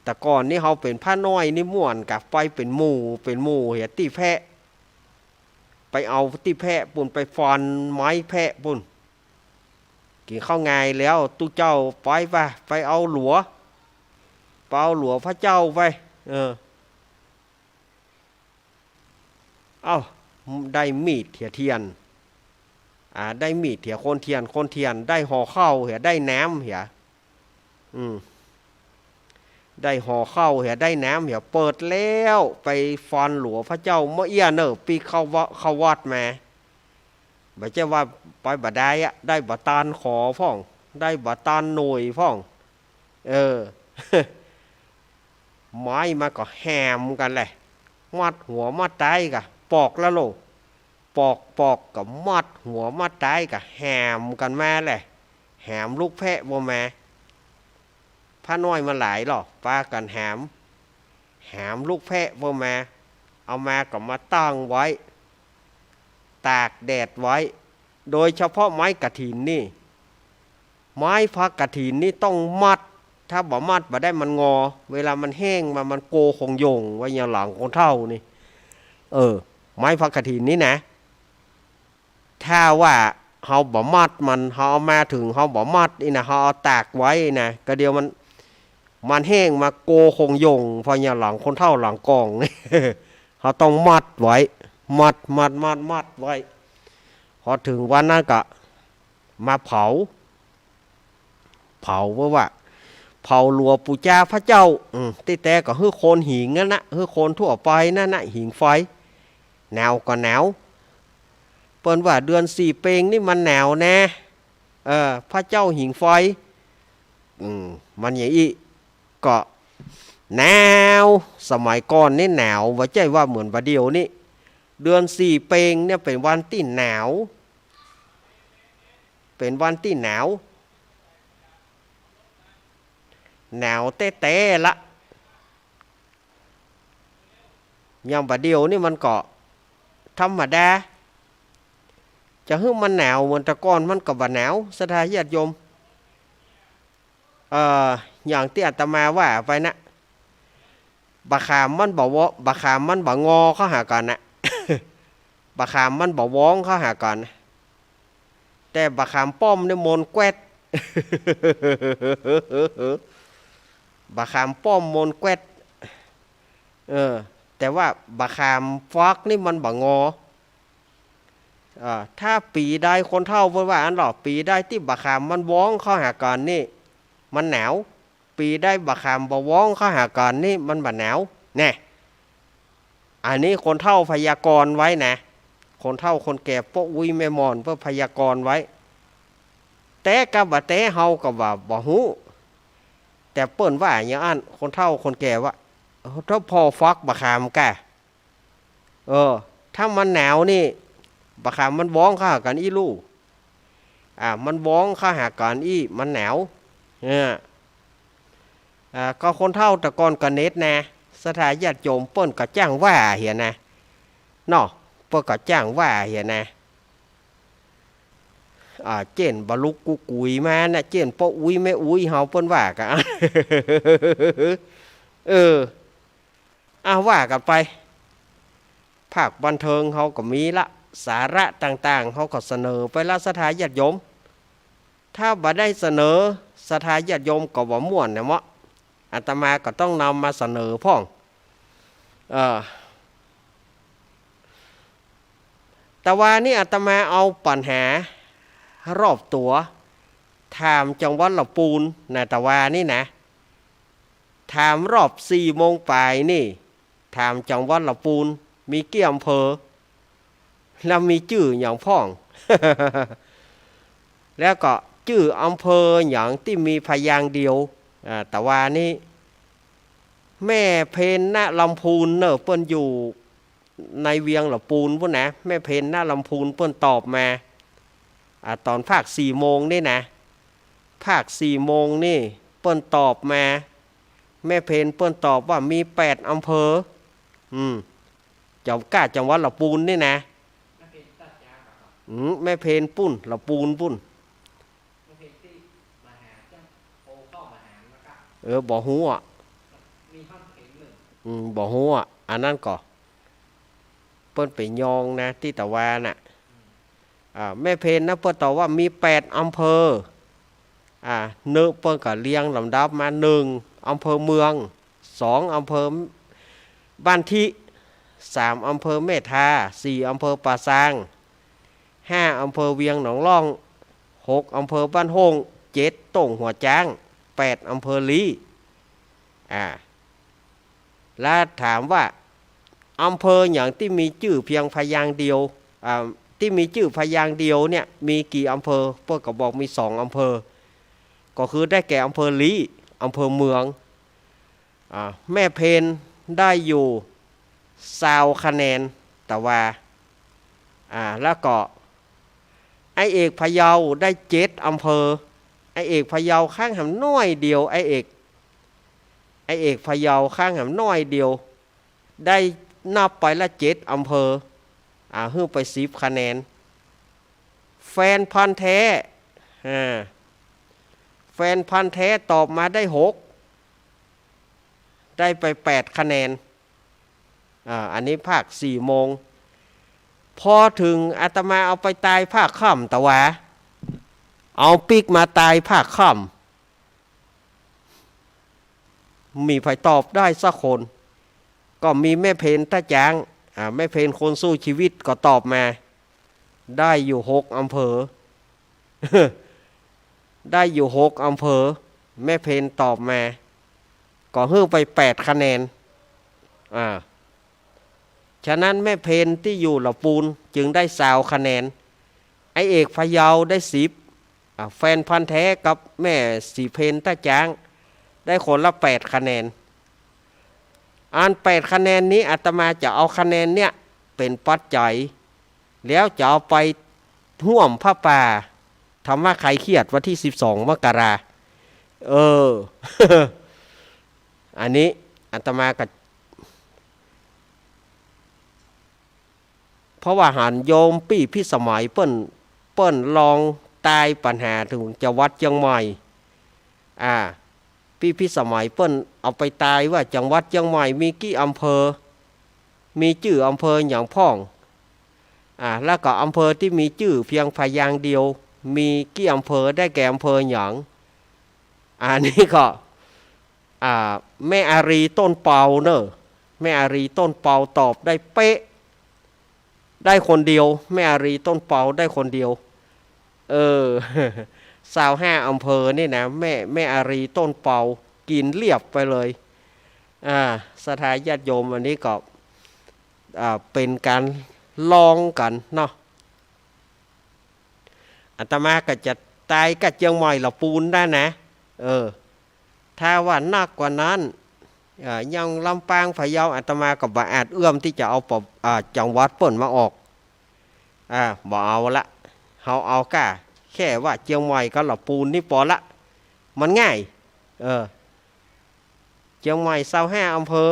แต่ก่อนนี้เฮาเป๋นพระน้อยนี่ม่วนกะ ไปเป๋นหมู่ เป๋นหมู่เหียตี้แพะ ไปเอาตี้แพะปู้น ไปฟันไม้แพะปู้น กิ๋นข้าวงายแล้ว ตุ๊เจ้าไปปะ ไปเอาหลัว ไปเอาหลัวพระเจ้าไป เออ เอ้า ได้มีดเหียเทียน อ่า ได้มีดเหียคนเทียน คนเทียน ได้ห่อข้าวเหีย ได้น้ำเหีย อืม ได้ห่อข้าวเหีย ได้น้ำเหีย เปิดแล้วไปฟันหลัวพระเจ้า เมื่อเอี้ยเน่อ ปิ๊กเข้าวัด เข้าวัดมา บ่ใจ้ว่าไปบ่ได้อะ ได้บ่ตานขอพ่อง ได้บ่ตันหน่วยพ่อง เออ ไม้มันก็แหมกั๋นแหละ มัดหัวมัดต๋ายกั๋น ปอกละโล ปอก ปอกก็มัดหัวมัดต๋ายกั๋น แหมกั๋นมาแหละ แหมลูกแพะบ่มา พระน้อยมันหลายลอ ปากั๋นแหม แหมลูกแพะบ่มา เอามาก็มาตั้งไว้ ตากแดดไว้ โดยเฉพาะไม้กฐินนี่ ไม้พระกฐินนี่ต้องมัด ถ้าบ่มัดบ่ได้มันงอ เวลามันแห้งมามันโกคงหย่ง ว่าอย่างหลังคนเฒ่านี่ เออ ไม้พระกฐินนี่นะ ถ้าว่าเฮาบ่มัดมัน เฮาเอามาเถิงเฮาบ่มัดนี่นะ เฮาเอาตากไว้นะ ก็เดี๋ยวมัน มันแห้งมาโกคงหย่ง เพราะอย่างหลังคนเฒ่าหลังก่อน เฮาต้องมัดไว้ มัด มัด มัด มัดไว้ พอเถิงวันนั้นก็มาเผา เผาเปิ้นว่า เผาหลัวปู่จาพระเจ้า อืม ตี้แต๊ก็หื้อโคนหิงนั่นนะ หื้อโคนทั่วไปนั่นนะ หิงไฟ หนาวก็หนาว เปิ้นว่าเดือนสี่เป็งนี่มันหนาวแน่ เออ พระเจ้าหิงไฟ อืม มันอย่างอี้ ก็หนาว สมัยก่อนนี่หนาว บ่ใจ้ว่าเหมือนบ่าเดี่ยวนี้ เดือนสี่เป็งเนี่ยเป๋นวันตี้หนาว เป๋นวันตี้หนาว หนาวแต๊ๆ ละ อย่างบ่าเดี่ยวนี้มันก็ธรรมดา จะหื้อมันหนาวเหมือนแต่ก่อนมันก็บ่หนาว ศรัทธาญาติโยม เอ่อ อย่างตี้อาตมาว่าไปนะ บ่าขามมันบ่วอ บ่าขามมันบ่งอเข้าหากั๋นนะ บ่าขามมันบ่ว้องเข้าหากั๋นนะ แต่บ่าขามป้อมนี่มนแก๊ด บ่าขามป้อมมนแก๊ด เออ แต่ว่าบ่าขามฟักนี่มันบ่งอ เอ่อ ถ้าปี๋ใด คนเฒ่าเปิ้นว่าอั้นลอ ปี๋ใดตี้บ่าขามมันว้องเข้าหากั๋นนี่ มันหนาว ปี๋ใดบ่าขามบ่ว้องเข้าหากั๋นนี่ มันบ่หนาว แน่ อันนี้คนเฒ่าพยากรณ์ไว้นะ คนเฒ่าคนแก่ ป้ออุ๊ยแม่หม่อนเปิ้นพยากรณ์ไว้ แต๊กับบ่าแต๊เฮาก็ว่าบ่ฮู้ แต่เปิ้นว่าอย่างอั้น คนเฒ่าคนแก่ว่า ถ้าผ่อฟักบ่าขามก่ะ เออ ถ้ามันหนาวนี่ บ่าขามมันว้องเข้าหากั๋นอี้ลู่ อ่า มันว้องเข้าหากั๋นอี้ มันหนาว เนี่ย อ่า ก็คนเฒ่าแต่ก่อนก็เน็ตนะ ศรัทธาญาติโยม เปิ้นก็จ้างว่าเหียนะ เนาะ เปิ้นก็จ้างว่าเหียนะ อ่า เจ้นบ่าลุกกู้กุ๋ยมานะ เจ้นป้ออุ๊ยแม่อุ๊ยเฮาเปิ้นว่าก่ะ เออ อ่ะ ว่ากั๋นไป ภาคบันเทิงเฮาก็มีละ สาระต่างๆ เฮาก็เสนอไปละ ศรัทธาญาติโยม ถ้าบ่ได้เสนอ ศรัทธาญาติโยมก็บ่ม่วนนะเมาะ อาตมาก็ต้องนำมาเสนอพ่อง เอ่อ ตะวานี้อาตมาเอาปัญหารอบตั๋ว ถามจังหวัดละปูนนะ ตะวานี้นะ ถามรอบสี่โมงป๋ายนี่ ถามจังหวัดละปูน มีกี่อำเภอ แล้วมีจื้อหยังพ่อง แล้วก็จื้ออำเภอหยังตี้มีพยางค์เดียว อ่า ตะวานี้ แม่เพ็ญ ณ ลำพูนเน่อ เปิ้นอยู่ในเวียงละปูนปู้นนะ แม่เพ็ญ ณ ลำพูน เปิ้นตอบมา อ่า ต๋อนภาคสี่โมงนี่นะ ภาคสี่โมงนี่ เปิ้นตอบมา แม่เพ็ญ เปิ้นตอบว่ามีแปดอำเภอ อืม จัง ก้า จังหวัดละปูนนี่นะ อืม แม่เพ็ญปุ้น ละปูนปุ้น เออ บ่ฮู้อะ อืม บ่ฮู้อะ อันนั้นก็ เปิ้นไปยองนะ ตี้ตะวาน่ะ อ่า แม่เพ็ญนะ เปิ้นตอบว่ามีแปดอำเภอ อ่า นึ่ง เปิ้นก็เรียงลำดับมา นึ่ง อำเภอเมือง สอง อำเภอบ้านทิ สาม อำเภอแม่ทา สี่ อำเภอป่าซาง ห้า อำเภอเวียงหนองล่อง หก อำเภอบ้านโฮ่ง เจ็ด โต่งหัวจ๊าง แปด อำเภอลี้ อ่า แล้วถามว่า อำเภอหยังตี้มีจื้อเพียงพยางค์เดียว อ่า ตี้มีจื้อพยางค์เดียวเนี่ย มีกี่อำเภอ เปิ้นก็บอกมีสองอำเภอ ก็คือได้แก่อำเภอลี้ อำเภอเมือง อ่า แม่เพ็ญได้อยู่ซาวคะแนน ตะวา อ่า แล้วก็ ไอ้เอกพะเยาได้เจ็ดอำเภอ ไอ้เอกพะเยาค้างแหมน้อยเดียว ไอ้เอก ไอ้เอกพะเยาค้างแหมน้อยเดียว ได้นับไปละเจ็ดอำเภอ อ่า หื้อไปสิบคะแนน แฟนพันธุ์แท้ อ่า แฟนพันธุ์แท้ตอบมาได้หก ได้ไปแปดคะแนน อ่า อันนี้ภาคสี่โมง พอถึงอาตมาเอาไปตายภาคค่ำ ตะวา เอาปิ๊กมาตายภาคค่ำ บ่มีใผตอบได้สักคน ก็มีแม่เพ็ญต้าจ๊าง อ่า แม่เพ็ญคนสู้ชีวิตก็ตอบมา ได้อยู่หกอำเภอ ได้อยู่หกอำเภอ แม่เพ็ญตอบมา ก็หื้อไปแปดคะแนน อ่า ฉะนั้นแม่เพ็ญตี้อยู่ละปูนจึงได้ซาวคะแนน ไอ้เอกพะเยาได้สิบ อ่า แฟนพันธุ์แท้กับแม่สีเพ็ญต้าจ๊าง ได้คนละแปดคะแนน อันแปดคะแนนนี้อาตมาจะเอาคะแนนเนี่ยเป๋นปัจจัย แล้วจะเอาไปฮ่วมผ้าป่าธรรมะคลายเครียดวันที่สิบสองมกรา เออ อันนี้อาตมาก็ เพราะว่าหันโยมปี้พิสมัยเปิ้น เปิ้นลองตายปัญหาเถิงจังหวัดเจียงใหม่ อ่า ปี้พิสมัยเปิ้นเอาไปตายว่าจังหวัดเจียงใหม่มีกี่อำเภอ มีจื้ออำเภอหยังพ่อง อ่า แล้วก็อำเภอตี้มีจื้อเพียงพยางค์เดียว มีกี่อำเภอ ได้แก่อำเภอหยัง อันนี้ก็ อ่า แม่อารีย์ต้นเปาเน่อ แม่อารีย์ต้นเปาตอบได้เป๊ะ ได้คนเดียว แม่อารีย์ต้นเปาได้คนเดียว เออ ซาวห้าอำเภอนี่นะ แม่ แม่อารีย์ต้นเปากิ๋นเรียบไปเลย อ่า ศรัทธาญาติโยม อันนี้ก็ อ่า เป๋นก๋านลองกั๋นเนาะ อาตมาก็จะตายกับเจียงใหม่ละปูนได้นะ เออ ถ้าว่านักกว่านั้น เอ่อ อย่างลำปาง พะเยา อาตมาก็บ่อาจเอื้อมตี้จะเอาปะ อ่า จังหวัดเปิ้นมาออก อ่า บ่เอาละ เฮาเอาก้าแค่ว่าเจียงใหม่กับละปูนนี่ปอละ มันง่าย เออ เจียงใหม่ซาวห้าอำเภอ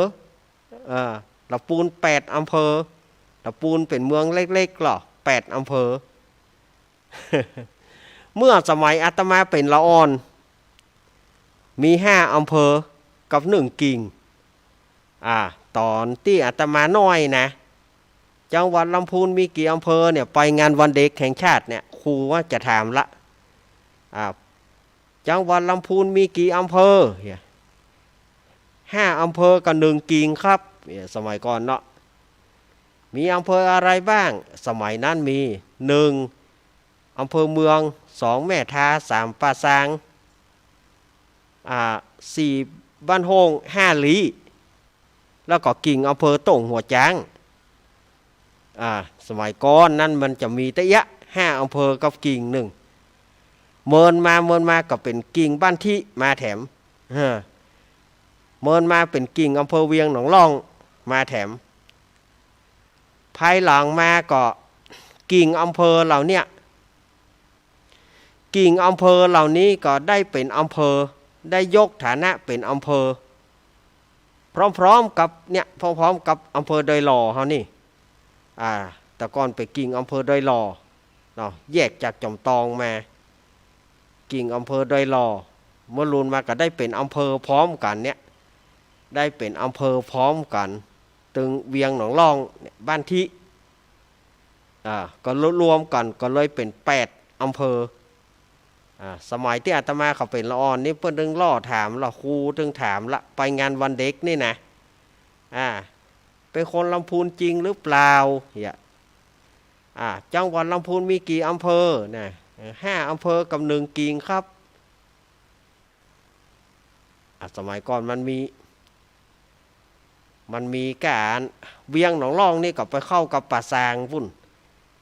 เออ ละปูนแปดอำเภอ ละปูนเป๋นเมืองเล็กๆ ลอ แปดอำเภอ เมื่อสมัยอาตมาเป๋นละอ่อน มีห้าอำเภอกับหนึ่งกิ่ง อ่า ต๋อนตี้อาตมาน้อยนะ จังหวัดลำพูนมีกี่อำเภอเนี่ย ไปงานวันเด็กแห่งชาติเนี่ย ครูว่าจะถามละ อ่า จังหวัดลำพูนมีกี่อำเภอ เนี่ย ห้าอำเภอกับหนึ่งกิ่งครับ เนี่ย สมัยก่อนเนาะ มีอำเภออะไรบ้าง สมัยนั้นมี หนึ่ง อำเภอเมือง สอง แม่ทา สาม ป่าซาง อ่า สี่ บ้านโฮ่ง ห้า ลี้ แล้วก็กิ่งอำเภอโต่งหัวจ๊าง อ่า สมัยก่อนนั้นมันจะมีแต่เอี้ยะ ห้าอำเภอกับกิ่งหนึ่ง เมินมาเมินมาก็เป๋นกิ่งบ้านทิมาแถม เออ เมินมาเป๋นกิ่งอำเภอเวียงหนองล่องมาแถม ภายหลังมาก็กิ่งอำเภอเหล่าเนี้ย กิ่งอำเภอเหล่านี้ก็ได้เป๋นอำเภอ ได้ยกฐานะเป๋นอำเภอ พร้อมๆ กับเนี่ย พร้อมๆ กับอำเภอดอยหล่อเฮานี่ อ่า แต่ก่อนเป๋นกิ่งอำเภอดอยหล่อเนาะ แยกจากจอมตองมา กิ่งอำเภอดอยหล่อ เมื่อลุนมาก็ได้เป๋นอำเภอพร้อมกั๋นเนี่ย ได้เป๋นอำเภอพร้อมกั๋น ตึงเวียงหนองล่องเนี่ย บ้านทิ อ่า ก็รวมกั๋นก็เลยเป๋นแปดอำเภอ อ่า สมัยตี้อาตมาเข้าเป๋นละอ่อนนี่ เปิ้นตึงล่อถามละ ครูตึงถามละ ไปงานวันเด็กนี่นะ อ่า เป็นคนลำพูนจริงหรือเปล่า เนี่ย อ่า จังหวัดลำพูนมีกี่อำเภอ นะ เออ ห้าอำเภอกับหนึ่งกิ่งครับ อ่ะ สมัยก่อนมันมี มันมีก๋าน เวียงหนองล่องนี่ก็ไปเข้ากับป่าซางปู้น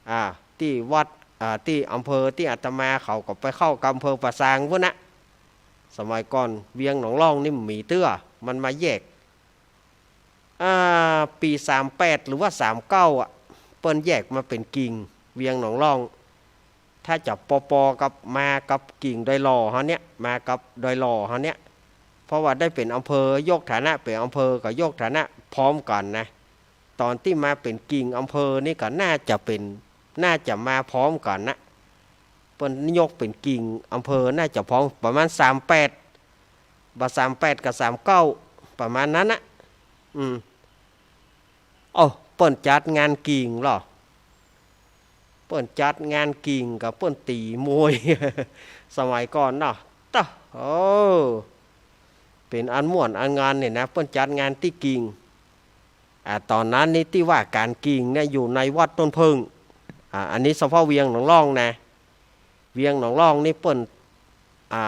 อ่า ตี้วัด อ่า ตี้อำเภอ ตี้อาตมาเข้าก็ไปเข้ากับอำเภอป่าซางปู้นนะ สมัยก่อนเวียงหนองล่องนี่บ่มีเตื้อ มันมาแยก อ่า ปี๋สามแปดหรือว่าสามเก้าอะ เปิ้นแยกมาเป๋นกิ่ง เวียงหนองล่อง ถ้าจะปอปอกับ มากับกิ่งดอยหล่อเฮาเนี่ย มากับดอยหล่อเฮาเนี่ย เพราะว่าได้เป๋นอำเภอ ยกฐานะเป๋นอำเภอก็ยกฐานะพร้อมกั๋นนะ ต๋อนตี้มาเป๋นกิ่งอำเภอนี่ก็น่าจะเป๋น น่าจะมาพร้อมกั๋นนะ เปิ้นยกเป๋นกิ่งอำเภอน่าจะพร้อมประมาณสามแปด บ่าสามแปดกับสามเก้า ประมาณนั้นนะ อืม โอ้ เปิ้นจัดงานกิ่งเหรอ เปิ้นจัดงานกิ่งกับเปิ้นตี๋มวย สมัยก่อนเนาะ ตะ โอ้ เป๋นอันม่วนอันงานเนี่ยนะ เปิ้นจัดงานตี้กิ่ง อ่า ต๋อนนั้นนี่ตี้ว่าก๋านกิ่งเนี่ยอยู่ในวัดต้นเผิ้ง อ่า อันนี้เฉพาะเวียงหนองล่องนะ เวียงหนองล่องนี่เปิ้น อ่า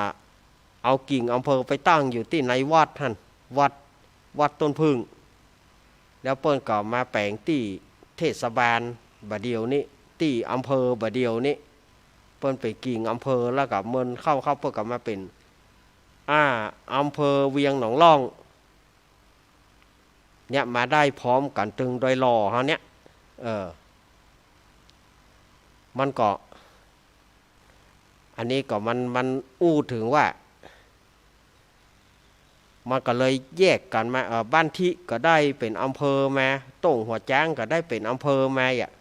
เอากิ่งอำเภอไปตั้งอยู่ตี้ในวัดหั้น วัด วัดต้นเผิ้ง แล้วเปิ้นก็มาแป๋งตี้เทศบาลบ่าเดี่ยวนี้ ตี้อำเภอบ่าเดี่ยวนี้ เปิ้นเป๋นกิ่งอำเภอ แล้วก็เมินเข้า เข้าเปิ้นก็มาเป๋น อ่า อำเภอเวียงหนองล่อง เนี่ยมาได้พร้อมกั๋นตึงดอยหล่อเฮาเนี่ย เออ มันก็ อันนี้ก็มัน มันอู้เถิงว่า มันก็เลยแยกกั๋นมา เอ่อ บ้านทิก็ได้เป๋นอำเภอมา โต้งหัวจ๊างก็ได้เป๋นอำเภอมาอ่ะ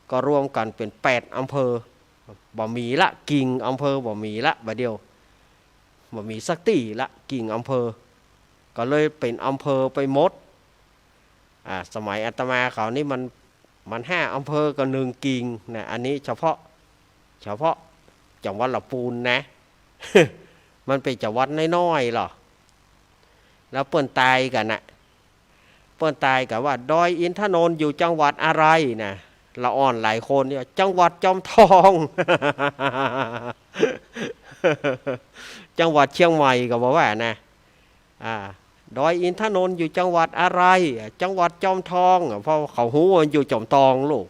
ก็รวมกั๋นเป๋นแปดอำเภอ บ่มีละ กิ่งอำเภอบ่มีละ บ่าเดี่ยว บ่มีสักตี้ละ กิ่งอำเภอ ก็เลยเป๋นอำเภอไปหมด อ่า สมัยอาตมาเขานี่มัน มันห้าอำเภอกับหนึ่งกิ่งนะ อันนี้เฉพาะ เฉพาะจังหวัดละปูนนะ มันเป๋นจังหวัดน้อยๆ เหรอ แล้วเปิ้นตายกั๋นนะ เปิ้นตายกั๋นว่า ดอยอินทนนท์อยู่จังหวัดอะไรนะ ละอ่อนหลายคนเนี่ย จังหวัดจอมทอง จังหวัดเชียงใหม่ก็บ่ว่านะ อ่า ดอยอินทนนท์อยู่จังหวัดอะไร จังหวัดจอมทอง เพราะเขาฮู้ว่ามันอยู่จอมตองลูก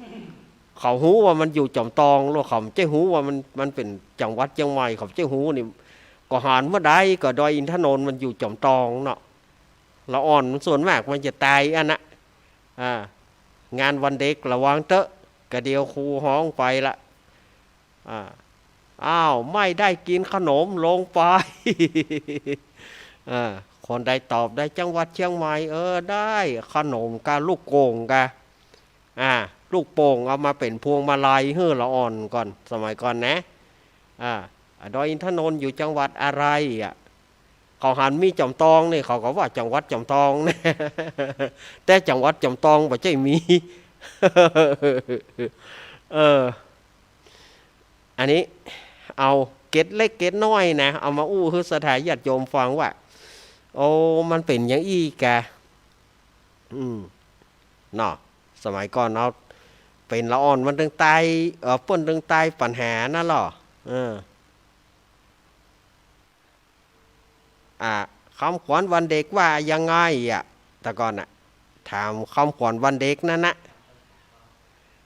เขาฮู้ว่ามันอยู่จอมตองลูก เขาบ่ใจ้ฮู้ว่ามัน มันเป๋นจังหวัดเชียงใหม่ เขาบ่ใจ้ฮู้นี่ ก็หันเมื่อใดก็ดอยอินทนนท์มันอยู่จอมตองเนาะ ละอ่อนมันส่วนมากมันจะตายอั้นนะ อ่า งานวันเด็กระวังเต๊อะ กะเดี๋ยวครูฮ้องไปละ อ่า อ้าว ไม่ได้กิ๋นขนมลงไป อ่า คนใดตอบได้จังหวัดเชียงใหม่ เออ ได้ขนมกับลูกโป่งกะ อ่า ลูกโป่งเอามาเป๋นพวงมาลัยหื้อละอ่อนก่อน สมัยก่อนนะ อ่า ดอยอินทนนท์อยู่จังหวัดอะไรอ่ะ เขาหันมีจอมตองนี่ เขาก็ว่าจังหวัดจอมตองนะ แต่จังหวัดจอมตองบ่ใจ้มี เออ อันนี้เอาเกร็ดเล็กเกร็ดน้อยนะ เอามาอู้หื้อศรัทธาญาติโยมฟังว่า โอ้ มันเป๋นอย่างอี้กะ อืม เนาะ สมัยก่อนเฮาเป๋นละอ่อนมันตึงตาย เอ่อ เปิ้นตึงตายปัญหานั่นลอ เออ อ่ะ คำขวัญวันเด็กว่ายังไงอ่ะ แต่ก่อนน่ะ ถามคำขวัญวันเด็กนั่นนะ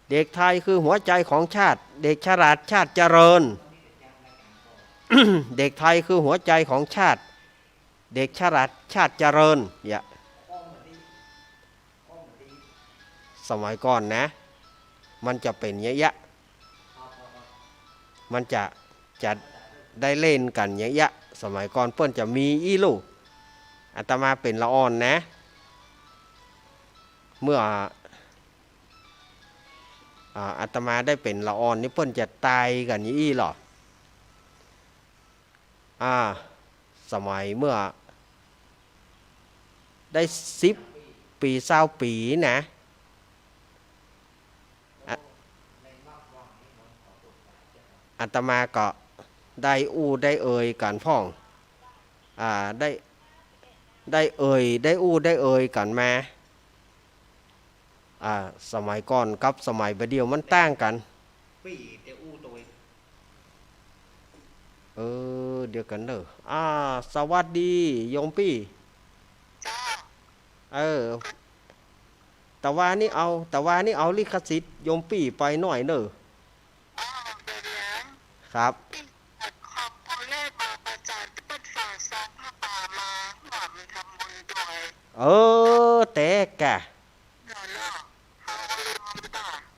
เด็กไทยคือหัวใจของชาติ เด็กฉลาดชาติเจริญ เด็กไทยคือหัวใจของชาติ เด็กฉลาดชาติเจริญ เนี่ย สมัยก่อนนะ มันจะเป๋นอย่างเงี้ย มันจะ จะได้เล่นกั๋นอย่างเงี้ย สมัยก่อนเปิ้นจะมีอี้ลูก อาตมาเป๋นละอ่อนนะ เมื่อ อ่า อาตมาได้เป๋นละอ่อนนี่เปิ้นจะตายกั๋นอย่างอี้ลอ อ่า สมัยเมื่อ ได้สิบปี๋ ซาวปี๋นะ อะ อาตมาก็ได้อู้ได้เอ่ยกั๋นพ่อง อ่า ได้ ได้เอ่ย ได้อู้ได้เอ่ยกั๋นมา อ่า สมัยก่อนกับสมัยบ่าเดี่ยวมันต่างกั๋น ปี้ เดี๋ยวอู้โตย เออ เดี๋ยวกั๋นเน่อ อ่า สวัสดีโยมปี้ เจ้า เออ แต่ว่านี่เอา แต่ว่านี่เอาลิขสิทธิ์โยมปี้ไปหน่อยเน่อ อ้าว เดี๋ยวๆ ครับ ขอบคุณเลขบัตรประจำ เปิดฝา เออ แต๊ก่ะ เจ้า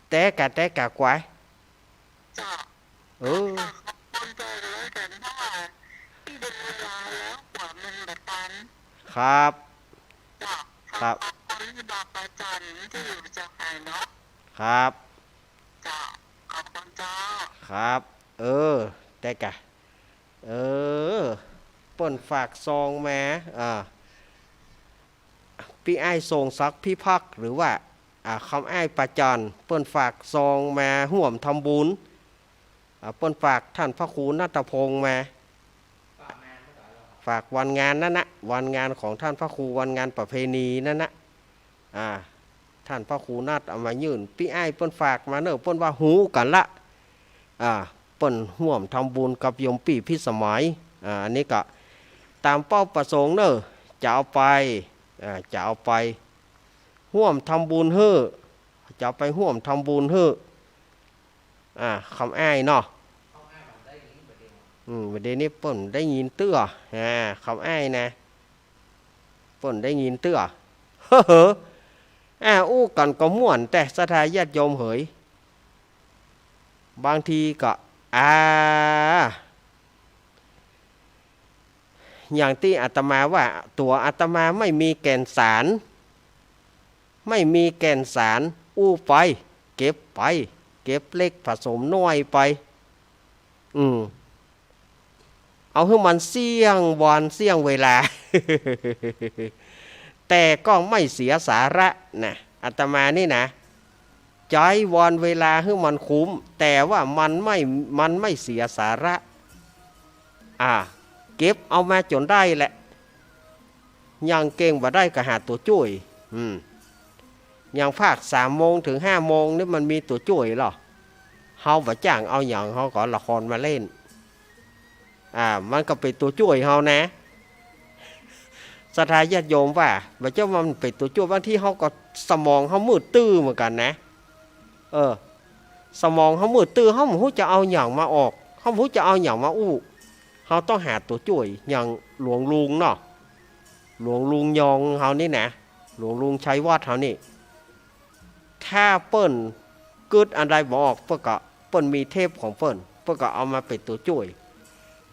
แต๊ก่ะ แต๊ก่ะ กวย เจ้า เออ เจ้า ขอบคุณเจ้าเหลือเกิน เพราะว่าตี้ดึงเวลาแล้วกว่ามันบ่ตัน ครับ เจ้า ครับ ขอบคุณบาปาจันที่อยู่เจ้าไห่เนาะ ครับ เจ้า ขอบคุณเจ้า ครับ เออ แต๊ก่ะ เออ เปิ้นฝากซองมา อ่า ปี้อ้ายส่งศักดิ์พิพักษ์ หรือว่า อ่า คำอ้ายปาจัน เปิ้นฝากซองมาฮ่วมทำบุญ อ่า เปิ้นฝากท่านพระครูณัฐพงษ์มา ฝากวันงานนั้นนะ วันงานของท่านพระครู วันงานประเพณีนั้นนะ อ่า ท่านพระครูณัฐเอามายื่น ปี้อ้ายเปิ้นฝากมาเน่อ เปิ้นว่าฮู้กั๋นละ อ่า เปิ้นฮ่วมทำบุญกับโยมปี้พิสมัย อ่า อันนี้ก็ต๋ามเป้าประสงค์เน่อ จะเอาไป อ่า จะเอาไปฮ่วมทำบุญหื้อ จะเอาไปฮ่วมทำบุญหื้อ อ่า คำอ้ายเนาะ อืม บ่าเดี่ยวนี้เปิ้นได้ยินเตื้อ อ่า คำอ้ายนะ เปิ้นได้ยินเตื้อ เฮ้อ อ่า อู้กั๋นก็ม่วนแต๊ ศรัทธาญาติโยมเหย บางทีก็ อ่า อย่างตี้อาตมาว่า ตั๋วอาตมาไม่มีแก่นสาร ไม่มีแก่นสาร อู้ไป เก็บไป เก็บเล็กผสมน้อยไป อืม เอาหื้อมันเสี้ยงวันเสี้ยงเวลา แต่ก็ไม่เสียสาระนะ อาตมานี่นะ ใจ๊วันเวลาหื้อมันคุ้ม แต่ว่ามันไม่ มันไม่เสียสาระ อ่า เก็บเอามาจ๋นได้แหละ ยังเก่งบ่ได้ก็หาตั๋วจ้วย อืม อย่างภาคสามโมงเถิงห้าโมงนี่มันมีตั๋วจ้วยลอ เฮาบ่จ้างเอาหยัง เฮาก็เอาละครมาเล่น อ่า มันก็เป๋นตั๋วจ้วยเฮานะ ศรัทธาญาติโยมว่า บ่เจ้ามันเป๋นตั๋วจ้วย บางทีเฮาก็สมองเฮามืดตื้อเหมือนกั๋นนะ เออ สมองเฮามืดตื้อ เฮาบ่ฮู้จะเอาหยังมาออก เฮาบ่ฮู้จะเอาหยังมาอู้ เฮาต้องหาตั๋วจ้วย อย่างหลวงลุงเนาะ หลวงลุงยองเฮานี่นะ หลวงลุงชัยวัฒน์เฮานี่ ถ้าเปิ้นกึ๊ดอันใดบ่ออก เปิ้นก็ เปิ้นมีเทปของเปิ้น เปิ้นก็เอามาเป๋นตั๋วจ้วย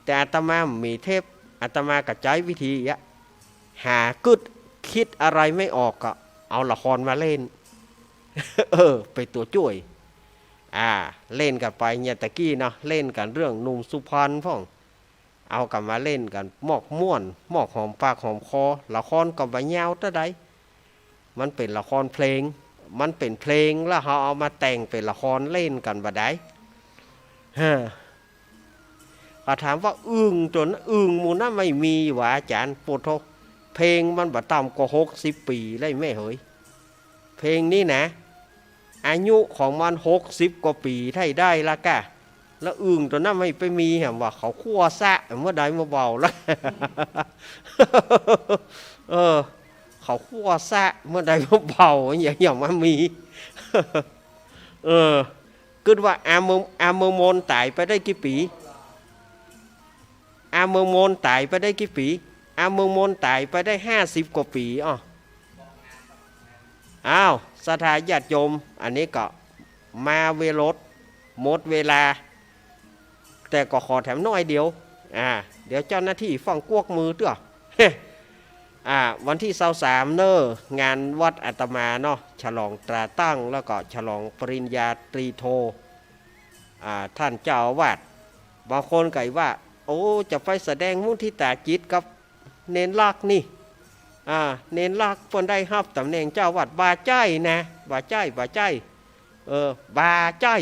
แต่อาตมาบ่มีเทป อาตมาก็ใจ๊วิธีอะ หากึ๊ด กึ๊ดอะไรไม่ออกก็เอาละครมาเล่น เออ เป๋นตั๋วจ้วย อ่า เล่นกั๋นไป อย่างตะกี้เนาะ เล่นกั๋นเรื่องหนุ่มสุพรรณพ่อง เอากั๋นมาเล่นกั๋น มอกม่วน มอกหอมปากหอมคอ ละครก็บ่ยาวเต้าใด มันเป๋นละครเพลง มันเป๋นเพลง แล้วเฮาเอามาแต่งเป๋นละครเล่นกั๋นบ่าดาย เฮ้อ ก็ถามว่าอึ่งตั๋วนั้น อึ่งหมู่นั้นไม่มีหว่าอาจ๋ารย์ โปะโธ่ เพลงมันบ่ต่ำกว่าหกสิบปี๋แล้วแม่เหย เพลงนี้นะ อายุของมันหกสิบกว่าปี๋ไถ่ได้ละก้า แล้วอึ่งตั๋วนั้นไม่ไปมีแหมวะ เขาคั่วซะเมื่อใดเมื่อเบาแล้ว เออ เขาคั่วซะเมื่อใดเมื่อเบา อย่าง อย่างมันมี เออ กึ๊ดว่าอาเมือง อาเมืองมนต๋ายไปได้กี่ปี๋ อาเมืองมนต๋ายไปได้กี่ปี๋ อาเมืองมนต๋ายไปได้ห้าสิบกว่าปี๋ อ้อ อ้าว ศรัทธาญาติโยม อันนี้ก็มาเวลาหมดเวลา แต่ก็ขอแถมหน้อยเดียว อ่า เดี๋ยวเจ้าหน้าตี้ฟั่งกวักมือเตื้อ อ่า วันตี้ซาวสามเน่อ งานวัดอาตมาเนาะ ฉลองตราตั้ง แล้วก็ฉลองปริญญาตรีโท อ่า ท่านเจ้าอาวาส บางคนก็ว่า โอ้ จะไปแสดงมุทิตาจิตกับเณรลักษณ์นี่ อ่า เณรลักษณ์เปิ้นได้ฮับต๋ำแหน่งเจ้าอาวาส บ่ใจ้นะ บ่ใจ้ บ่ใจ้ เออ บ่ใจ้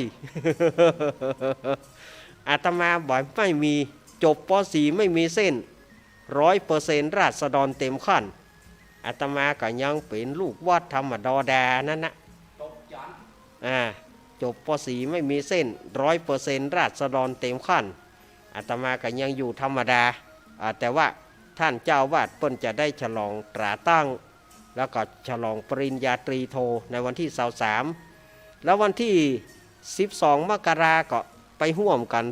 อาตมาบ่ ไม่มี จบ ป.สี่ ไม่มีเส้น ร้อยเปอร์เซ็นต์ ราษฎรเต็มขั้น อาตมาก็ยังเป๋นลูกวัดธรรมดานั้นนะ อ่า จบ ป.สี่ ไม่มีเส้น ร้อยเปอร์เซ็นต์ ราษฎรเต็มขั้น อาตมาก็ยังอยู่ธรรมดา อ่า แต่ว่าท่านเจ้าอาวาสเปิ้นจะได้ฉลองตราตั้ง แล้วก็ฉลองปริญญาตรีโทในวันตี้ซาวสาม แล้ววันตี้สิบสองมกราก็ไปฮ่วมกั๋น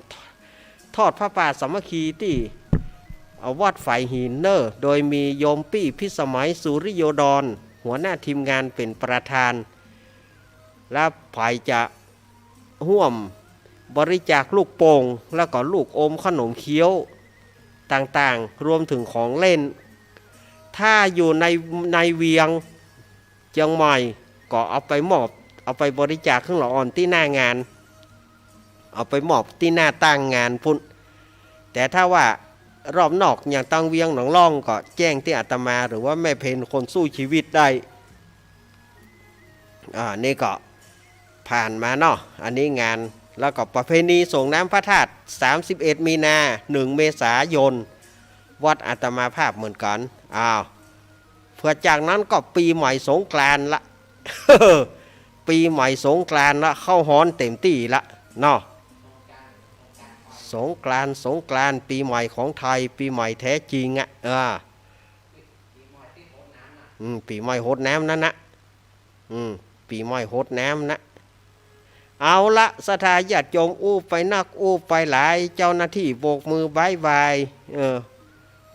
ทอดผ้าป่าสามัคคีตี้ เอ่อ วัดฝายหินเน่อ โดยมีโยมปี้พิสมัย สุริโยดร หัวหน้าทีมงานเป๋นประธาน และใผจะฮ่วมบริจาคลูกโป่ง แล้วก็ลูกอม ขนมเคี้ยวต่างๆ รวมเถิงของเล่น ถ้าอยู่ใน ในเวียงเจียงใหม่ก็เอาไปมอบ เอาไปบริจาคหื้อละอ่อนตี้หน้างาน เอาไปมอบตี้หน้าตั้งงานปู้น แต่ถ้าว่ารอบนอกอย่างตังเวียงหนองล่องก็แจ้งตี้อาตมาหรือว่าแม่เพ็ญคนสู้ชีวิตได้ อ่า นี่ก็ผ่านมาเนาะ อันนี้งาน แล้วก็ประเพณีส่งน้ำพระธาตุ สามสิบเอ็ด มีนา หนึ่ง เมษายน วัดอาตมาภาพเหมือนกั๋น อ้าว เปื้อจากนั้นก็ปี๋ใหม่สงกรานต์ละ ปี๋ใหม่สงกรานต์ละ เข้าฮ้อนเต๋มตี้ละเนาะ สงกรานต์ สงกรานต์ ปี๋ใหม่ของไทย ปี๋ใหม่แท้จริงอะ เออ อืม ปี๋ใหม่หดน้ำนั้นนะ อืม ปี๋ใหม่หดน้ำนะ เอาละ ศรัทธาญาติโยม อู้ไปนักอู้ไปหลาย เจ้าหน้าตี้โบกมือบ๊ายบาย เออ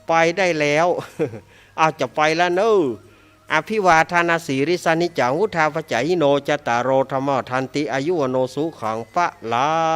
ไปได้แล้ว เอา จะไปแล้วเน่อ อภิวาทานาสีลิสสะนิจจัง วุฑฒาปะจายิโน จัตตาโร ธัมมา วัฑฒันติ อายุ วัณโณ สุขัง พะลัง